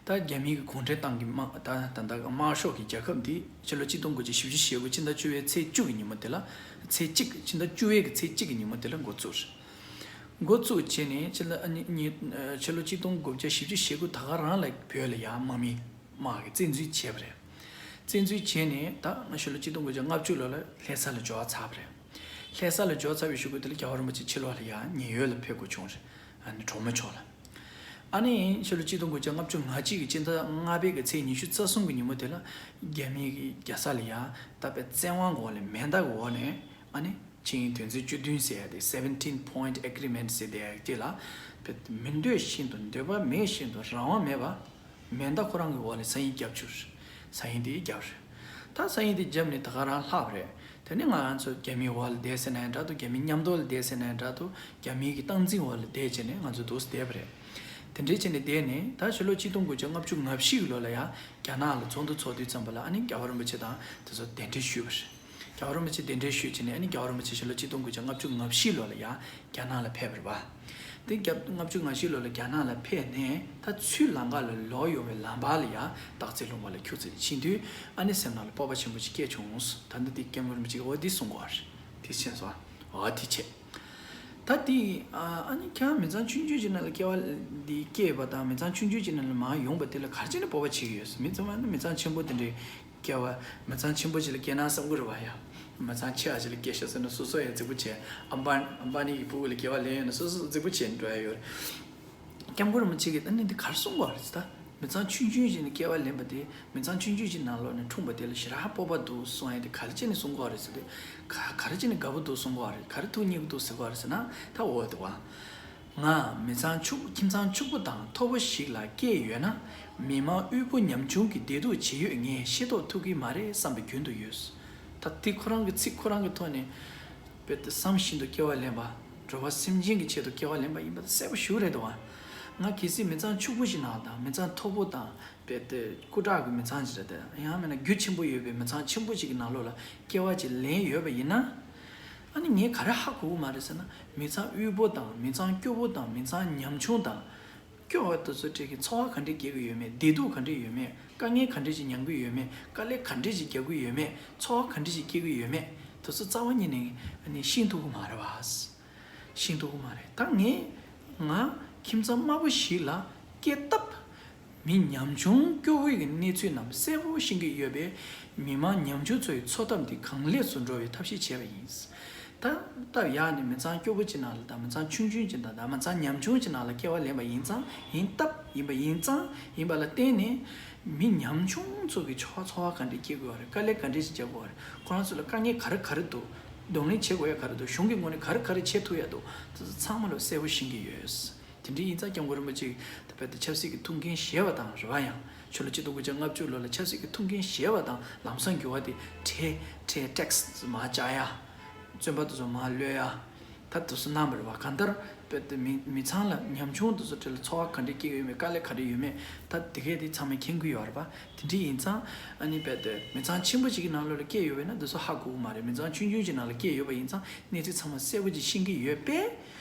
ད་རྒྱ་མིའི་གི་གུང་ཁྲན་ཏང་གི་དམག་ད་ད་ལྟ་དམར་ཤོག་གི་རྒྱལ་ཁབ་འདི་ཕྱི་ལོ་གཅིག་སྟོང་དགུ་བརྒྱ་བཞི་བཅུ་ཞེ་དགུ་སྤྱི་ཟླ་བཅུ་པའི་ཚེས་བཅུ་གི་ཉིན་མོ་དེ་ལ། ཚེས་གཅིག་སྤྱི་ཟླ་བཅུ་པའི་གི་ཚེས་གཅིག་གི་ཉིན་མོ་དེ་ལ་འགོ་བཙུགས་རེད། འགོ་བཙུགས་བྱས་ནས་ཕྱི་ལོ་ཨ་ནི་ཉི་ཕྱི་ལོ་གཅིག་སྟོང་དགུ་བརྒྱ་བཞི་བཅུ་ཞེ་དགུ་ད་ག་རང་ལ་བོད་ལ་ཡང་དམག་མི་དམག་གི་བཙན་འཛུལ་བྱས་པ་རེད། བཙན་འཛུལ་བྱས་ནས་ད་ཕྱི་ལོ་གཅིག་སྟོང་དགུ་བརྒྱ་ལྔ་བཅུ་ལོ་ལ་ལྷ་ས་ལ་འབྱོར་ཚར་བ་རེད། ལྷ་ས་ལ་འབྱོར་ཚར་བའི་གཞུག་གུ་དེ་ལ་རྒྱལ་བ་རིན་པོ་ཆེ་ཕྱི་ལོགས་ལ་ཡང་ཉེན་གཡོལ་ལ་ཕེབས་དགོས་བྱུང་རེད། ཨ་ནི་གྲོགས་མོ་མཆོག་ལ། ཨ་ནི་ཕྱི་ལོ་གཅིག་སྟོང་དགུ་བརྒྱ་ལྔ་བཅུ་ང་གཅིག་གི་སྤྱི་ཟླ་ལྔ་པའི་གི་ཚེས་ཉི་ཤུ་རྩ་གསུམ་གི་ཉིན་མོ་དེ་ལ་རྒྱ་མི་གི་རྒྱལ་ས་ལ་ཡང་ད་དཔེ་བཙན་དབང་གི་འོག་ལ་མེ་མདའ་གི་འོག་ནས་ཨ་ནི་ཆིངས་ཡིག་དོན་ཚན་བཅུ་བདུན་ཟེར་ཡ་དེ་Seventeen Point Agreement ཟེར་དེ་ཡ་དེ་ལ་དཔེ་མི་འདོད་བཞིན་དུ་འདོད་པ་མེད་བཞིན་དུ་རང་དབང་མེད་པ། མེ་མདའ་ཁོ་རང་གི་འོག་ལ་ས་ཡིག་བརྒྱབ་བཅུག་རེད། ས་ཡིག་དེ་བརྒྱབ་རེད། ད་ས་ཡིག་དེ་བརྒྱབ་ནས་ད་ག་རང་ལྷག་པ་རེད། དེ་ནས་ང་རང་ཚོ་རྒྱ་མིའི་འོག་ལ་བསྡད་ཟེར་ན་ཡང་འདྲ་འདུག་རྒྱ་མི་མཉམ་དུ་ལ་བསྡད་ཟེར་ན་ཡང་འདྲ་འདུག་རྒྱ་མིའི་གི་སྟངས་འཛིན་འོག་ལ་བསྡད་བྱས་ནས་ང་ཚོ་འདུག་སེ་བསྡད་པ་རེད། དེ་འདྲའི་བྱས་ནས་བསྡད་ནས་ད་ཕྱི་ལོ་ཆིག་སྟོང་དགུ་བརྒྱ་ལྔ་བཅུ་ང་བཞི་གི་ལོ་ལ་ཡང་རྒྱ་ནག་ལ་ཚོགས་འདུ་ཚོགས་དུས་ཙམ་པ་ལ་ཨ་ནི་རྒྱལ་བ་རིན་པོ་ཆེ་དང་དེ་ཚོ་གདན་འདྲེན་ཞུས་པ་རེད། རྒྱལ་བ་རིན་པོ་ཆེ་གདན་འདྲེན་ཞུས་བྱས་ནས་ཨ་ནི་རྒྱལ་བ་རིན་པོ་ཆེ་ཕྱི་ལོ་ཆིག་སྟོང་དགུ་བརྒྱ་ལྔ་བཅུ་ང་བཞི་ལོ་ལ་ཡང་རྒྱ་ནག་ལ་ཕེབས་པ་རེད་པ། དེ་རྒྱ་ལྔ་བཅུ་ང་བཞི་ལོ་ལ་རྒྱ་ནག་ལ་ཕེབས་ནས་ད་ཚུར་ལམ་ཁ་ལ་ལོག་ཡོང་བའི་ལམ་བར་ལ་ཡང་སྟག་རྩེ་ལུང་པ་ལ་ཁྱུག་ཙམ་ཕྱིན་དུས་ཨ་ནི་སེམས་ནང་ལ་སྤོབས་པ་ཆེན་པོ་ཞིག་སྐྱེས་བྱུང་། ད་ནི་དེ་སྐྱབས་མགོན་རིན་པོ་ཆེ་གིས་འོ་འདི་གསུང་གི་ཡོད་རེད། དེ་ཤེས་སོང་། འོ་དེ་བྱས། ད་དེ་ཨ་ནི་ཁྱེད་རང་མི་ཚང་ཆུང་ཆུང་ཞིག་ནང་ལ་སྐྱེ་བ་འདི་སྐྱེས་པ་དང་མི་ཚང་ཆུང་ཆུང་ཞིག་ནང་ལ་མར་ཡོང་པ་དེ་ལ་ག་རེ་བྱས་ནས་སྤོབས་པ་བྱེད་ཀྱི་ཡོད། མི་ཚང་མ་ནི་མི་ཚང་ཆེན་པོ་དེ་འདྲའི་སྐྱེ་བ་མི་ཚང་ཆེན་པོ་ཞིག་ལ་སྐྱེས་ན་བསམ་གྱི་རེད་པ། ཡ་མི་ཚང་ཆེ་བ་ཞིག་ལ་སྐྱེས་ཤག་ཟེར་ན་སོ་སོ་ཡང་རྫིག་པོ་བྱས། ཨམ་བ་ཨམ་བ་ནི་གི་ཕྲུ་གུ་ལ་སྐྱེ་བ་ལེན་ཡོང་ན་སོ་སོ་རྫིག་པོ་བྱས་ནས་འགྲོ་ཡ་ཡོད་རེད། སྐྱབས་མགོན་རིན་པོ་ཆེ་གིས་ཨ་ནི་འདི་ག་རེ་གསུང་གི་ཡོད་རེད་ཟེར། ད་མི་ཚང་ཆུང་ཆུང་ཞིག་ནས་སྐྱེ་བ་ལེན་པ་དེ་མི་ཚང་ཆུང་ཆུང་ཞིག་ནང་ལོགས་ནས་འཁྲུངས་པ་དེ་ལ་ཞེ་དྲག་སྤོབས་པ་འདུག་གསུང་ཡ་དེ་ག་རེ་བྱས་ནས་གསུང་གི་ཡོད་རེད་ཟེར་དུས། ག་ག་རེ་བྱས་ནས་དགའ་པོ་འདུག་གསུང་གི་ཡོད་རེད། ག་རེ་ཐུགས་མཉེས་ཀྱི་འདུག་ཟེར་གི་ཡོད་རེད་ཟེར་ན། ད་འོ་དེ་བ། ང་མི་ཚང་ཕྱུག་ཁྱིམ་ཚང་ཕྱུག་པོ་དང་མཐོ་པོ་ཞིག་ལ་སྐྱེས་ཡོད་ན། མི་མང་དབུལ་པོ་ཉམ་ཆུང་གི་བདེ་སྡུག་བྱེད་ཡུལ་ངས་ཤེས་རྟོགས་ཐུབ་ཀྱི་མ་རེད་བསམ་པ་རྒྱུན་དུ་ཡོད། ད་དེ་ཁོ་རང་གི་ཚིག་ཁོ་རང་གི་ཐོག་ནས་རྦད་དེ་བསམ་བཞིན་དུ་སྐྱེ་བ་ལེན་པ། འགྲོ་བ་སེམས་ཅན་གྱི་ཆེད་དུ་སྐྱེ་བ་ལེན་པ་ཡིན་པ་གསལ་པོ་ཞེ་པོ་རེད་འདུག་བ། ང་གལ་སྲིད་མི་ཚང་ཕྱུག་པོ་ཞིག་ནང་དང་མི་ཚང་མཐོ་པོ་དང་རྦད་དེ་སྐུ་དྲག་གི་མི་ཚང་ཞིག་རེད་དེ། ཡང་མིན་ན་རྒྱུ་ཆེན་པོ་ཡོད་པའི་མི་ཚང་ཆེན་པོ་ཞིག་གི་ནང་ལོགས་ལ་སྐྱེ་བ་ཅིག་ལེན་ཡོད་པ་ཡིན་ན། ཨ་ནི་ངས་ག་རེ་ཧ་གོ་གི་མ་རེད་ཟེར་ན། མི་ཚང་དབུལ་པོ་དང་མི་ཚང་སྐྱོ་པོ་དང་མི་ཚང་ཉམ་ཆུང་དང་། སྐྱོ་བ་དེ་ཚོ་འདྲ་གི་འཚོ་བ་ག་འདྲ་སྐྱེལ་གི་ཡོད་མེད། བདེ་སྡུག་ག་འདྲ་ཡོད་མེད། དཀའ་ངལ་ག་འདྲ་ཞིག་མྱངས་གི་ཡོད་མེད། དཀའ་ལས་ག་འདྲ་ཞིག་རྒྱག་གི་ཡོད་མེད། འཚོ་བ་ག་འདྲ་ཞིག་སྐྱེལ་གི་ཡོད་མེད་དེ་ཚོ་རྩ་བ་ཉིད་ནས་ཨ་ནི་ཤེས་ཐུབ་གི་མ་རེད་བ། ཤེས་ཐུབ་གི་མ་རེད། ད་ངས་ང་ཁྱིམ་ཚང་དམའ་པོ་ཞིག་ལ་སྐྱེས་སྟབས། མི་ཉམ་ཆུང་སྐྱོ་བོའི་གི་གནས་ཚུལ་རྣམས་གསལ་པོ་ཤེས་ཀྱི་ཡོད་པས། མི་མང་ཉམ་ཆུང་ཚོའི་འཚོ་ཐབས་འདི་གང་ལེགས་སུ་འགྲོ་བའི་ཐབས་ཤེས་བྱས་པ་ཡིན། ད་སྟབས་ཡག་ནས་མི་ཚང་སྐྱོ་པོ་ཅིག་ནང་ལ་དང་མི་ཚང་ཆུང་ཆུང་ཅིག་དང་དང་མི་ཚང་ཉམ་ཆུང་ཅིག་ནང་ལ་སྐྱེ་བ་ལེན་པ་ཡིན་ཙང་ཡིན་སྟབས་ཡིན་པ་ཡིན་ཙང་ཡིན་པ་ལ་བརྟེན་ནས། མི་ཉམ་ཆུང་ཚོ་གི་འཚོ་བ་འཚོ་བ་ག་འདྲས་སྐྱེལ་དགོས་པ་རེད། དཀའ་ལས་ག་འདྲས་ཤིག་རྒྱག་དགོས་པ་རེད། ཁོ་རང་ཚོ་ལ་དཀའ་ངལ་ག་རེ་ག་རེ་འདུག་གདོང་ལེན་བྱེད་དགོས་ཡ་ག་རེ་འདུག་གཞུང་གི་ངོས་ནས་ག་རེ་ག་རེ་བྱེད་ཐུབ་ཡ་འདུག་དེ་ཚོ་ཚང་མ་ལ་གསལ་པོ་ཤེས་ཀྱི་ཡོད། དེ་འདྲ་ཡིན་ཙང་སྐྱབས་མགོན་རིན་པོ་ཆེ་ད་བར་དུ་ཆབ་སྲིད་ཀྱི་ཐུགས་འགན་བཞེས་པ་དང་རེད་བ། ཡང་ཕྱི་ལོ་ཆིག་སྟོང་དགུ་བརྒྱ་ལྔ་བཅུ་ལོ་ལ་ཆབ་སྲིད་ཀྱི་ཐུགས་འགན་བཞེས་པ་དང་ལམ་སང་འགྱུར་བ་དེ་ཁྲལ་ཁྲལ་ཊེག་སི་མར་བཅག་ཡ། བཙོན་པ་དེ་ཚོ་མར་གློད་ཡ། ད་དེ་ཚོ་གནང་བ་རེད་བ། གང་ལྟར་བར་དུ་མི་མི་ཚང་ལ་ཉམ་ཆུང་དེ་ཚོ་གྲས་ལ་འཚོ་བ་ག་འདྲས་སྐྱེལ་གྱི་ཡོད་མེད། དཀའ་ལས་ག་འདྲས་ཡོད་མེད། ད་དེ་གས་དེ་ཚང་མས་མཁྱེན་གྱི་ཡོད་རེད་བ། དེ་འདྲ་ཡིན་ཙང་ཨ་ནི་བར་དུ་མི་ཚང་ཆེན་པོ་ཅིག་གི་ནང་ལོགས་ལ་སྐྱེས་ཡོད་པ་ཡིན་ན་དེ་ཚོ་ཧ་གོ་གི་མ་རེད། མི་ཚང་ཆུང་ཆུང་ཅིག་ནང་ལ་སྐྱེས་ཡོད་པ་ཡིན་ཙང་གནས་ཚུལ་ཚང་མ་གསལ་པོ་ཅིག་ཤེས་ཀྱི་ཡོད་པས།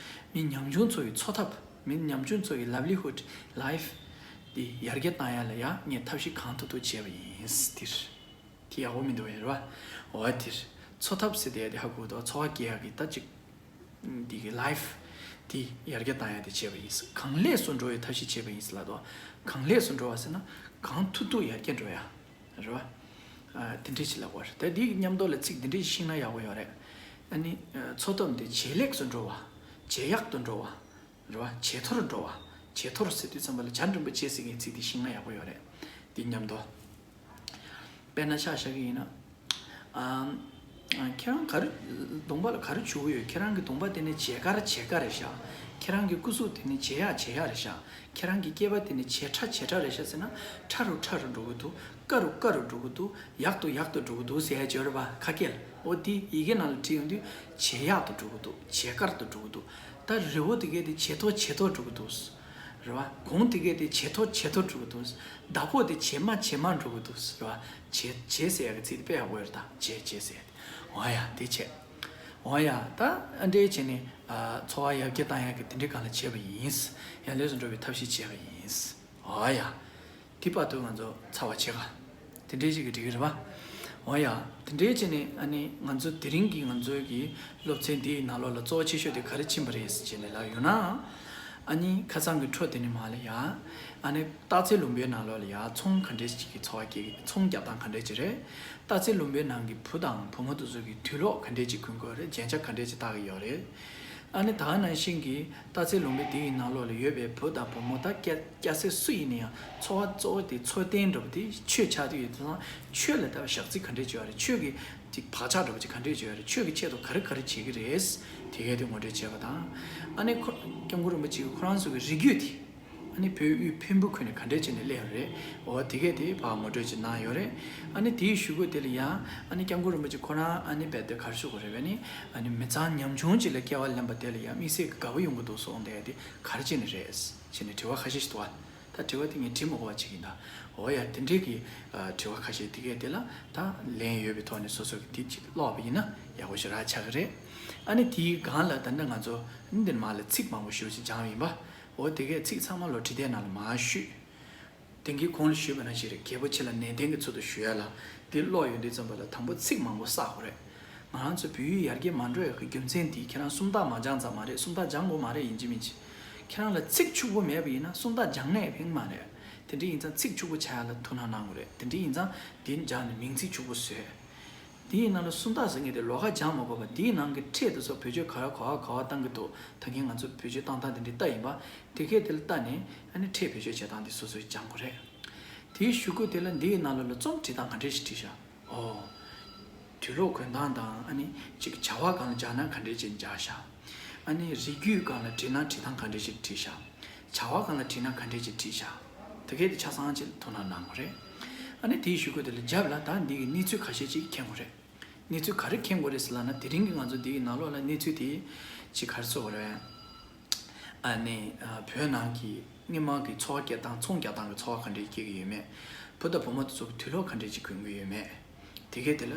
མི་ཉམ་ཆུང་ཚོ་ཡི་འཚོ་ཐབས། མི་ཉམ་ཆུང་ཚོ་ཡི་ལའིབ་ལི་ཧུད། ལའིཕ། དེ་ཡར་རྒྱས་བཏང་ཡ་ལ་ཡང་ངས་ཐབས་ཤེས་གང་ཐུབ་ཐུབ་བྱས་པ་ཡིན། དེ་རེད། དེ་ཡག་པོ་མི་འདུག་ཡ་རེད་བ། འོ་དེ་རེད། འཚོ་ཐབས་ཟེར་དེ་ཡ་དེ་ཧ་གོ་འདུག་འཚོ་བ་སྐྱེལ་ཡག་གི་ད་ཅིག་དེ་གི་ལའིཕ། དེ་ཡར་རྒྱས་བཏང་ཡ་དེ་བྱས་པ་ཡིན། གང་ལེགས་སུ་འགྲོ་བའི་ཐབས་ཤེས་བྱས་པ་ཡིན་ཟེར་ལབ་འདུག་གང་ལེགས་སུ་འགྲོ་བ་ཟེར་ན་གང་ཐུབ་ཐུབ་ཡར་རྒྱས་འགྲོ་ཡ། རེད་བ། ཨ། དེ་འདྲས་ཞིག་ལབ་པ་རེད། ད་འདིའི་མཉམ་དུ་ལ་ཚིག་འདི་འདྲས་ཤིག་ཤེས་ན་ཡག་པོ་ཡོད་རེད། ཨ་ནི། ཨ། འཚོ་ཐབས་འདི་ཇེ་ལེགས་སུ་འགྲོ་བ། ཇེ་ཡག་ཏུ་འགྲོ་བ། རེད་བ། ཇེ་མཐོར་འགྲོ་བ། ཇེ་མཐོར་ཟེར་དུས་ཙམ་པ་ལ་བྱ་འགྲེང་བུ་ཇེ་ཟེར་མཁན་ཚིག་འདི་ཤེས་ན་ཡག་པོ་ཡོད་རེད། འདི་མཉམ་དུ། དཔེར་ན་ཆ་བཞག་གི་ཡིན་ན། ཨ། ཁྱེད་རང་ག་རེ། གདོང་པ་ལ་ག་རེ་བྱུག་གི་ཡོད། ཁྱེད་རང་གི་གདོང་པ་དེ་ནི་ཇེ་དཀར་ཇེ་དཀར་རེད་ཤག་ཁྱེད་རང་གི་སྐུ་གཟུགས་དེ་ནི་ཇེ་ཡག་ཇེ་ཡག་རེད་ཤག་ཁྱེད་རང་གི་སྐེད་པ་དེ་ནི་ཇེ་ཕྲ་ཇེ་ཕྲ་རེད་ཤག་ཟེར་ན། ཕྲ་རུ་ཕྲ་རུ་འགྲོ་གི་འདུག་དཀའ་རུ་དཀའ་རུ་འགྲོ་གི་འདུག་ཡག་ཏུ་ཡག་ཏུ་འགྲོ་གི་འདུག་ཟེར་ཡ་ཅིག་ཡོད་རེད་པ། ཁ་སྐད་ལ། འོ་དེ་ཡི་གེ་ནང་ལ་བྲིས་ཡོང་དུས་ཇེ་ཡག་ཏུ་འགྲོ་གི་འདུག་ཇེ་དཀར་དུ་འགྲོ་གི་འདུག་ད་རི་བོ་དེ་གས་དེ་ཇེ་མཐོ་ཇེ་མཐོ་འགྲོ་གི་འདུག་རེད་བ། གོང་དེ་གས་དེ་ཇེ་མཐོ་ཇེ་མཐོ་འགྲོ་གི་འདུག་བདག་པོ་དེ་ཇེ་དམའ་ཇེ་དམའ་འགྲོ་གི་འདུག་རེད་བ། ཇེ་ཇེ་ཟེར་ཡ་གི་ཚིག་དེ་དཔེ་ཡག་པོ་ཡོད་རེད་ད། ཇེ་ཇེ་ཟེར་ཡ་དེ། འོ་ཡ་དེ་བྱས། འོ་ཡ་ད་ཨ་འདྲས་བྱས་ནས་ཨ་འཚོ་བ་ཡར་རྒྱས་བཏང་ཡག་གི་དེ་འདྲའི་སྒང་ལ་བྱས་པ་ཡིན། ཡར་ལེགས་སུ་འགྲོ་བའི་ཐབས་ཤེས་བྱས་པ་ཡིན། འོ་ཡ། དེ་བར་དུ་ང་ཚོ་ཚར་བ་བྱེད་ག་དེ་འདྲའི་ཞིག་གི་འགྲིག་གི་རེད་བ། འོ་ཡ། དེ་འདྲའི་བྱས་ནས་ཨ་ནི་ང་ཚོ་དེ་རིང་གི་ང་ཚོའི་གི་སློབ་ཚན་འདིའི་ནང་ལོགས་ལ་གཙོ་བོ་ཆེ་ཤོས་དེ་ག་རེ་ཕྱིན་པ་རེད་ཟེར་བྱས་ནས་ལབ་ཡོང་ན། ཨ་ནི་ཁ་སང་གི་འཕྲོ་དེ་ནས་མར་ལ་ཡ། ཨ་ནི་སྟག་རྩེ་ལུང་པའི་ནང་ལོགས་ལ་ཡ་ཚོང་ག་འདྲས་ཅིག་གི་འཚོ་བ་སྐྱེལ་གི། ཚོང་རྒྱག་སྟངས་ག་འདྲས་ཅིག་རེད། སྟག་རྩེ་ལུང་པའི་ནང་གི་བུ་དང་བུ་མོ་དེ་ཚོ་གི་དུག་ལོག་ག་འདྲས་ཅིག་གོན་གི་ཡོད་རེད། རྒྱན་ཆ་ག་འདྲས་ཅིག་བཏགས་གི་ཡོད་རེད། ཨ་ནི་ད་ག་ནང་བཞིན་གྱི་སྟག་རྩེ་ལུང་པ་འདི་ཡི་ནང་ལོགས་ལ་ཡོད་པའི་བུ་དང་བུ་མོ་དང་སྐྱ་སྐྱ་སེར་སུ་ཡིན་ན་ཡང་འཚོ་བ་གཙོ་བོ་དེ་འཚོ་རྟེན་འདྲ་པོ་དེ་ཆོས་ཆགས་དུས་ཡོད་དུས་ཙང་ཆོས་ལ་ལྟ་བ་ཞག་རྩི་ག་འདྲས་བྱེད་ཡོད་རེད། ཆོས་ཀྱི་དེ་བག་ཆགས་འདྲ་པོ་ཅིག་ག་འདྲས་བྱེད་ཡོད་རེད། ཆོས་ཀྱི་ཆེད་དུ་ག་རེ་ག་རེ་བྱེད་ཀྱི་རེད། དེ་གས་དེ་ངོ་སྤྲོད་བྱས་པ་དང་། ཨ་ནི་ཁོ་སྐྱབས་མགོན་རིན་པོ་ཆེ་གིས་ཁོ་རང་ཚོ་གི་རིགས་རྒྱུད་དེ། ཨ་ནི་བོད་དབུས་འཕན་པོ་ཁུལ་ནས་ག་འདྲས་བྱས་ནས་སླེབས་ཡོད་རེད། འོ་དེ་གས་དེ་ཕར་ངོ་སྤྲོད་ཅིག་གནང་ཡོད་རེད། ཨ་ནི་དེའི་གཞུག་གུ་དེ་ལ་ཡང་ཨ་ནི་སྐྱབས་མགོན་རིན་པོ་ཆེ་ཁོ་རང་ཨ་ནི་རྦད་དེ་ག་རེ་ཞུ་དགོས་རེད་པས་ནི། ཨ་ནི་མི་ཚང་ཉམ་ཆུང་ཅིག་ལ་སྐྱེ་བ་ལེན་པ་དེ་ལ་ཡང་དམིགས་བསལ་གྱི་དགའ་པོ་ཡོང་གི་འདུག་གསུངས་བསྡད་དེ་ག་རེ་བྱས་ནས་རེད་ཟེར་ནས་དྲི་བ་ཁ་ཤས་ཤིག་འདུག་ཨ། ད་དྲི་བ་དེ་ངས་བྲིས་མ་དགོས་པ་བྱེད་ཀྱིན་གདའ། འོ་ཡ་དེ་འདྲས་ཀྱི་ཨ་དྲི་བ་ཁ་ཤས་དེ་གས་དེ་ལ་ད་ལན་ཡོད་པའི་ཐོག་ནས་སོ་སོ་གི་དེ་ཅིག་ཀློག་པ་ཡིན་ན་ཡག་པོ་ཞེ་དྲག་ཆགས་ཀྱི་རེད། ཨ་ནི་དེའི་སྒང་ལ་ད་ལྟ་ང་ཚོ་འདིར་མ་ལ་ཚིག་མང་པོ་ཞེ་པོ་ཅིག་སྦྱངས་ཡིན་པ། འོ་དེ་གས་ཚིག་ཚང་མ་ལོ་བྲིས་དེབ་ནང་ལ་མར་བཤུས། དེང་གི་གོང་ལ་ཞུས་པ་ནང་བཞིན་རེད། རྒྱལ་པོ་ཆེ་ལ་ནན་ཏན་གྱི་ཚུལ་དུ་ཞུ་ཡ་ལ་འདི་ཀློག་ཡོང་དུས་ཙམ་པ་ལ་དང་པོ་ཚིག་མང་པོ་བསགས་དགོས་རེད། ང་རང་ཚོ་བོད་ཡིག་ཡར་རྒྱས་མ་འགྲོ་ཡག་གི་རྒྱུ་མཚན་འདི་ཁྱེད་རང་སུམ་རྟགས་མ་སྦྱངས་ཙམ་མ་རེད། སུམ་རྟགས་སྦྱང་དགོས་མ་རེད། ཡིན་གཅིག་མིན་གཅིག་ཁྱེད་རང་ལ་ཚིག་ཕྱུག་པོ་མེད་པ་ཡིན་ན་སུམ་རྟགས་སྦྱངས་ནས་ཕན་གྱི་མ་རེད། དེ་འདྲ་ཡིན་ཙང་ཚིག་ཕྱུག་པོ་ཆགས་ཡ་ལ་ཐུགས་སྣང་གནང་དགོས་རེད། དེ་འདྲ་ཡིན་ཙང་འདི་སྦྱངས་ནས་མིང་ཚིག་ཕྱུག་པོ་བཟོས། འདིའི་ནང་ལ་སུམ་རྟགས་ཟེར་མཁན་དེ་ལོགས་ཀ་སྦྱངས་མ་དགོས་པ། འདིའི་ནང་གི་ཕྲད་དེ་ཚོ་བེད་སྤྱོད་ག་རེ་ག་བ་ག་བ་བཏང་གི་འདུག་ད་གིན་ང་ཚོ་བེད་སྤྱོད་བཏང་སྟངས་དེ་འདྲ་ལྟ་ཡིན་པ། དེ་གས་དེ་ལ་ལྟ་ནས་ཨ་ནི་ཕྲད་བེད་སྤྱོད་བྱེད་སྟངས་དེ་སོ་སོས་སྦྱང་དགོས་རེད། དེའི་གཞུག་གུ་དེ་ལ་འདིའི་ནང་ལོགས་ལ་རྩོམ་བྲིས་སྟངས་ག་འདྲས་ཤིག་བྲིས་ཤག་འོ། དུས་ལོག་གོན་སྟངས་དང་ཨ་ནི་ཅིག་བྱ་བ་སྒང་ལ་སྦྱར་ན་ག་འདྲས་ཅིག་སྦྱར་ཤག་ཨ་ནི་རིགས་རྒྱུད་སྒང་ལ་བྲིས་ན་བྲིས་སྟངས་ག་འདྲས་ཅིག་བྲིས་ཤག་བྱ་བ་སྒང་ལ་བྲིས་ན་ག་འདྲས་ཅིག་བྲིས་ཤག་དེ་གས་དེ་ཆ་ཚང་ཅིག་ཐུགས་སྣང་གནང་དགོས་རེད། ཨ་ནི་དེའི་གཞུག་གུ་དེ་ལ་རྒྱབ་ལ་ད་འདི་གི་གནས་ཚུལ་ཁ་ཤས་ཅིག་མཁྱེན་དགོས་རེད། གནས་ཚུལ་ག་རེ་མཁྱེན་དགོས་རེད་ཟེར་ལབ་ན། དེ་རིང་གི་ང་ཚོ་འདི་གི་ནང་ལོགས་ལ་གནས་ཚུལ་དེ་ཅིག་ག་རེ་ཟེར་དགོས་རེད། ཨ་ནི་ཨ་བོད་ནང་གི་སྔོན་མ་གི་འཚོ་བ་སྐྱེལ་སྟངས་ཚོང་རྒྱག་སྟངས་ཀྱི་འཚོ་བ་ག་འདྲས་སྐྱེལ་གྱི་ཡོད་མེད། བུ་དང་བུ་མོ་དེ་ཚོ་གི་དུག་ལོག་ག་འདྲས་ཅིག་གོན་གྱི་ཡོད་མེད། དེ་གས་དེ་ལ་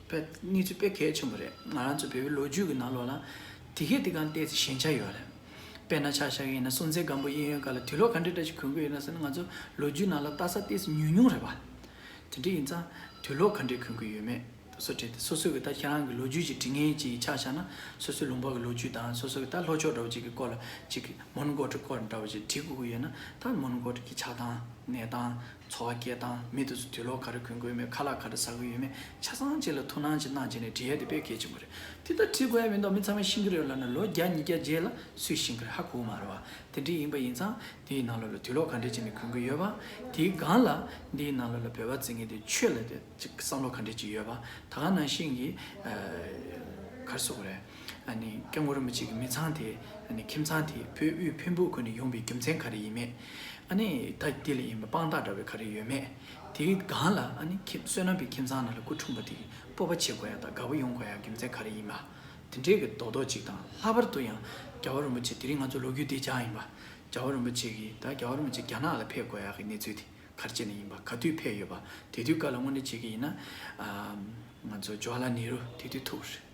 དཔེ་གནས་ཚུལ་དཔེ་གལ་ཆེན་པོ་རེད། ང་རང་ཚོ་བོད་པའི་ལོ་རྒྱུས་ཀྱི་ནང་ལོགས་ལ་དེ་གས་དེ་གང་ཏོག་ཙམ་ཞན་ཆ་ཡོད་རེད། དཔེར་ན་ཆ་བཞག་གི་ཡིན་ན་སྲོང་བཙན་སྒམ་པོ་གཡས་གཡོན་སྒང་ལ་དུག་ལོག་ག་འདྲས་འདྲ་ཞིག་གོན་གྱི་ཡོད་ན་ཟེར་ན། ང་ཚོ་ལོ་རྒྱུས་ནང་ལ་ལྟ་ས་ཏོག་ཙམ་ཉུང་ཉུང་རེད་པ། དེ་འདྲ་ཡིན་ཙང་དུག་ལོག་ག་འདྲས་གོན་གྱི་ཡོད་མེད་དེ་ཚོ་བྲིས་ཏེ། སོ་སོ་གི་ད་ཁྱེད་རང་གི་ལོ་རྒྱུས་ཅིག་འབྲི་མཁན་ཅིག་ཆ་བཞག་ན། སོ་སོའི་ལུང་པ་གི་ལོ་རྒྱུས་དང་སོ་སོ་གི་ད་ལྷོ་ཕྱོགས་འདྲ་བོ་ཅིག་གི་སྐོར་ལ་ཅིག་མོན་གྷོ་ཊི་སྐོར་འདྲ་བོ་ཅིག་བྲིས་དགོས་ཀྱི་ཡོད་ན། ད་མོན་གྷོ་ཊི་གི་ཆགས་སྟངས་གནས་སྟངས། འཚོ་བ་སྐྱེལ་སྟངས། མི་དེ་ཚོ་དུག་ལོག་ག་རེ་གོན་གྱི་ཡོད་མེད། ཁ་ལག་ག་རེ་ཟ་གི་ཡོད་མེད། ཆ་ཚང་ཅིག་ལ་ཐུགས་སྣང་ཅིག་གནང་བྱས་ནས་བྲིས་ཡ་དེ་དཔེ་གལ་ཆེན་པོ་རེད། དེ་ལྟར་བྲིས་དགོས་ཡ་མི་འདུག་མི་ཚང་མས་ཤེས་ཀྱི་རེད་ལབ་ན་ལོ་བརྒྱ་ཉིས་བརྒྱ་རྗེས་ལ་སུས་ཤེས་ཀྱི་རེད། ཧ་གོ་གི་མ་རེད་པ། དེ་འདྲ་ཡིན་པ་ཡིན་ཙང་དེའི་ནང་ལོགས་ལ་དུག་ལོག་ག་འདྲས་བྱས་ནས་གོན་གྱི་ཡོད་པ། དེའི་སྒང་ལ་དེའི་ནང་ལོགས་ལ་བོད་པ་ཟེར་མཁན་དེ་ཆོས་ལ་དེ་ཅིག་བསམ་བློ་ག་འདྲས་ཅིག་ཡོད་པ། ད་ག་ནང་བཞིན་གྱི་ཨ་ག་རེ་ཟེར་དགོས་རེད། ཨ་ནི་སྐྱབས་མགོན་རིན་པོ་ཆེ་གི་མི་ཚང་དེ། ཨ་ནི་ཁྱིམ་ཚང་དེ་བོད་དབུས་འཕན་པོ་ཁུལ་ནས་ཡོང་པའི་རྒྱུ་མཚན་ག་རེ་ཡིན་མེད། ཨ་ནི་ད་དེ་ལ་ཡིན་པའི་དཔང་རྟགས་འདྲ་བའི་ག་རེ་ཡོད་མེད། དེའི་སྒང་ལ་ཨ་ནི་ཁྱིམ་བསོད་ནམས་པའི་ཁྱིམ་ཚང་ནང་ལ་སྐུ་འཁྲུངས་པ་དེ་གི་སྤོབས་པ་བྱེད་དགོས་ཡ་དང་དགའ་པོ་ཡོང་དགོས་ཡ་རྒྱུ་མཚན་ག་རེ་ཡིན་པ། དེ་འདྲའི་གི་རྡོག་རྡོག་ཅིག་དང་། ལྷག་པར་དུ་ཡང་རྒྱལ་བ་རིན་པོ་ཆེ་དེ་རིང་ང་ཚོ་ལོ་རྒྱུས་འདི་སྦྱངས་ཡིན་པ། རྒྱལ་བ་རིན་པོ་ཆེ་གིས་ད་རྒྱལ་བ་རིན་པོ་ཆེ་རྒྱ་ནག་ལ་ཕེབས་དགོས་ཡ་གི་གནས་ཚུལ་དེ་ག་རེ་བྱས་ནས་ཡིན་པ། ག་དུས་ཕེབས་ཡོད་པ། དེ་དུས་སྐབས་ལ་དངོས་གནས་བྱེད་ཀྱི་ཡིན་ན། ཨ་ང་ཚོ་ཇོ་ཧ་ལ་ནེ་རུ་དེ་དུས་ཐུག་རེད།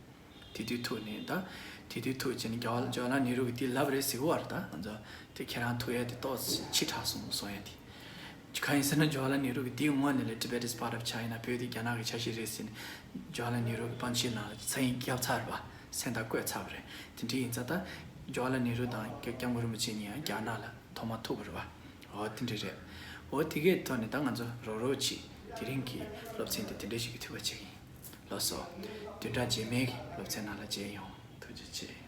དེ་དུས་ཐུག་ནས་ད། དེ་དུས་ཐུག་བྱས་ནས་ཇོ་ཇོ་ཧ་ལ་ནེ་རུ་གིས་དེ་ལབ་རེད་ཟེར་གི་ཡོད་རེད། ད་ང་ཚོ་དེ་ཁྱེད་རང་ཐུག་ཡ་དེ་ཏོག་ཙམ་ཕྱི་དྲགས་སོང་གསུང་ཡ་དེ། གང་ཡིན་ཟེར་ན་ཇོ་ཧ་ལ་ནེ་རུ་གིས་དེའི་སྔོན་ནས་ལས་Tibet is part of China། བོད་དེ་རྒྱ་ནག་གི་ཆ་ཤས་རེད་ཟེར་ནས་ཇོ་ཧ་ལ་ནེ་རུ་གི་པང་ཆེན་ནང་ལ་ཚ་ཡིག་བརྒྱབ་ཚར་རེད་པ། མཚན་རྟགས་བཀོད་ཚར་བ་རེད། དེ་འདྲ་ཡིན་ཙང་ད་ཇོ་ཧ་ལ་ནེ་རུ་དང་སྐྱབས་སྐྱབས་མགོན་རིན་པོ་ཆེ་གཉིས་ཡང་རྒྱ་ནག་ལ་ཐོག་མ་ཐུག་པ་རེད་པ། འོ་དེ་འདྲ་རེད། འོ་དེ་གའི་ཐོག་ནས་ད་ང་ཚོ་རོགས་རོགས་བྱེད། དེ་རིང་གི་སློབ་ཚན་དེ་དེ་འདྲ་ཞིག་གིས་འཐུས་པ་བྱེད་ཀྱི་ཡིན། ལགས་སོ། བདུན་ཕྲག་རྗེས་མའི་གི་སློབ་ཚན་ནང་ལ་མཇལ་ཡོང་། ཐུགས་རྗེ་ཆེ།